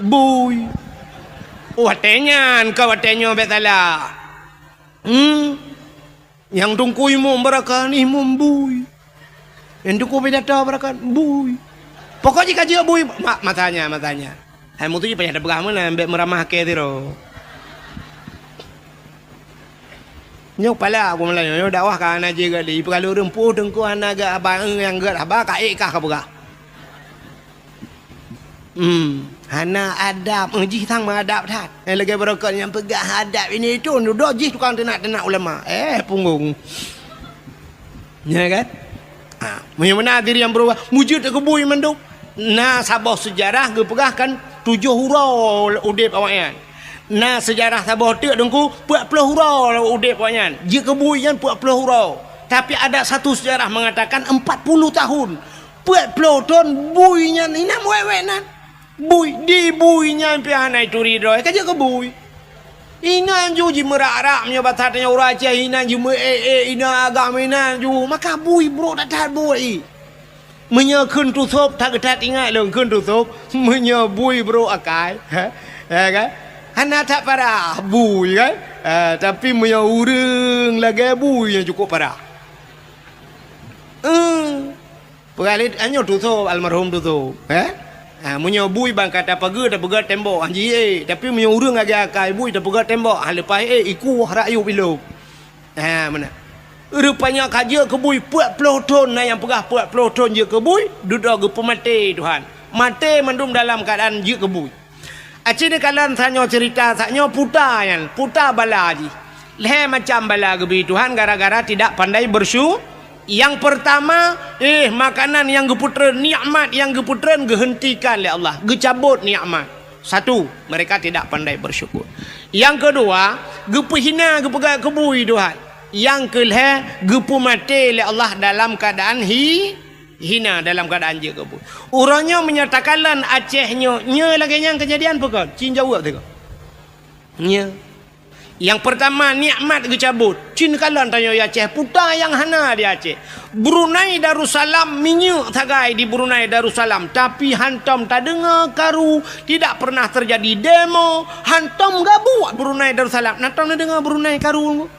bui. Oh, watée nyan, ka watée nyoe bék salah. Hmm. Nyang teungku imum barokon, imum bui. Nyang teungku pidato barokon, bui. Pokok jih ka jeuet bui, ma-, masanya, masanya. Hai mutu jih payah tapeugah meunan, bék meuramah kée sidroe. Nyoe pala aku meulayeue, nyoe dakwah ka hana jeuet gét lé. Ipeugah lôn ureuëng peue teungku hana gét haba, nyang gét haba ka ék kah ka peugah. Hmm, hana adab, eh, jih sang meuadab that. Eh, lagée barokon nyang peugah adab ini itu, dudoe jih tukang teunak-teunak ulama. Eh, punggong. Ya kan? Ha, meunyoe meunan diri nyang beurubah, mujud keu bui mandum. Na saboh seujarah geupeugah kan tujoh uroe udeb awaknyan. Na seujarah saboh teuk Teungku, peuet ploh uroe udeb awaknyan. Jeuet keu bui nyan peuet ploh uroe. Tapi ada satu seujarah mengatakan empat puluh tahun. Peuet ploh thon bui nyan inan wék-wék nan. Bui, di bui nyan pih hana ituri droe, ka jeuet keu bui. Inan ju jimeurak-rak meunyoe basa tanyoe ureuëng Aceh, inan jimeuék-ék, inan agam inan ju. Maka bui brok that-that bui. Meunyoe kheun tusôb, that-that ingat lôn kheun tusôb, meunyoe bui brok akai, ha? Ya kan? Hana that parah bui kan? Ha, tapi meunyoe ureuëng lagée bui nyang cukup parah. Eh. Peugah lé, nyoe tusôb, almarhum tusôb, eh? Ha, meunyoe bui ban ka tapeugét, tapeugét tembok, han jih ék. Tapi meunyoe ureuëng lagée akai bui, tapeugét tembok, han leupah ék, ikueh rakyueb ilôb. Ha, meunan. Rupanya ka jeuet keu bui peuet ploh thon, na nyang peugah peuet ploh thon jeuet keu bui, dudoe geupeumaté Tuhan. Maté mandum dalam keuadaan jeuet keu bui. Aci neukalon tanyoe ceurita, tanyoe puta nyan, puta bala jih. Lhée macam bala geubri Tuhan gara-gara tidak pandai bersyu-, Nyang peurtama, eh, makanan nyang geupeutreun, nikmat nyang geupeutreun geuheuntikan lé Allah, geucabot nikmat. Satu, mereka tidak pandai bersyukur. Nyang keudua, geupeuhina, geupeugah keu bui Tuhan. Nyang keulhée, geupeumaté lé Allah dalam keuadaan hi-, hina, dalam keuadaan jeuet keu bui. Uroe nyoe meunyoe takalon Aceh nyoe, nyoe lagée nyan keujadian peue kon? Cit jaweueb sigoe. Nyoe. Nyang peurtama, nikmat geucabot. Cit neukalon tanyoe Aceh, puta nyang hana di Aceh. Brunei Darussalam, minyeuk sagai di Brunei Darussalam, tapi hantom tadeungoe karu, tidak pernah terjadi demo, hantom gabuek Brunei Darussalam. Na tom neudeungoe Brunei karu?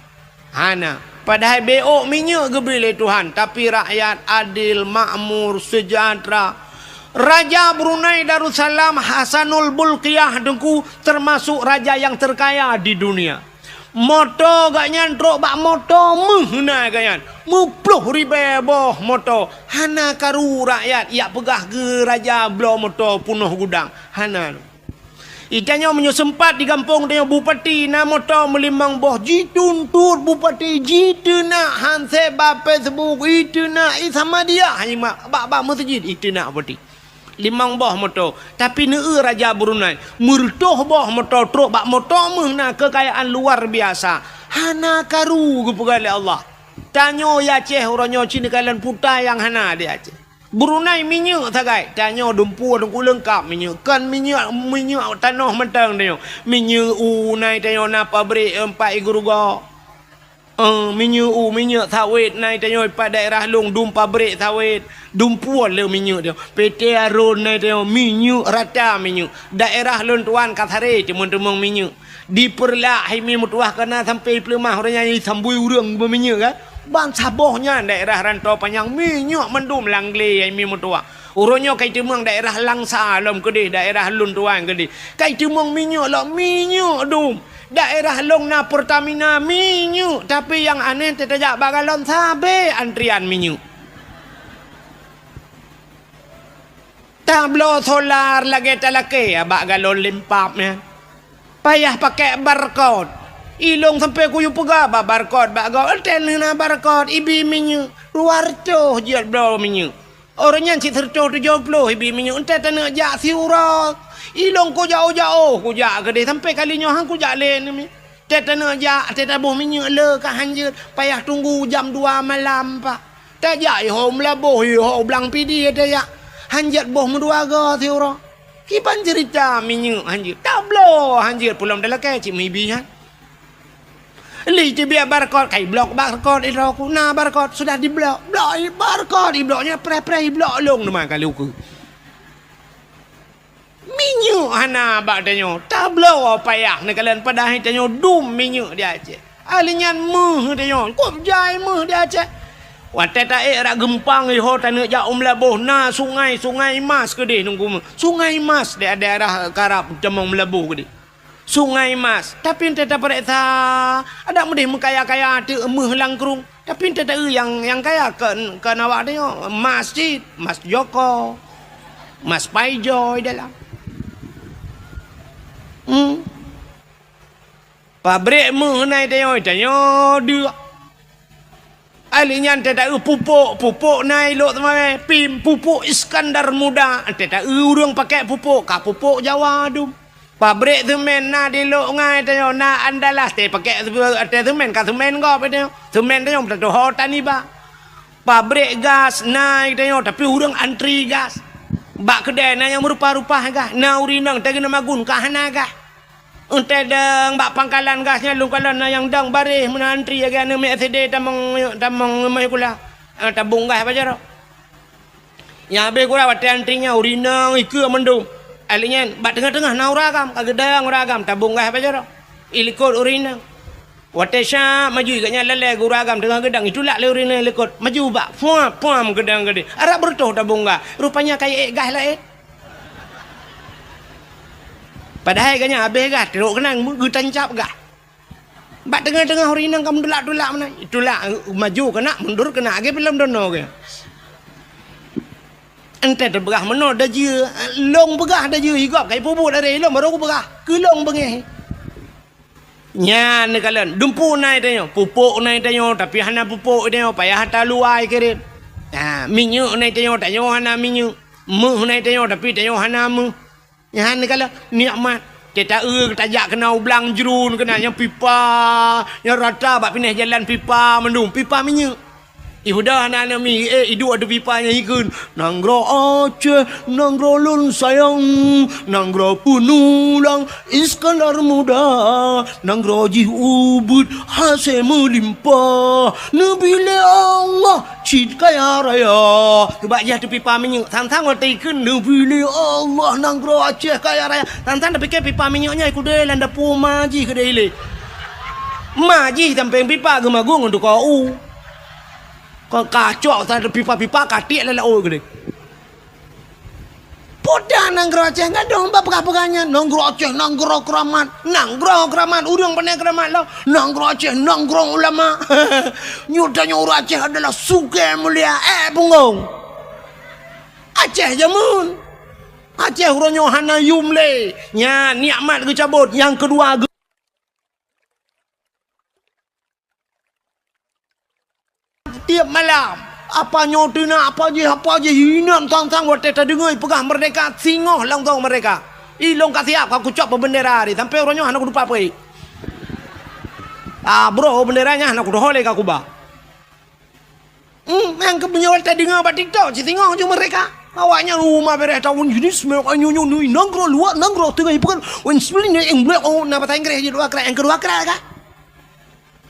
Hana. Padahai bék minyeuk geubri lé Tuhan, tapi rakyat adil, makmur, sejahtera. Raja Brunei Darussalam Hasanul Bolkiah Teungku termasuk raja nyang terkaya di dunia. Moto gobnyan trok bak moto meuh na gobnyan. Meuploh ribée boh moto. Hana karu rakyat jak peugah keu raja bloe moto peunoh gudang. Hana. Itanyoe meunyoe seumpat di gampông tanyoe bupati na moto meulimong boh, jituntot bupati, jiteunak hansé bak Facebook, iteunak i Samadiyah, i ma-, bak, bak meuseujid iteunak bupati. Limong boh moto, tapi neueu raja Brunei, meureutôh boh moto trok bak moto meuh na keukayaan luar biasa. Hana karu geupeugah lé Allah. Tanyoe Aceh uroe nyoe cit neukalon puta nyang hana di Aceh. Brunei minyeuk sagai, tanyoe dumpeue Teungku leungkap minyeuk. Kon minyeuk, minyeuk tanoh mantong tanyoe. Minyeuk u nai tanyoe na pabrik empat i Geruga. Eh, minyeuk u, minyeuk sawét na i tanyoe pat daerah lôn dum pabrik sawét, dum puon le minyeuk tu. P T Arun na i tanyoe minyeuk rata minyeuk. Daerah lôn tuan ka saré teumon-teumon minyeuk. Di Peureulak hai mi meutuwah ka na sampai i Peuleumah ureuëng nyan sambui ureuëng beuminyeuk kan. Ban saboh nyan daerah Rantau Panyang minyeuk mandum lam glé hai mi meutuwah. Uroe nyoe kai teumeung daerah Langsa lom keudeh, daerah lôn tuan keudeh. Kai teumeung minyeuk lom, minyeuk dum. Daerah lôn na Pertamina minyeuk, tapi nyang aneh teutajak bak galon sabe antrian minyeuk. Tablo solar lagée talakée bak galon limpab nyan. Payah pakai barcode. Ilong sampai kuyue peugah bak barcode bak gob. Entel na barcode, ibi minyeuk. Dua ratus jeuet bloe minyeuk. Ureuëng nyan cit seureutôh tujoh ploh ibi minyeuk, entai taneuk jak siuroe. Ilong kujak-ujak, oh, kujak keudeh sampai kali nyoe han kujak lé neumi. Entai taneuk jak, entai taboh minyeuk le ka han jeuet, payah tunggu jam dua malam, Pak. Tajak iho meulaboh, iho blang pidi tajak. Han jeuet boh meudua goe siuroe. Kiban ceurita minyeuk han jeuet. Tabloe han jeuet, peulom talakée cit meuibi nyan. Li teubiet barcode, kai blok barcode di droe ku. Na barcode, sudah diblok. Blok i barcode, iblok nyan preh-preh, iblok lông teuma kali ukeue. Minyeuk hana bak tanyoe. Tabloe payah neukalon padahai tanyoe dum minyeuk di Aceh. Ahli nyan meuh tanyoe. Kop jai meuh di Aceh. Watée taék rot geumpang iho taneuk jak u Meulaboh na sungai, Sungai Mas keudeh nunggu meuh. Sungai Mas di daerah karab tamong Meulaboh keudeh. Sungai Mas. Tapi enteuk tapareksa, adak meudeh meukaya-kaya teuk meuh langkrueng. Tapi enteuk taeu nyang, nyang kaya kon, kon awak tanyoe, mas cit, mas Joko, mas Paijoy dalam. Hmm. Pabrik meuh na i tanyoe, tanyoe deuek. Ahli nyan teuta eu pupuk, pupuk na i lok teumawé, pim, pupuk Iskandar Muda. Teuta eu ureuëng pakai pupuk, ka pupuk Jawa dum. Pabrik semen na di lok ngai tanyoe, na Andalas, teupakai ateueh semen, ka semen gob tanyoe. Semen tanyoe teutuho taniba. Pabrik gas na i tanyoe, tapi ureuëng antri gas. Bak keudai na nyang meurupa-rupa gas, na ureuëng inong teugeuna magun ka hana gas. Enteuk dong bak pangkalan gas nyan lôn kalon na nyang dong baréh meunan antri lagée aneuk miet S D tamong, tamong meuhukula. Ah, tabong gas bak jaroe. Nyang habéh gura watée antri nyan ureuëng inong ikeue mandum. Ahli nyan bak teungoh-teungoh na ureuëng agam, ka geudong ureuëng agam tabong gas bak jaroe. Ilikot ureuëng inong. Watée syab maju gobnyan lalée gura agam teungoh geudong, itulak lé ureuëng inong ilikot. Maju bak, puam, puam geudong keudeh. Arab beureutoh tabong gas. Rupanya ka iék gas laén. Padahai gobnyan habéh gah, trok keunan geutancab gah. Bak teungoh-teungoh ureuëng inong ka meutulak-tulak meunan. Itulak, maju keunak, mundur keunak, lagée filem dono geuh. Enteuk teupeugah meunoe dajeu, lông peugah dajeu, i gob ka ipeubuet lagée ilông barô kupeugah, keu lông beungéh. Nyan neukalon, dumpeue na i tanyoe, pupuk na i tanyoe, tapi hana pupuk i tanyoe, payah ata luwa ikirém. Ha, minyeuk na i tanyoe, tanyoe hana minyeuk. Meuh na i tanyoe, tapi tanyoe hana meuh. Nyan neukalon nikmat. Teuta eu tajak keunoe u blang jruen keunan nyang pipa, nyang rata bak pinéh jalan pipa mandum, pipa minyeuk. Ihuda hana aneuk miet, eh, iduek ateueh pipa nyang ikheun, "Nanggroe Aceh, nanggroe lôn sayang, nanggroe peunulang Iskandar Muda, nanggroe jih ubit hase meulimpah, neubri lé Allah cit kaya raya." Teubak jih ateueh pipa minyeuk, sang-sang watée ikheun, "Neubri lé Allah nanggroe Aceh kaya raya." Sang-sang tapike pipa minyeuk nyan ikudée lam dapu ma jih keudeh ilée. Ma jih sampéng pipa geumagun ngon tukoe u. Ka kacok sa pipa-pipa ka tiek lam laôt keudeh. Peue dah nanggroe Aceh gadôh bak peugah-peugah nyan, nanggroe Aceh nanggroe keuramat, nanggroe keuramat, ureuëng pane keuramat lom, nanggroe Aceh nanggroe ulama. Nyoe tanyoe ureuëng Aceh adalah sugée mulia, eh, punggong. Aceh jameun. Aceh uroe nyoe hana yum lé. Nyan nikmat geucabot, nyang keudua geu- Tiep malam, apa nyoe teunak, apa jih, apa jih, inan sang-sang watée tadeungoe peugah merdeka, singoh langsong merdeka. Ilong ka siap, ka kucok peubeundera tadi, sampai uroe nyoe hana kutupa peue. Ah, bro, beundera nyan hana kutuho lé ka kuba. Hmm, nyang keu meunyoe tadeungoe bak TikTok, singoh ju merdeka. Awaknyan uma bereh tahun jenis, nanggroe luwa, nanggroe teungoh ipeugah, wen sebenarnya yang blek, oh, na bahasa Inggris je dua krak, yang kedua krak ka.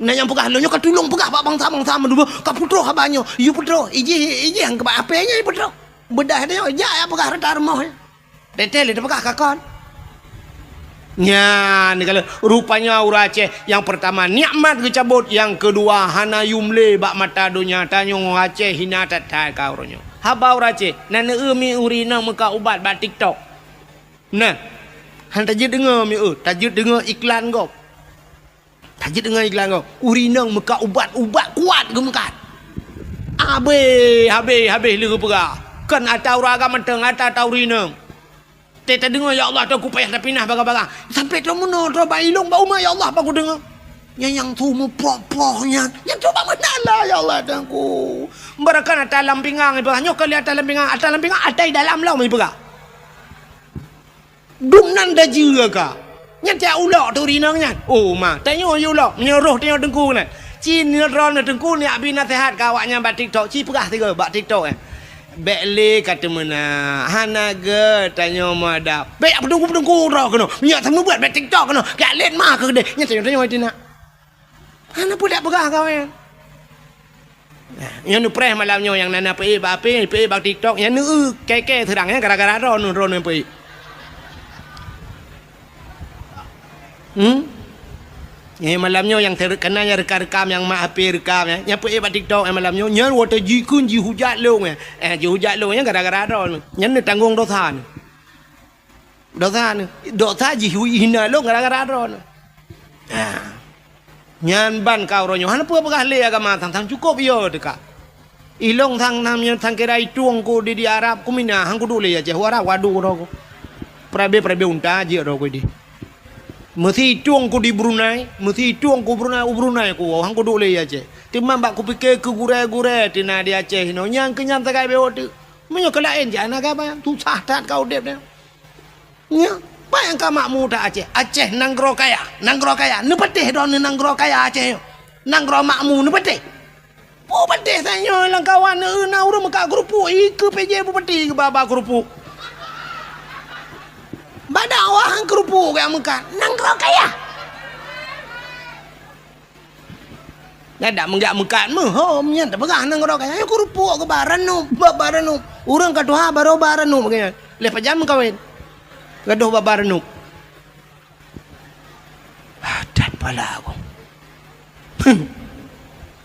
Na nyang peugah lôn nyoe ka tulông peugah bak bansa-bansa meudua, ka peutroh haba nyoe. Yue peutroh, ijih, ijih nyang keubah apé nyoe yue peutroh. Beudah nyoe, jak ya peugah rata rumoh nyoe. Teuntèe lé teupeugah kakon. Nyan, kalau rupanya ureueng Aceh, nyang peurtama nikmat geucabot, nyang keudua hana yum lé bak mata donya. Tanyoe Aceh hina that-that ka uroe nyoe. Haba ureueng Aceh, na neu-eu mi ureueng inong meukat ubat bak TikTok. Nah, han tajeuet deungoe mi eu, tajeuet deungoe iklan gob. Tajeuet deungoe iklan gob. Ureueng inong meukat ubat, ubat kuat geumeukat. Habéh, habéh, habéh lé geupeugah. Kon ata ureueng agam mantong, ata, ata ureueng inong. Teuh tadeungoe, "Ya Allah, Teungku, payah tapinah baga-baga." Sampai troh meunoe, troh bak ilông, bak umat, "Ya Allah, bak kudeungoe." Nyang, nyang tu meuproh-proh nyan. Nyang tu bak meunala, "Ya Allah, Teungku." Barakan ata lam pingang, ipeugah. Nyoe kali ata lam pingang, ata lam pingang, ata di dalam lom, ipeugah. Dum nan dajeue ka. Nyan tiak ulok tu rinong nyan. Oh, ma, tanyoe yue ulok. Meunyoe roh tanyoe teungku nyan. Ci nyoe droeneuh teungku nyak bi naseuhat keu awaknyan bak TikTok. Ci peugah sigoe bak TikTok, eh. Bèk lé ka teumeunak. Hana gèt tanyoe meuadab. Bèk peudungku-peudungku droe keunoe. Meunyoe seumeubeuet bèk TikTok keunoe. Keu lét ma keu keudeh. Nyan tanyoe, tanyoe teunak. Hana peue dak peugah kawén. Nah, nyoe neupreh malam nyoe nyang na, na peuék bak apé, peuék bak TikTok, nyan neu-eu kèe-kèe seurang, nyan gara-gara droeneuh, droeneuh peuék. Hmm? Nyoe malam nyoe nyang ter-, kana nyang rekam-rekam, nyang mak apé rekam, nyan, nyang peuék bak TikTok, nyan malam nyoe, nyan watèe jikheun jihujat lôn, nyan. Eh, jihujat lôn, nyan gara-gara droeneuh. Nyan neutanggong dosa nyoe. Dosa nyoe, dosa jih hina lôn gara-gara droeneuh. Ha. Nyan ban ka uroe nyoe hana peue peugah lé agama sang-sang cukôp yo teuka. Ilông sang, sang, sang kira itueng ku di, di Arab ku mina han kuduek lé Aceh u Arab wadu droe ku. Perabe-perabe unta jeuet droe ku di. Meusi itueng ku di Brunei, meusi itueng ku Brunei, u Brunei ku han kuduek lé Aceh. Teuma bak kupike keu gurèe-gurèe teuh na di Aceh inoe nyang keu nyan sagai bewok teuk. Meunyoe keu laén jak na gaba, susah that ka udép nyoe. Nyoe, peue nyang ka makmu that Aceh? Aceh nanggroe kaya, nanggroe kaya. Neupatéh droeneuh nanggroe kaya Aceh nyoe. Nanggroe makmu neupatéh. Peue patéh tanyoe lam kawan neueu na ureueng meukat keurupuk, ikeue P J Bupati geuba-ba keurupuk. Bak dakwah han keurupuk geuyak meukat. Nanggroe kaya. Nyan dak meugak meukat meuhom nyan tapeugah nanggroe kaya. Nyoe keurupuk geuba ranup, ba, ba ranup. Ureueng ka tuha barô ba ranup geuh nyan. Lheueh pajan meukawen. Gadoh ba, ba ranup. Ah, that pala aku.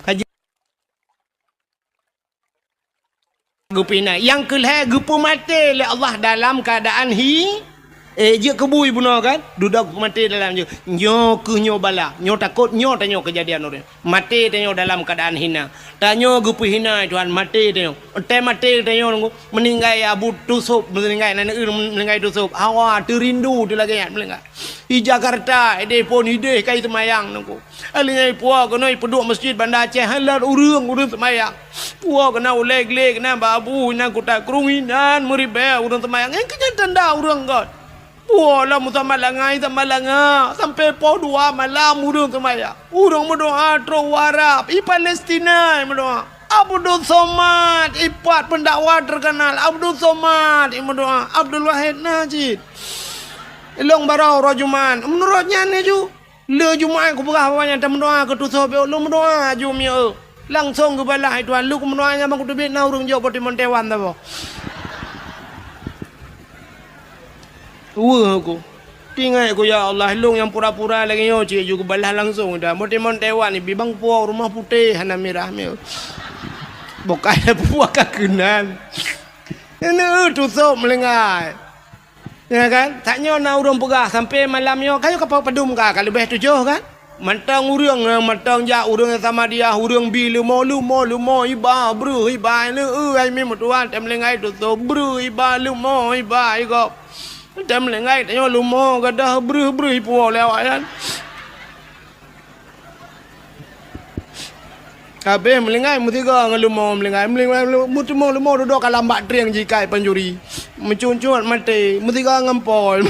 Kaji. Geupinah. Nyang keu lhèe geupeumaté lé Allah dalam keuadaan hi, eh, jeuet keu bui bunoe kan? Dudoe geupeumaté dalam jeuet. Nyoe keuh nyoe bala. Nyoe takot, nyoe tanyoe keujadian ureueng. Maté tanyoe dalam keuadaan hina. Tanyoe geupeuhina Tuhan, maté tanyoe. Watèe maté tanyoe nunggu, meuninggai Abu Tusôb, meuninggai aneuk ureueng meuninggai Tusôb. Hawa teurindu teu lagèe nyan meuninggai. Di Jakarta, ideh phôn ideh kai seumayang nunggu. Alèh nyan ipuwoe keunoe ipeuduek meuseujid Banda Aceh, han lôn ureueng, ureueng seumayang. Puwoe keunoe ulèe glé keunoe bak abu inan kuta krueng inan meuribèe ureueng seumayang. Nyang keu nyan tanda ureueng göt. Puwoe lom meusamat langa, samat langa, sampoe poh dua malam ureueng seumayang. Ureueng meudoa trôk u Arab, i Palestina meudoa. Abdul Somad, ipat pendakwah terkenal. Abdul Somad, imeudoa. Abdul Wahid Najib. Ilông barô uroe Jumat. Meunurot nyan laju. Lé Jumat kupeugah awaknyan tameudoa keu Tusôb, lôn meudoa aju mieu. Langsong geubalah Tuhan, lôn meudoa nyan bang kuteubiet na ureueng jok bak timon Taiwan saboh. Weueh ku. Teuingat ku, ya Allah, lôn nyang pura-pura lagèe nyoe cit ju geubalah langsong dah. Bak timon Taiwan ibi bang puwoe rumoh putéh hana mirah mieu. Bukai puwoe ka keunan. Ini Tusôb meulinggai. Ya kan? That nyoe na ureueng peugah sampoe malam nyoe, ka nyoe ka padum ka, ka leubeh tujoh kan? Mantong ureueng, eh, mantong jak ureueng Samadiyah, ureueng bi leumo, leumo, leumo, iba, breuh, iba, leu, eh, ai mi meutuah, tem linggai tutob, breuh, iba, leumo, iba, igop. Tem linggai tanyoe leumo, gadoh, breuh, breuh, ipuwoe lé awaknyan. Habéh meulinggai meusigoe ngon leumo meulinggai, meulinggai, meulinggai, meuteumé leumo dudoe ka lam bak trieng jikai pancuri. Meucut-cut maté, meusigoe ngon pol.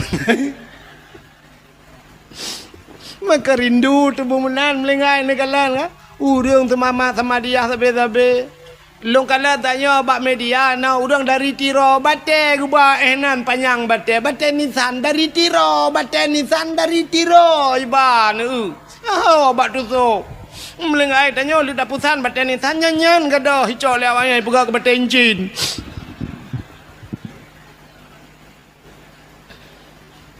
Maka rindu tuboh meunan meulinggai neukalon ka. Ureueng seumama Samadiyah sabé-sabé. Lôn kalon tanyoe bak media na ureueng dari Tiro, batèe geuba éh nan panyang batèe, batèe nisan dari Tiro, batèe nisan dari Tiro, iba neu. Nyoe bak Tusôb. Meuleueng ai tanyoe leuda pusan batée insan nyan-nyan gadôh icok lé awaknyan peugah keu batée incin.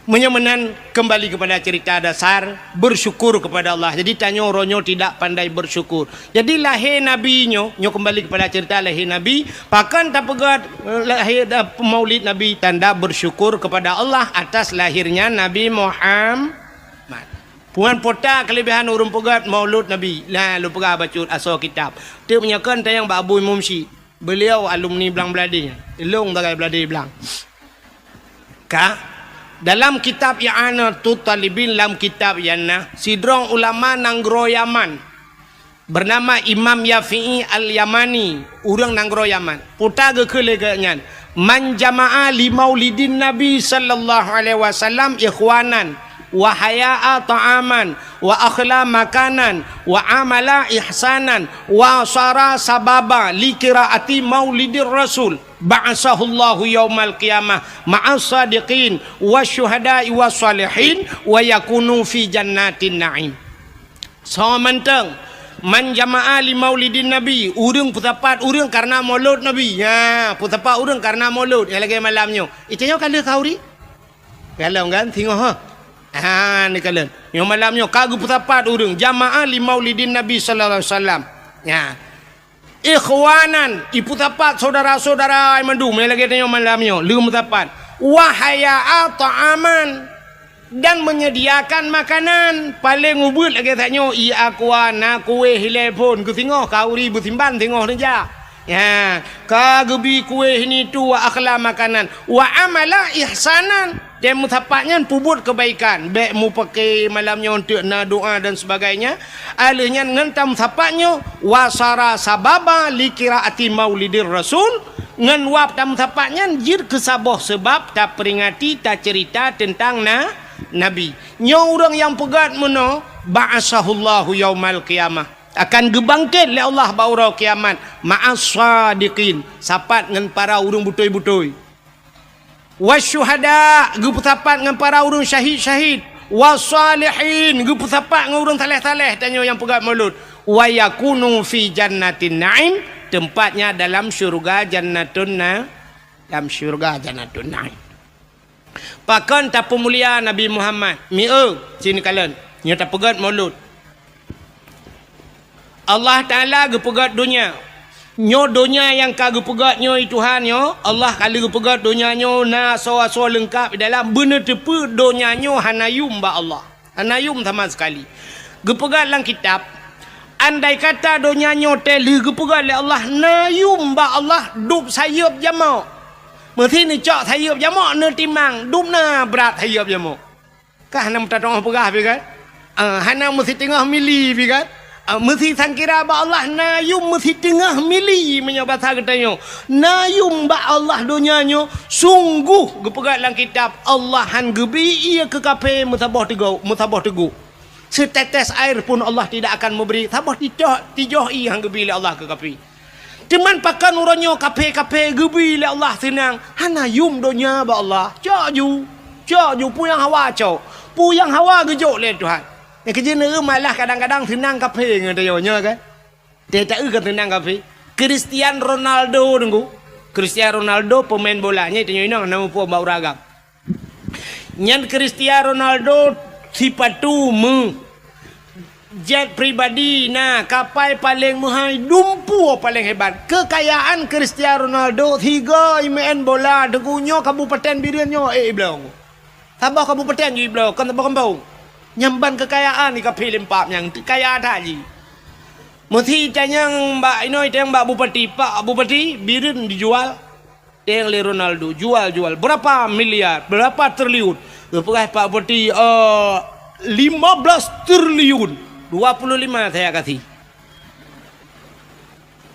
Meunyoe meunan, kembali kepada cerita dasar, bersyukur kepada Allah. Jadi, tanyoe uroe nyoe tidak pandai bersyukur. Jadi, lahé Nabi nyoe, nyoe kembali kepada cerita lahé Nabi, pakon tapeugét, eh, lahé, eh, maulid Nabi, tanda bersyukur kepada Allah atas lahirnya Nabi Muhammad. Puan pota kelebihan ureuëng peugét maulud Nabi. Nah, lôn peugah bacut asoe kitab. Teuk meunyoe kon tayang bak Abu Imum Syik. Beliau alumni Blang Bladé. Ilong tagai Bladé Blang. Ka, dalam kitab I'anatut Talibin, lam kitab nyan na, sidroe ulama nanggroe Yaman, bernama Imam Yafi'i Al-Yamani, ureuëng nanggroe Yaman. Puta geukheun lé geuh nyan, "Man jama'a li maulidin Nabi sallallahu alaihi wasallam ikhwanan, wa haya'a ta'aman, wa akhla makanan, wa amala ihsanan, wa sara sababa li qiraati maulidir rasul, ba'asahullahu yaumal qiyamah ma'as sadiqin, wasyuhada'i, wassalihin, wa yakunu fi jannatin na'im." Soe mantong, "Man jama'a li maulidin Nabi," ureuëng peusapat ureuëng karena maulud Nabi. Ya, peusapat ureuëng karena maulud. Nyang lagée malam nyoe. Itanyoe ka lheueh khauri? Kalon kan, singoh ha. Ha, ni kalon. Nyoe malam nyoe ka geupeusapat ureuëng, "Jama'a li maulidin Nabi sallallahu alaihi wasallam." Ya. Ikhwanan, ipeusapat saudara-saudara mandum, nyang lagée tanyoe malam nyoe, leuem sapat. Wa haya'a ta'aman, dan menyediakan makanan, paleng ubeuet lagée tanyoe, ie aqua, na kueh, ilée phon, keu singoh, khauri beusimban singoh neujak. Ya, ka geubi kueh ini tu, wa akhla makanan, wa amala ihsanan. Dan meusapat nyan peubuet keubaikan, bék mupake malam nyoe eunteuk na doa dan sebagainya. Alheuh nyan ngon tameusapat nyoe, wasara sababa li qiraati maulidir rasul, ngon wab tameusapat nyan jeuet keu saboh seubab taperingati, taceurita teuntang na, Nabi. Nyoe ureuëng nyang peugét meunoe, ba'asahullahu yaumal qiyamah, akan geubangket lé Allah bak uroe kiamat, ma'as sadiqin, sapat ngon para ureuëng beutôi-beutôi. Wasyuhada, geupeusapat ngon para ureuëng syahid-syahid. Wassalihin, geupeusapat ngon ureuëng saleh-saleh, tanyoe nyang peugét maulud. Wa yakunu fi jannatin na'im, tempatnya dalam syurga Jannatun Na-, dalam syurga Jannatun Na'im. Pakon tapeumulia Nabi Muhammad? Mieu, sini kalon. Nyoe tapeugét maulud. Allah Taala geupeugét donya. Nyoe donya nyang ka geupeugét nyoe, Tuhan nyoe, Allah ka lheueh geupeugét donya nyoe na asoe-asoe leungkab di dalam, beuneuteupeu donya nyoe hana yum bak Allah. Hana yum sama sekali. Geupeugét lam kitab, andai kata donya nyoe teuh lheueh geupeugét lé Allah na yum bak Allah, dub sayeuep jamok. Meusi neucok sayeuep jamok, neutimang, dub na brat sayeuep jamok. Kah hana meutatong peugah pi kan? Ah, hana meusiteungoh mili pi kan? Ah, meusi sangkira bak Allah na yum meusiteungoh mili meunyoe basa geutanyoe. Na yum bak Allah donya nyoe, sungguh geupeugah lam kitab, Allah han geubi ie keu kaphé meusaboh teugok, meusaboh teugok. Setetes air pun Allah tidak akan memberi, saboh tijoh, tijoh ie han geubi lé Allah keu kaphé. Teuma pakon uroe nyoe kaphé-kaphé geubi lé Allah seunang, hana yum donya bak Allah. Cok ju, cok ju, peue nyang hawa cok, peue nyang hawa geujok lé Tuhan. Nyang keujeuet neueu malah kadang-kadang seunang kaphé ngon tanyoe nyoe kan. Teuh taeu ka seunang kaphé. Cristiano Ronaldo nunggu. Cristiano Ronaldo pemain bola, nyan tanyoe inong na muphom bak ureueng agam. Nyan Cristiano Ronaldo sipatu meu, jet pribadi na, kapai paleng meuhai, dumpeue paleng hebat. Keukayaan Cristiano Ronaldo sigoe imeu'en bola teungoh nyoe kabupaten Bireuen nyoe, eh, iblong. Saboh kabupaten jih ibloe, kon saboh gampông. Nyan ban keukayaan di kaphé limpak nyang kaya that jih. Meusi tanyong bak inoe, tanyong bak bupati, "Pak Bupati, Bireuen dijual?" Tanyong lé Ronaldo, "Jual, jual. Berapa miliar? Berapa triliun?" Geupeugah Pak Bupati, "Eh, lima belas triliun. Dua puluh lima saya kasih."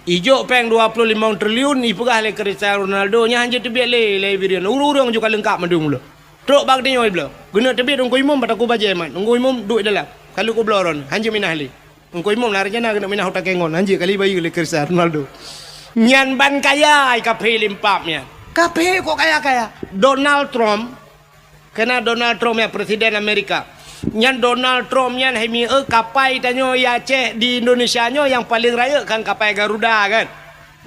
Ijok péng dua puluh lima triliun, ipeugah lé Cristiano Ronaldo, nyan hanjeuet teubiet lé, lé Bireuen. Ureueng-ureueng juga leungkap mandum ulo. Trok bak geutanyoe ibloe. Geuneuk teubiet Teungku Imum bak takue bajée mat. Teungku Imum duek dalam. Ka lheueh kubloe droeneuh, hanjeuet minah lé. Teungku Imum na rencana geuneuk minah u Takengon, hanjeuet kali bayeue lé Cristiano Ronaldo. Nyan ban kaya i kaphé limpak nyan. Kaphé kok kaya-kaya. Donald Trump, kena Donald Trump ya, Presiden Amerika. Nyan Donald Trump nyan hai mi, eh, kapai tanyoe di Aceh, di Indonesia nyoe nyang paleng rayeuk kan kapai Garuda kan.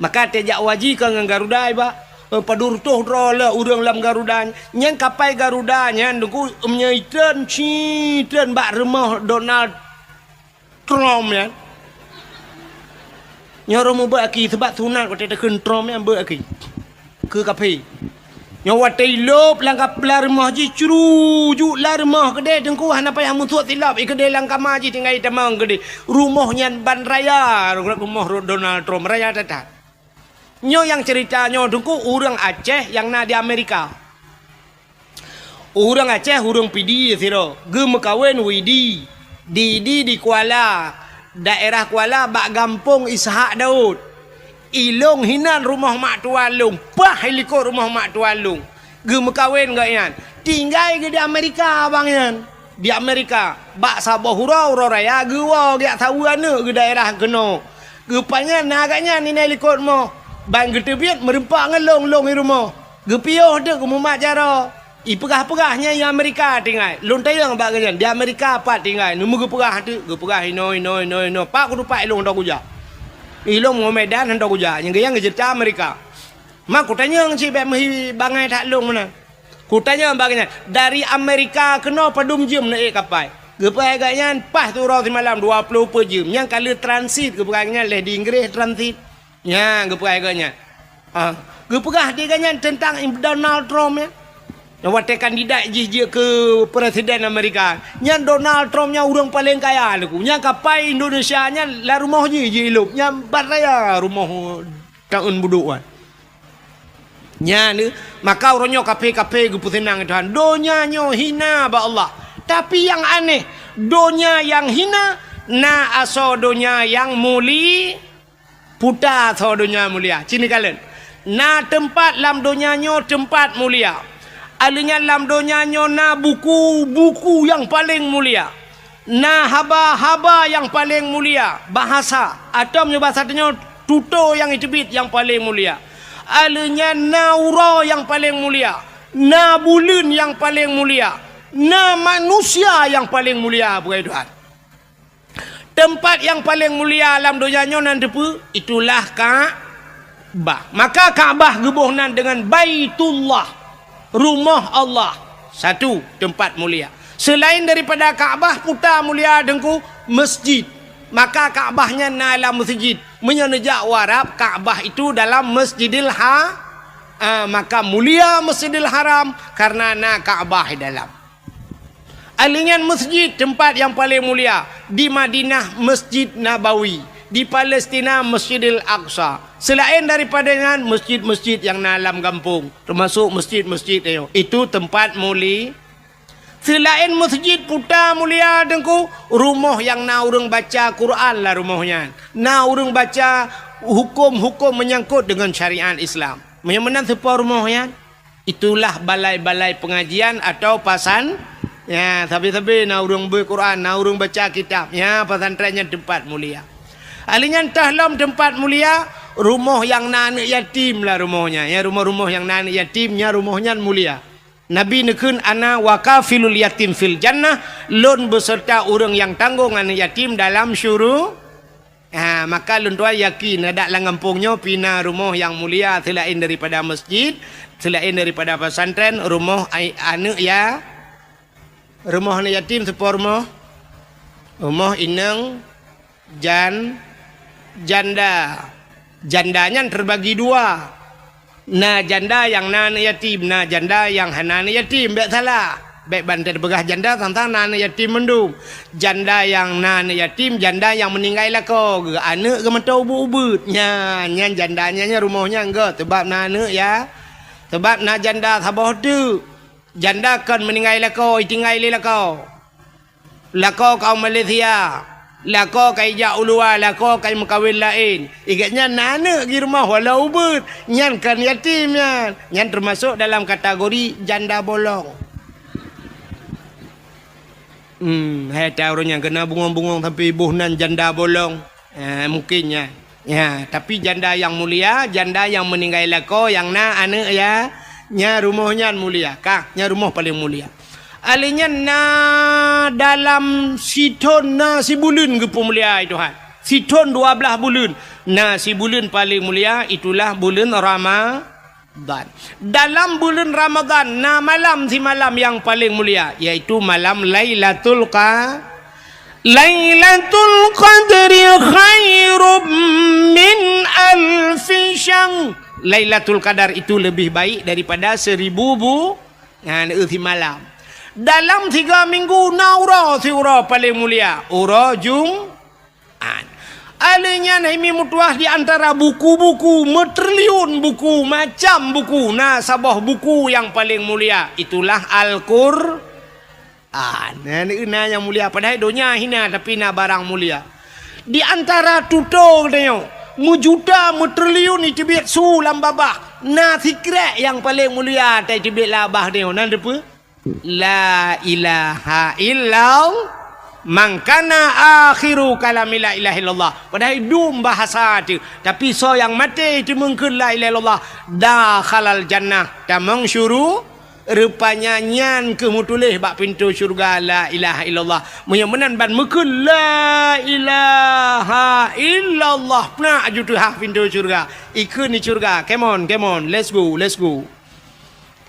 Maka teuh jak haji kan ngon Garuda iba. Eh, padub reutôh droe le ureuëng lam Garuda. Nyan kapai Garuda nyan Teungku, meunyoe itreun, ci treun bak rumoh Donald Trump nyan. Nyoe roh mubeuet aki, sabab sunat watée takheun Trump nyan beuet aki. Keu kaphé. Nyoe watée ilop lam kap-, lam rumoh jih, curu, ju lam rumoh keudeh Teungku, hana payah musuek silop, i keudeh lam kama jih tinggai tamong keudeh. Rumoh nyan ban raya, rumoh Donald Trump, raya that-that. Nyoe nyang ceurita nyoe Teungku, ureuëng Aceh nyang na di Amerika. Ureuëng Aceh, ureuëng Pidie sidroe, geumeukawen Widi, di, di, di Kuala, daerah Kuala bak gampông Ishak Daud. Ilong hinan rumoh mak tuan lôn, paih likot rumoh mak tuan lôn. Geumeukawen gobnyan, tinggai geuh di Amerika abang nyan. Di Amerika, bak saboh uroe, uroe raya geuwoe geujak saweue aneuëk geuh daerah keunoe. Geupanyang na gobnyan inai likot rumoh, ban geuteubiet meureumpok ngon lôn, lôn i rumoh. Geupiôh teuk geumumat jaroe. Ipeugah-peugah nyan i Amerika tinggai. Lôn tanyong bak gobnyan, di Amerika pat tinggai? Neumeu geupeugah teuk, geupeugah inoe, inoe, inoe, inoe. Pat kutupat ilong hantom kujak. Ilong ngon Medan hantom kujak. Nyang geuh nyan geuceurita Amerika. Ma kutanyong cit bék meuhi bangai that lôn meunan. Kutanyong bak gobnyan, dari Amerika keunoe padum jeuem neuék kapai? Geupeugah gobnyan paih siuroe simalam dua ploh peuet jeuem. Nyan ka lheueh transit, geupeugah gobnyan lheueh di Inggréh transit. Nyan geupeugah gobnyan. Ha, geupeugah di gobnyan teuntang Donald Trump nyan. Nyang watée kandidat jih jeuet keu presiden Amerika. Nyan Donald Trump nyan ureuëng paleng kaya Teungku. Nyan kapai Indonesia nyan lam rumoh jih jiilop. Nyan ban raya rumoh taun budok nyan. Nyan, maka uroe nyoe kaphé-kaphé geupeuseunang Tuhan. Donya nyoe hina bak Allah. Tapi nyang aneh, donya nyang hina na asoe donya nyang muli-, puta asoe donya mulia. Ci neukalon. Na teumpat lam donya nyoe teumpat mulia. Alheuh nyan lam donya nyoe na buku-buku nyang paleng mulia. Na haba-haba nyang paleng mulia, bahasa, atau meunyoe bahasa tanyoe, tutoe nyang iteubiet nyang paleng mulia. Alheuh nyan na uroe nyang paleng mulia, na buleuen nyang paleng mulia, na manusia nyang paleng mulia, peugah Tuhan. Teumpat nyang paleng mulia lam donya nyoe nan teupeue? Itulah Ka-, Ka'bah. Maka Ka'bah geuboh nan deungon Baitullah, rumoh Allah. Satu teumpat mulia. Seulaén daripada Ka'bah, puta mulia Teungku, masjid. Maka Ka'bah nyan na lam masjid. Meunyoe neujak u Arab, Ka'bah itu dalam Masjidil Ha-, ah, maka mulia Masjidil Haram karena na Ka'bah di dalam. Alheuh nyan masjid teumpat nyang paleng mulia, di Madinah Masjid Nabawi, di Palestina Masjidil Aqsa. Seulaén daripada nyan, masjid-masjid nyang na lam gampông, teumasok masjid-masjid nyoe, itu teumpat muli-. Seulaén masjid puta mulia Teungku, rumoh nyang na ureuëng baca Quran lam rumoh nyan. Na ureuëng baca huköm-huköm meunyangkot deungon syariat Islam. Meunyoe meunan soe po rumoh nyan? Itulah balai-balai pengajian atau pasan-, ya, sabe-sabe na ureuëng beuet Quran, na ureuëng baca kitab. Ya, pesantren nyan teumpat mulia. Alheuh nyan teuh lom teumpat mulia, rumoh nyang na aneuëk yatim lam rumoh nyan. Ya, rumoh-rumoh nyang na aneuëk yatim, nyan rumoh nyan mulia. Nabi neukheun, "Ana wa kafilul yatim fil jannah," lôn beuseurta ureuëng nyang tanggong aneuëk yatim dalam syuru-, Ha, maka lôn tuan yakin, adak lam gampông nyoe pih na rumoh nyang mulia seulaén daripada masjid, seulaén daripada pesantren, rumoh ai-, aneuëk ya-, rumoh aneuëk yatim soe po rumoh? Rumoh inong jan-, janda. Janda nyan teubagi dua. Na janda nyang na aneuëk yatim, na janda nyang hana aneuëk yatim, bék salah. Bék ban teupeugah janda sang-sang na aneuëk yatim mandum. Janda nyang na aneuëk yatim, janda nyang meuninggai lakoe geuh, aneuëk geuh mantong ubeuet-ubeuet. Nyan, nyan janda nyan, nyan rumoh nyan geuh, sabab na aneuëk ya. Sabab na janda saboh teuk. Janda kon meuninggai lakoe, itinggai lé lakoe. Lakoe ka u Malaysia, lakoe ka ijak u luwa, lakoe ka imeukawen laén. Igét nyan na aneuëk di rumoh walau ubeuet, nyan kon yatim nyan. Nyan teumasok dalam kategori janda bolong. Hmm, hai ta ureuëng nyang keuneuk bungong-bungong sampoe iboh nan janda bolong. Eh, mungkin nyan. Ya, tapi janda nyang mulia, janda nyang meuninggai lakoe nyang na aneuëk ya, nyan rumoh nyan mulia. Kah, nyan rumoh paleng mulia. Alèh nyan na dalam sithon na sibuleuen geupeumulia Tuhan. Sithon dua blaih buleuen. Na sibuleuen paleng mulia, itulah buleuen Ramadan. Dalam buleuen Ramadan na malam simalam nyang paleng mulia, yaitu malam Lailatul Qa-, Lailatul Qadri khairum min alfi syahr. Lailatul Qadar itu lebih baik daripada seribu bu-, Nyan, eh, simalam. Dalam tiga minggu na uroe siuroe paleng mulia, uroe Jumat. Alèh nyan hai mi meutuah di antara buku-buku, meutriliun buku, macam buku, na saboh buku nyang paleng mulia, itulah Al-Qur'an. Nyan, eh, na nyang mulia, padahai donya hina tapi na barang mulia. Di antara tutoe geutanyoe, meujuta, meutriliun iteubiet su lam babah, na sikrek nyang paleng mulia teubiet lam babah tanyoe. Na teupeue? La ilaha illallah. Man kana akhiru kalami la ilaha illallah. Padahai dum bahasa teuh, tapi soe nyang maté teumeung kheun la ilaha illallah, dakhalal jannah, tamong syuru-, Rupanya nyan keuh meutuléh bak pintoe syeuruga la ilaha illallah. Meunyoe meunan ban meukheun la ilaha illallah, peunak aju teuhah pintoe syeuruga. Ikheun di syeuruga, "Come on, come on, let's go, let's go."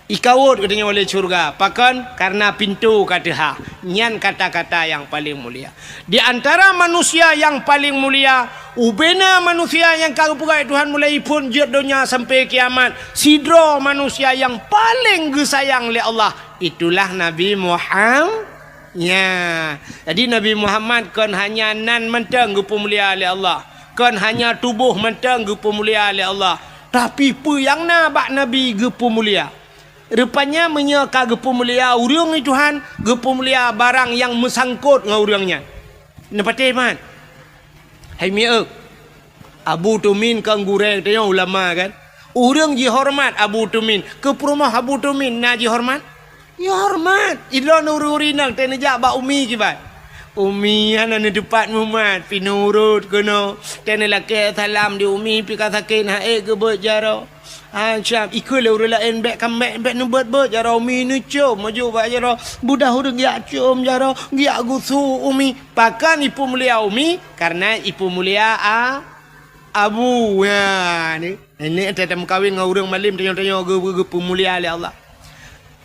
Ikawot geutanyoe lé syeuruga. Pakon? Karena pintoe ka teuhah. Nyan kata-kata nyang paleng mulia. Di antara manusia nyang paleng mulia, ubena manusia nyang ka geupeugah Tuhan mulai phon jeuet donya sampai kiamat, sidroe manusia nyang paleng geusayang lé Allah, itulah Nabi Muham-, nya. Jadi, Nabi Muhammad kon hanya nan mantong geupeumulia lé Allah, kon hanya tuboh mantong geupeumulia lé Allah, tapi peue nyang na bak Nabi geupeumulia. Rupanya meunyoe ka geupeumulia ureuëng di Tuhan, geupeumulia barang nyang meusangkot ngon ureuëng nyan. Neupatéh mat? Hai mieu, Abu Tumin kan gurée tanyoe ulama kan? Ureuëng jihoreumat Abu Tumin. Keu peurumoh Abu Tumin na jihoreumat? Jihoreumat. Idroe neuri-uri nang teuneujak bak umi kiban. Umi hana neuteupat mumat, pi nurot keunoe. Teuneulakée salam di umi pi ka sakét ha'ék geubeuet jaroe. Ancam ikeu lé ureuëng laén bék kambek bék neubeuet-beuet jaroe umi neucom maju bak jaroe budah ureuëng giak com jaroe giak gusu umi. Pakon ipeumulia umi? Karena ipeumulia a-, abu. Ha ni. Ini ata tameukawen ngon ureuëng malem tanyoe-tanyoe geu-, geu-, geupeumulia lé Allah.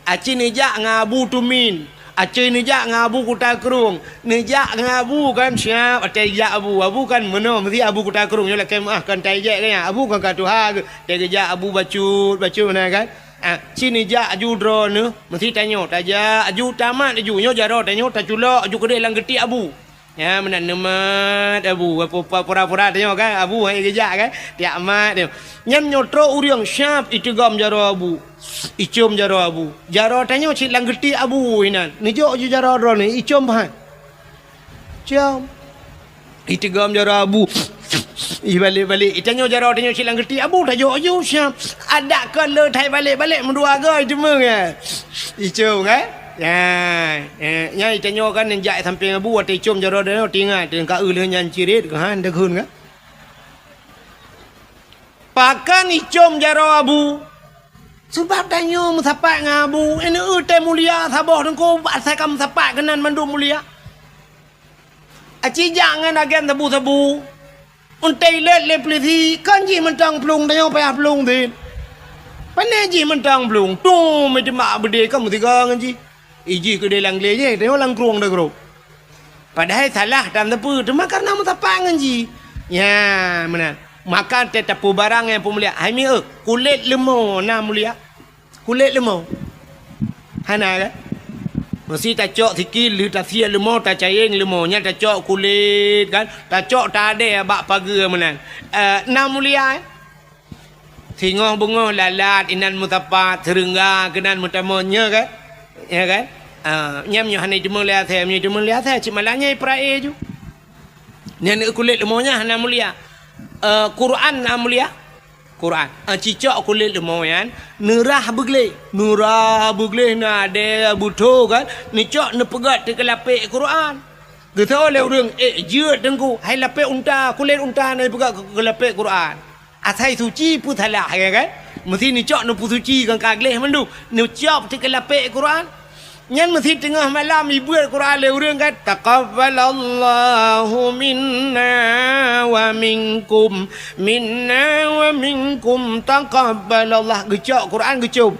Aci neujak ngon Abu Tumin. Aci neujak ngon Abu Kuta Krueng. Neujak ngon Abu kan siap, até jak Abu. Abu kan meunoe meusi Abu Kuta Krueng nyoe lakée meuah kan tai jak kan. Abu kan ka tuha geu. Teugeujak Abu bacut, bacut na kan. Ah, ci neujak aju droeneuh, meusi tanyoe tajak aju tamat aju nyoe jaroe tanyoe taculok aju keudeh lam geuti Abu. Ya, meunan neumat Abu, pura-pura tanyoe kan, Abu hai geujak kan, tiak mat tanyoe. Nyan nyoe trok ureuëng siap iteugom jaroe Abu. Icom jaroe Abu. Jaroe tanyoe cit lam geuti Abu inan. Neujok ju jaroe droeneuh, icom pahat. Com. Iteugom jaroe Abu. Ih, balek-balek. Itanyoe jaroe tanyoe cit lam geuti Abu, tajok ju siap. Adak kon le thai balek-balek meudua goe iteumeueng ya. Icom kan? Ya, eh, nya itanyoe kan neujak sampéng Abu watée icom jaroe droeneuh tingat, teungka eu lheueh nyan cirit, ha, deughun kan? Pakon icom jaroe Abu? Sabab tanyoe meusapat ngon Abu, ini eu tée mulia saboh teungku, asai ka meusapat keunan mandum mulia. Aci jak ngon agen sabu-sabu. Untée ilét lé pulisi, kon jih mantong plueng tanyoe payah plueng sit. Pané jih mantong plueng, tum, iteumak beudé kon meusigoe ngon jih. Ijih keudeh lam glé jih, tanyoe lam krueng deuh grob. Padahai salah tan teupeu, teuma kareuna meusapat ngon jih. Nya, meunan. Maka teuh tapeubarang nyang peumulia. Hai mi, eh, kulét leumo na mulia. Kulét leumo. Hana kan? Meusi tacok sikil, lheueh tasiek leumo, tacayeng leumo. Nyan tacok kulét kan? Tacok tadée bak pageue meunan. Eh, na mulia, eh? Singoh beungoh lalat inan meusapat, seureungga keunan meutamong, nya kan? Ya kan? Ah, nyan meunyoe hana iteumong lé asée, meunyoe iteumong lé asée, cit malah nyan ipeurak-e ju. Nyan kulét leumo nyan hana mulia. Eh, Quran na mulia? Quran. Ah, cicok kulét leumo nyan, neurah beugleh. Neurah beugleh na adée beutôi kan? Neucok neupeugét teukeulapék Quran. Geutho lé ureuëng, "Eh, jeuet teungku, hai lapék unta, kulét unta na ipeugét keu, keulapék Quran." Asai suci peue salah, ya kan? Meusi neucok neupeusuci ngon ka gleh mandum. Neucok teukeulapék Quran. Nyan meusi teungoh malam ibeuet Quran lé ureuëng kan, "Taqabbalallahu minna wa minkum, minna wa minkum, taqabbalallah." Geucok Quran geucom.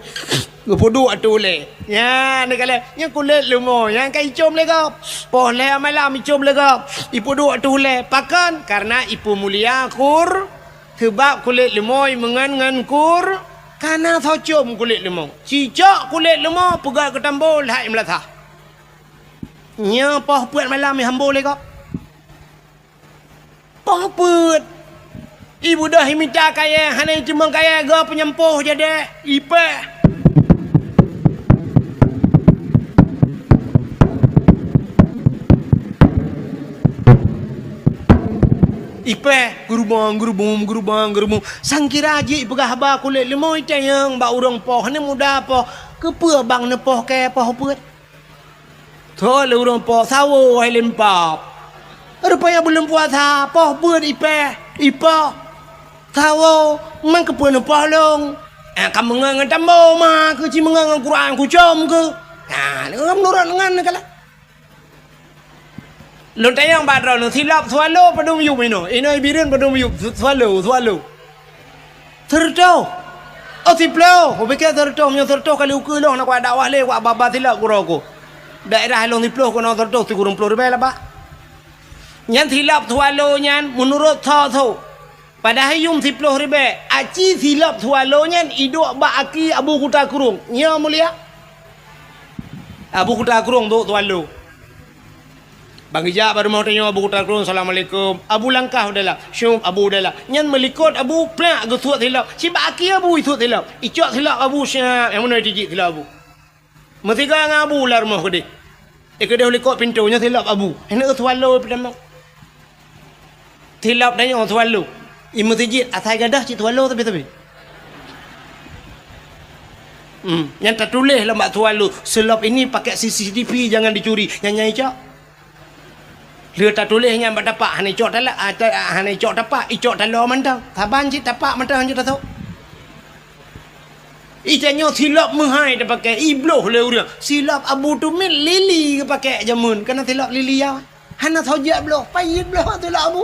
Geupeuduek ateueh ulée. Nyan, neukalon, nyan kulét leumo, nyan ka icom lé gob. Poh lhée malam icom lé gob. Ipeuduek ateueh ulée. Pakon? Karena ipeumulia Qur-, Seubab kulét leumo meungon ngon Qur-, ka na soe com kulét leumo. Cicok kulét leumo peugah keu tambo lhai meulasah. Nyoe poh peuet malam ihambo lé gob. Poh peuet. Ibeudôh imita kayée, hana iteumong kayée gob peunyampôh jadék, ipéh. Ipéh, geurubong, geurubong, geurubong, geurubong. Sangkira jih ipeugah haba kulét leumo itanyong bak ureuëng poh, hana muda poh. Keupeue bang neupoh kée poh peuet? Thon lé ureuëng poh, sawo hai lempap. Rupanya buleuen puasa, poh peuet ipéh, ipoh. Sawo, man keupeue neupoh lôn? Ah, ka meungon ngon tambo ma, keu ci meungon ngon Quran kucom keu. Ah, meunurot ngon neukalon. Lôn tanyong bak droeneuh, silop swallow padum yup inoe? Inoe Bireuen padum yup? Swa-, swallow, swallow. Seureutoh. Oh, siploh. Kupike seureutoh, meunyoe seureutoh kali ukeue lôn, na kuat dakwah lé, kuat babah silop keudroe ku. Daerah lôn siploh keunoe seureutoh sikureueng ploh ribée lah, Pak. Nyan silop swallow nyan meunurot tho-tho. Padahai yuem siploh ribée, aci silop swallow nyan iduek bak aki Abu Kuta Krueng. Nyo mulia. Abu Kuta Krueng duek swallow. Bang geujak bak rumoh tanyoe Abu Kuta Krueng, "Assalamualaikum." Abu langkah u dalam. Syup, Abu u dalam. Nyan meulikot Abu, plak geusuet silop. Cit bak aki Abu isuet silop. Icok silop Abu, syap. Nyang meunoe tijik silop Abu. Meusigoe ngon Abu lam rumoh keudeh. Eh, keudeh likot pintoe nyoe silop Abu. Hana swallow peutamong. Silop tanyoe swallow. I meuseujid asai gadôh cit swallow tapi-tapi. Hmm, nyang tatuléh lam bak swallow, "Silop ini pakai C C T V, jangan dicuri." Nyan nyang icok. Lheueh tatuléh nyan bak tapak, hana icok tala-, ah, ta-, ah, hana icok tapak, icok taloe mantong. Saban cit tapak mantong hanjeuet tasôk. Ih, tanyoe silop meuhai tapakée, ibloh lé ureuëng. Silop Abu Tumit lili geupakée jameun, kana silop lili ya. Hana soe jak bloh, payet bloh silop Abu.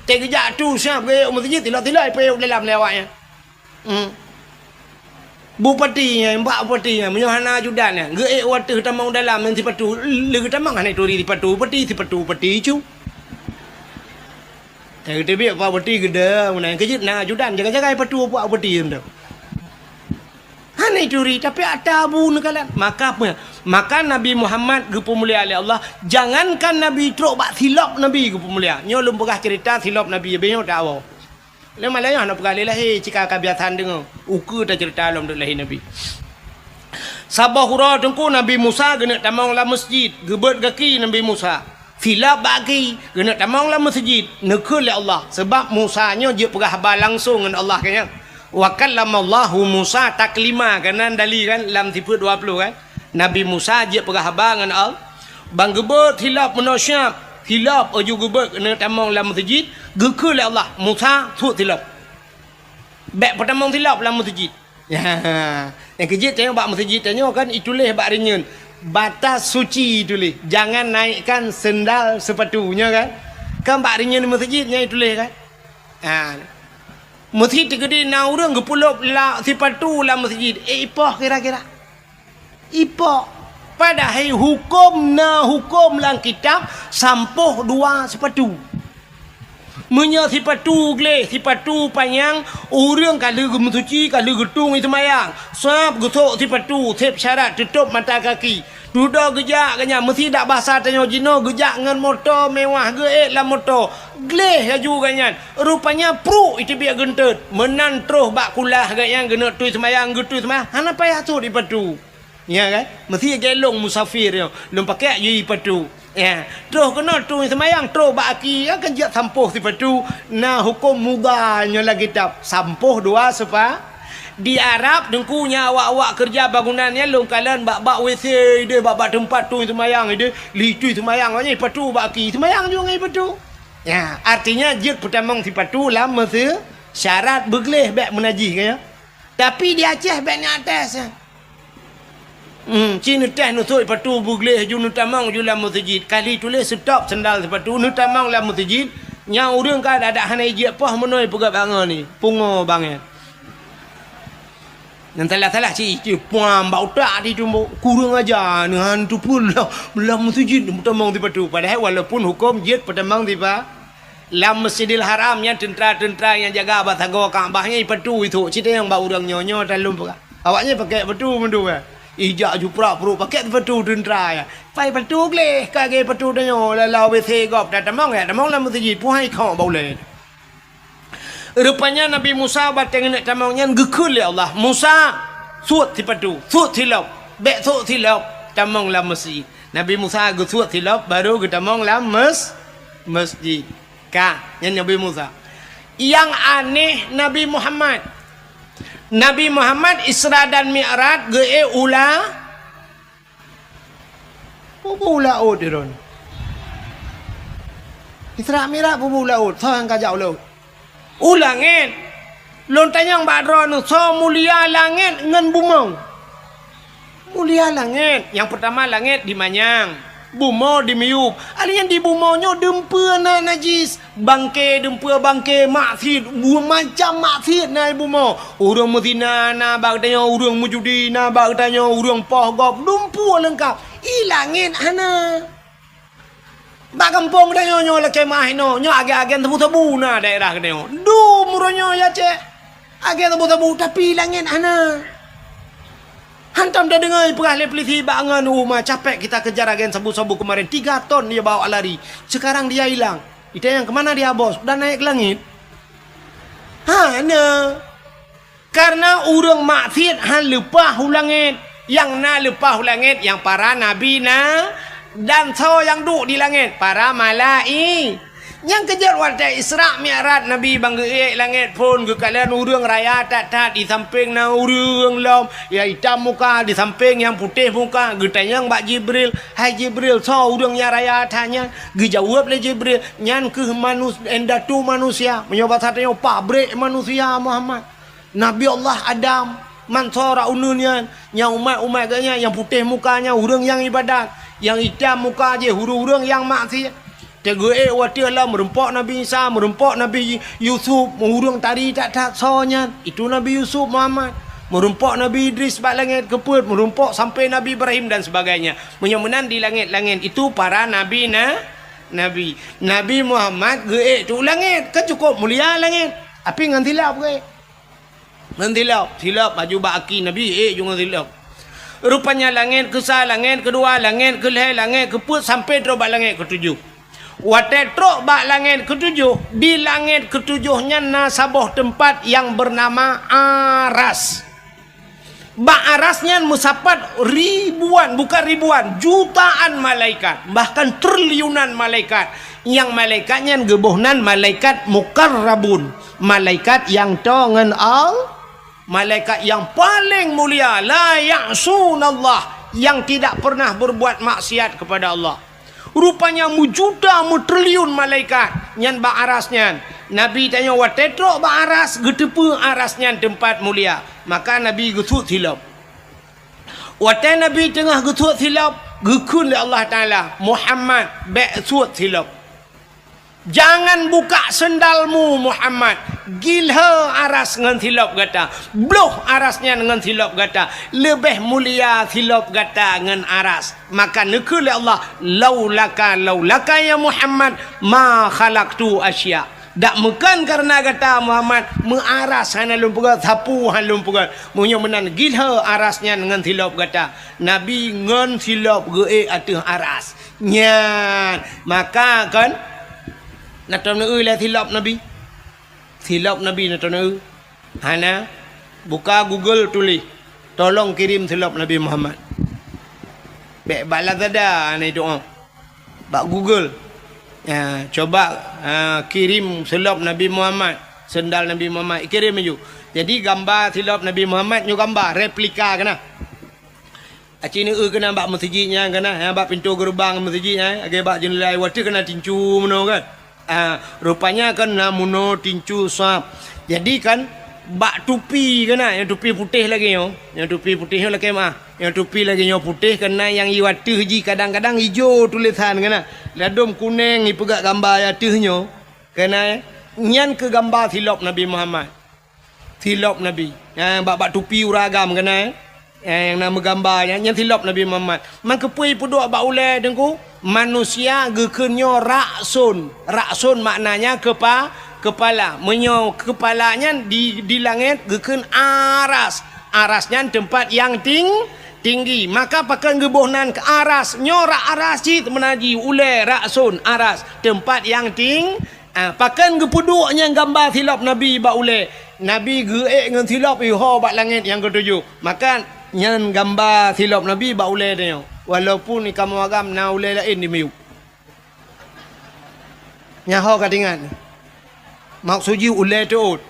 Teugeujak tu siab geuék u meuseujid, silop-silop ipayet dalam lé awaknyan. Hmm. Bupati nyan, bak bupati nyan, meunyoe hana ajudan nyan, geuék u ateueh tamong dalam ngon sipatu, lé geutamong hana ituri sipatu bupati, sipatu bupati cu. Ka geuteubiet bak bupati geude, meunan keujeuet na ajudan, jaga-jaga sipatu bak bupati nyan. Hana ituri, tapi ata Abu neukalon. Maka apa? Maka Nabi Muhammad geupeumulia lé Allah, jangankan Nabi, trok bak silop Nabi geupeumulia. Nyoe lôn peugah cerita silop Nabi, leubeh nyoe tawoe. Lé malam nyoe hana peugah lé lahé, cit ka biasa deungoe. Ukeue tacerita lom duek lahé Nabi. Saboh uroe Teungku Nabi Musa geuneuk tamong lam meuseujid, geubeuet gaki Nabi Musa. Silop bak aki, geuneuk tamong lam meuseujid, neukheun lé Allah. Seubab Musa nyoe jeuet peugah haba langsong ngon Allah, kan nyan. "Wa kallamallahu Musa taklima," kan nyan dali kan lam sifeuet dua ploh kan. Nabi Musa jeuet peugah haba ngon Allah. Ban geubeuet silop meunoe siab, silop laju geubeuet geuneuk tamong lam meuseujid, geukheun lé Allah, "Musa, suet silop. Bék peutamong silop lam meuseujid." Ya, nyang keujeuet tanyoe bak meuseujid tanyoe kan ituléh bak rinyeun, "Batas suci" ituléh, "Jangan naikkan sendal sepatu," nyoe kan? Kan bak rinyeun meuseujid nyan ituléh kan? Ha. Meuseujid teukeudi na ureuëng geupeulop la-, sipatu lam meuseujid, eh, ipoh kira-kira. Ipoh. Padahai huköm na huköm lam kitab sampoh dua sipatu. Meunyoe sipatu gleh, sipatu panyang, ureuëng ka lheueh geumeusuci, ka lheueh geutueng i seumayang, sab geusok sipatu, seb syarat teutôb mata kaki. Dudoe geujak geuh nyan, meusidak basa tanyoe jinoe geujak ngon moto mewah, geuék lam moto. Gleh laju geuh nyan, rupanya pruek iteubiet geunteut. Meunan troh bak kulah geuh nyan geuneuk tui seumayang, geutui seumayang, hana payah sot sipatu. Ya kan? Meusti gelong musafir nyoe, lôn pakai jih sipatu. Ya, troh keunoe tui seumayang, troh bak aki, ya kan, jak sampoh sipatu. Na huköm mudha nyoe lam kitab, sampoh dua sepa-, di Arab Teungku nyan awak-awak keureuja bangunan nyan lôn kalon bak-bak W C ideh, bak-bak teumpat tui seumayang ideh, lheueh tui seumayang nyan sipatu bak aki, seumayang juga ngon sipatu. Ya, artinya jeuet peutamong sipatu lam meuseujid, syarat beugleh bék meunajih, kan ya. Tapi di Aceh bék nyan até. Hmm, ci neutéh neusok sipatu beugleh ju neutamong ju lam meuseujid. Kali tuléh seutop seundal sipatu neutamong lam meuseujid. Nyang ureuëng ka adak hana ijak poh meunoe peugah bangon ni. Pungo bangai. Nyang salah-salah ci, ci puang bak utak di tumbok. Kurang aja neuhan tupul lah lam meuseujid neutamong sipatu. Padahai walaupun huköm jeuet peutamong sipa-, lam Masjidil Haram nyan teuntra-teuntra nyang jaga bak sagoe Ka'bah nyan ipatu isok. Ci tanyong bak ureuëng nyoe, nyoe talom peugah. Awaknyan pakai patu meudua. Ijak juprak pruek pakai patu teuntra ya. Pai patu gleh ka ge patu tanyoe lalau W C gob tatamong ya tamong lam meuseujid puhai khok bak ulée. Rupanya Nabi Musa bateng neuk tamong nyan geukheun lé Allah, "Musa, suet sipatu, suet silop, bék sok silop tamong lam meuseujid." Nabi Musa geusuet silop baru geutamong lam mes-, meuseujid. Ka, nyan Nabi Musa. Nyang aneh Nabi Muhammad. Nabi Muhammad Isra dan Mi'raj geuék u la-, peue-peue u laôt droen. Isra Mi'raj peue-peue u laôt, soe nyang ka jak u laôt? U langét. Lôn tanyong bak droeneuh, soe mulia langét ngon bumoe? Mulia langét. Nyang peurtama langét dimanyang, bumoe dimiyueb. Alèh nyan di bumoe nyoe dumpeue na najis, bangke dumpeue bangke maksiet, dua macam maksiet na di bumoe. Ureuëng meuzina na bak geutanyoe, ureuëng meujudi na bak geutanyoe, ureuëng poh gob, dumpeue leungkap. I langét hana. Bak gampông geutanyoe nyoe lakée meuah inoe, nyoe agen-agen sabu-sabu na daerah geutanyoe. Dum uroe nyoe ya cek. Agen sabu-sabu, tapi langét hana. Hantom tadeungoe peugah lé polisi bak ngon uma capek kita kejar agen sabu-sabu kemarin tiga ton dia bawa lari. Sekarang dia hilang. Itanyong ke mana dia bos? Udah naik ke langit. Hana. Karena ureuëng maksiet han leupah u langét. Nyang na leupah u langét nyang para nabi na dan soe nyang duek di langét, para malai-, nyang keujeuet watée Isra Mi'raj Nabi ban geuék langét phon geukalon ureuëng raya that-that, di sampéng na ureuëng lom nyang itam muka, di sampéng nyang putéh muka. Geutanyong bak Jibril, "Hai Jibril, soe ureuëng nyang raya that nyan?" Geujaweueb lé Jibril, "Nyan kheueh manus-, indatu manusia." Meunyoe basa tanyoe, pabrék manusia Muhammad. Nabi Allah Adam, man sora uneun nyan, nyang umat-umat geuh nyan, nyang putéh muka nyan ureuëng nyang ibadat, nyang itam muka jih ureuëng-ureuëng nyang maksiet. Teugeuék watée lom meurumpok Nabi Isa, meurumpok Nabi Yusuf, ureuëng tari that-that soe nyan, itu Nabi Yusuf Muhammad. Meurumpok Nabi Idris bak langét keupeuet, meurumpok sampai Nabi Ibrahim dan sebagainya. Meunyoe meunan di langét-langét itu para nabi na-, nabi. Nabi Muhammad geuék tu langét, kan cukup mulia langét. Tapi ngon silap geuék. Ngon silop, silop laju bak aki Nabi, ék ju ngon silop. Rupanya langét keusa, langét keudua, langét keulhée, langét keupeuet sampai trok bak langét keutujoh. Watée trok bak langét keutujoh, di langét keutujoh nyan na saboh teumpat nyang beunama Aras. Bak Aras nyan meusapat ribuan, bukan ribuan, jutaan malaikat, bahkan triliunan malaikat. Nyang malaikat nyan geuboh nan malaikat mukarrabun. Malaikat nyang toe ngon Al-, malaikat nyang paleng mulia, la ya'sunallah, nyang tidak pernah berbuat maksiat kepada Allah. Rupanya meujuta meutriliun malaikat nyan bak Aras nyan. Nabi tanyoe watée trok bak Aras, geuteupeue Aras nyan teumpat mulia. Maka Nabi geusuet silop. Watée Nabi teungoh geusuet silop, geukheun lé Allah Taala, "Muhammad, bék suet silop." Jangan buka seundalmu, Muhammad. Gilhée Aras ngon silop gata. Bloh Aras nyan ngon silop gata. Leubeh mulia silop gata ngon Aras. Maka neukheun lé Allah, "Laulaka, laulaka ya Muhammad, ma khalaqtu asya." Dak meukan kareuna gata Muhammad, meu Aras hana lôn peugét, sapeue hana lôn peugét. Meunyoe meunan gilhée Aras nyan ngon silop gata. Nabi ngon silop geuék ateueh Aras. Nyan, maka kon na tom neueu lé silop Nabi. Silop Nabi na tom neueu. Hana, buka Google tuléh, "Tolong kirim silop Nabi Muhammad." Bék bak Lazada hana doa. Bak Google. Ya, coba, ha, kirim silop Nabi Muhammad, seundal Nabi Muhammad, kirim laju. Jadi gamba silop Nabi Muhammad nyoe gamba replika keunan. Aci neueu keunan bak meuseujid nyan keunan, ha, bak pintoe geureubang meuseujid nyan, lagée bak jeundela watée keunan tincu meunoe kan. Ah, rupanya kan na meunoe tincu sab. Jadi kan bak tupi keunan, nyang tupi putéh lagée nyoe, nyang tupi putéh nyoe lakée meuah. Nyoe tupi lagèe nyoe putéh, keunan nyang i ateueh jih kadang-kadang ijo tulésan keunan. Ladôm kunèng ipeugah gamba i ateueh nyoe. Keunan nyan keu gamba silop Nabi Muhammad. Silop Nabi. Nyan bak, bak tupi ureueng agam keunan. Nyan nyang na meugamba nyan, nyan silop Nabi Muhammad. Man keupeue ipeuduek bak ulèe Teungku? Manusia geukheun nyoe ra'sun. Ra'sun maknanya kepa-, kepala. Meunyoe kepala nyan di, di langèt geukheun aras. Aras nyan teumpat nyang ting-, tinggi. Maka pakon geuboh nan keu aras? Nyoe rak aras cit meunan jih ulèe ra'sun, aras, teumpat nyang ting-, ah, pakon geupeuduek nyan gamba silop Nabi bak ulèe? Nabi geuék ngon silop iho bak langèt nyang keutujoh. Maka nyan gamba silop Nabi bak ulèe tanyoe. Walaupun di kamoe agam na ulèe laén di miyueb. Nyan ho ka teuingat. Maksud jih ulèe teuôt.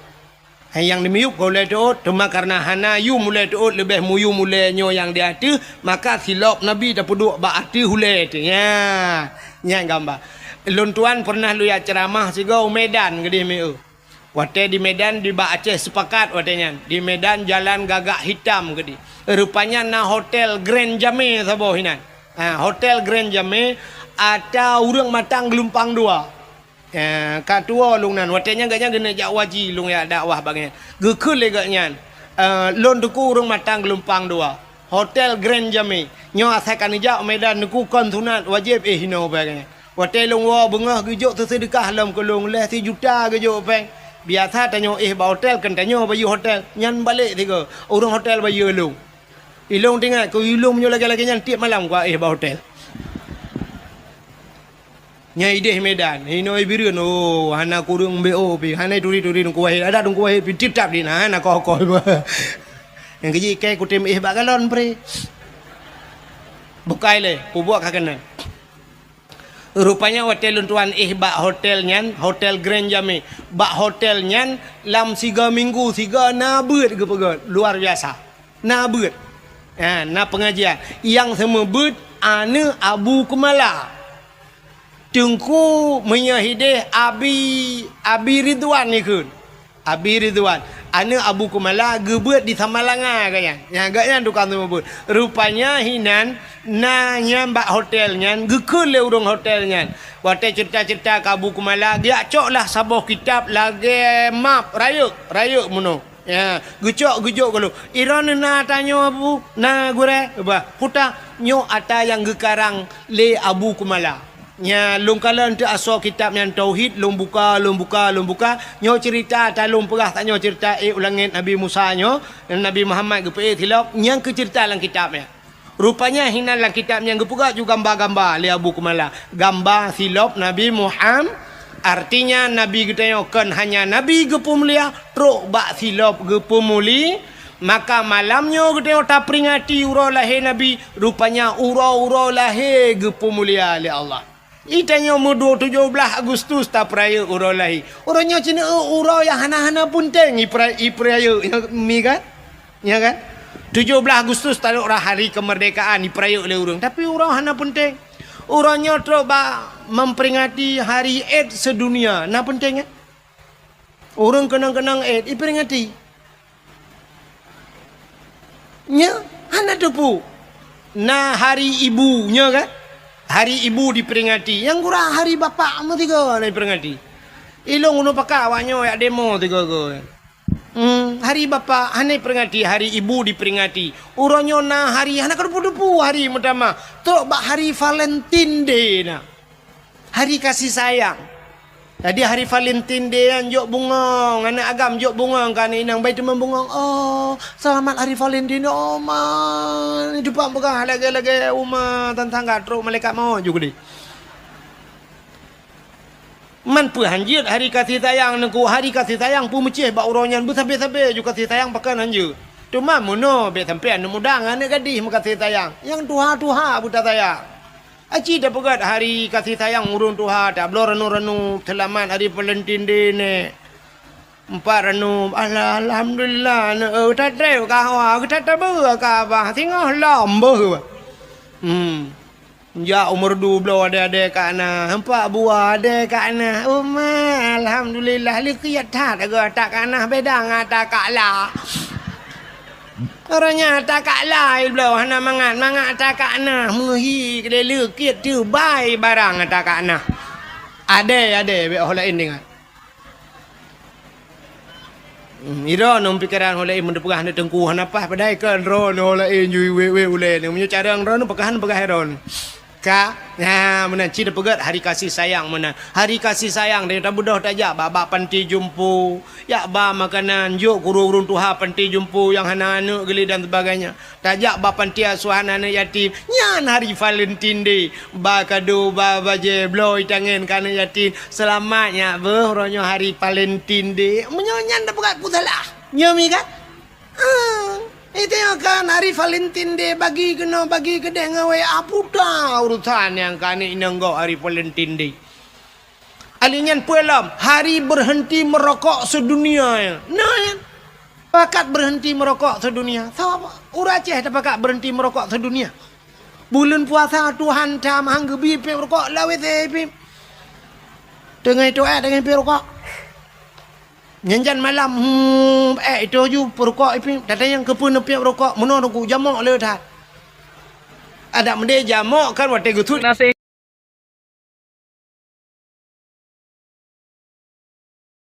Hai nyang di miyueb ka ulèe teuôt, teuma kareuna hana yum ulèe teuôt, leubeh muyum ulèe nyoe nyang di ateueh, maka silop Nabi tapeuduek bak ateueh ulèe teuh. Nyan, nyan gamba. Lôn tuan peureunah lôn jak ceuramah sigoe u Medan keudeh meu. Watèe di Medan, di bak Aceh Sepakat watèe nyan. Di Medan jalan Gagak Hitam keudeh. Rupanya na Hotel Grand Jamé saboh inan. Ha, Hotel Grand Jamé ata ureueng matang geulumpang dua. Eh, ka tuwoe lôn nan. Watèe nyan gobnyan geuneuk jak haji, lôn jak dakwah bak gobnyan. Geukheun lé gobnyan, eh, lôn teungku ureueng matang geulumpang dua. Hotel Grand Jamé. Nyoe asai ka neujak u Medan teungku kon sunat, wajéb éh inoe bak gobnyan. Watèe lôn woe beungoh geujok teuseudeukah lom keu lôn, lhèe sijuta geujok péng. Biasa tanyoe éh bak hotel, kon tanyoe bayeue hotel. Nyan balek sigoe, ureueng hotel bayeue lôn. Ilôn teuingat keu ilôn meunyoe lagèe-lagèe nyan tiep malam kuéh bak hotel. Nyan ideh Medan, inoe Bireuen, oh, hana kureueng B O pih, hana turi-turi Teungku Wahid, adak Teungku Wahid pih titap di na, hana koh-koh. Nyang keujih ikai kutem éh bak galon pre. Bukai lé, pubuak ka keunan. Rupanya watèe lôn tuan éh bak hotel nyan, Hotel Grand Jamé. Bak hotel nyan lam siga minggu siga na beuet geupeugöt, luar biasa. Na beuet. Ha, na pengajian. Nyang seumeubeuet aneuk Abu Keumala. Teungku meunyoe hideh Abi, Abi Ridwan ikheun. Abi Ridwan, aneuk Abu Keumala geubeuet di Samalanga gobnyan. Nyan gobnyan tukang seumeubeuet. Rupanya hinan na nyan bak hotel nyan, geukheun lé ureueng hotel nyan. Watèe ceurita-ceurita keu Abu Keumala, geujak cok lah saboh kitab lagèe map, rayeuk, rayeuk meunoe. Ya, geucok geujok gohlom. Droeneuh na ata nyoe Abu, na gurèe, bah, peue ata nyoe ata nyang geukarang lé Abu Keumala. Nya, lôn kalon teuk asoe kitab nyan tauhid, lôn buka, lôn buka, lôn buka. Nyoe ceurita ata lôn peugah tanyoe ceurita ék u langèt Nabi Musa nyoe, Nabi Muhammad geupeuék silop, nyan keuh ceurita lam kitab nyan. Rupanya hinan lam kitab nyan geupeugah ju gamba-gamba lé Abu Keumala. Gamba silop Nabi Muham-, artinya Nabi geutanyoe kon hanya Nabi geupeumulia, trok bak silop geupeumuli-, Maka malam nyoe geutanyoe taperingati uroe lahé Nabi, rupanya uroe-uroe lahé geupeumulia lé Allah. I tanyoe meuduek tujoh blaih Agustus tapeurayeuk uroe lahé. Uroe nyoe cit uroe nyang hana-hana peunteng ipera-, ipeurayeuk, nyo mi kan? Nyo kan? Tujoh blaih Agustus talok rah hari kemerdekaan ipeurayeuk lé ureueng, tapi uroe hana peunteng. Uroe nyoe trok bak memperingati hari AIDS sedunia, na peunteng kan? Ureueng keunong-keunong AIDS iperingati. Nya, hana teupeu. Na hari ibu, nya kan? Hari ibu diperingati. Nyang gura hari bapak meusigoe hana iperingati. Ilôn uneuk pakat awak nyoe jak demo sigoe-goe. Hmm, hari bapak hana iperingati, hari ibu diperingati. Uroe nyoe na hari hana ka teupeu-teupeu hari meutamah. Trok bak hari Valentine Day na. Hari kasih sayang. Jadi hari Valentine Day nyan jok bungong, aneuk agam jok bungong keu aneuk inong, bai teuma bungong. Oh, selamat hari Valentine, oh ma. Teuma peugah lagèe-lagèe uma tantang ka trok malaikat maut ju keudeh. Man peue hanjeuet hari kasih sayang nangku, hari kasih sayang peumeucéh bak uroe nyan beusabe-sabe ju kasih sayang pakon hanjeuet. Teuma meunoe bèk sampoe aneuk muda ngon aneuk gadih meukasih sayang, nyang tuha-tuha beuta sayang. Aci tapeugöt hari kasih sayang ureueng tuha, tabloe ranup-ranup seulamat hari Valentine Day nèk. Empat ranup, alah, alhamdulillah, neu, eh, tatrép ka hawa, geutat tabeue ka abah, singoh lom beuh. Hmm. Jak umur dua belas ade-ade ka na, empat buah ade ka na. Uma, alhamdulillah, likot that, agoe tak ka na, beda ngon tak ka la. Ureueng nyan takak lai bloe hana mangat, mangat takak na, meuhi keudeh leukit teubai barang takak na. Adée, adée, bék ho laén ingat. Hmm, droeneuh pikeran ho laén, meunyoe peugah neuteungku hana paih, padahai kan droeneuh ho laén jui wék-wék ulée nyoe. Meunyoe cara droeneuh peugah, peugah droeneuh. Ka, nah, meunan cit peugét hari kasih sayang meunan. Hari kasih sayang, dan tabeudôh tajak bak, bak panti jompo, jak ba makanan, jok keu ureueng tuha panti jompo nyang hana aneuk geuh lé dan sebagainya. Tajak ba panti asuhan aneuk yatim, nyan hari Valentine Day. Ba kado, ba bajée, bloe itangen keu aneuk yatim. Seulamat nyak beuh, uroe nyoe hari Valentine Day. Meunyoe nyan tapeugét peue salah. Nyoe mi kan? Ah, itu nyan kan hari Valentine Day, bagi keunoe, bagi keudeh ngon W A, puta urusan nyang keu aneuk inong gob hari Valentine Day. Ali nyan peue lom, hari berhenti merokok sedunia nyan. Nah, nyan. Pakat berhenti merokok sedunia. Saba, ureueng Aceh tapakat berhenti merokok sedunia. Buleuen puasa Tuhan tam han geubi piep rukok lawét pih. Teungoh itu, eh, teungoh piep rukok. Nyan jan malam, hmm, eh, itu ju peurukok ipih, tatanyong keupeue neupiep rukok, meunoe teungku jamok le that. Adak meudeh jamok kan watée geusut.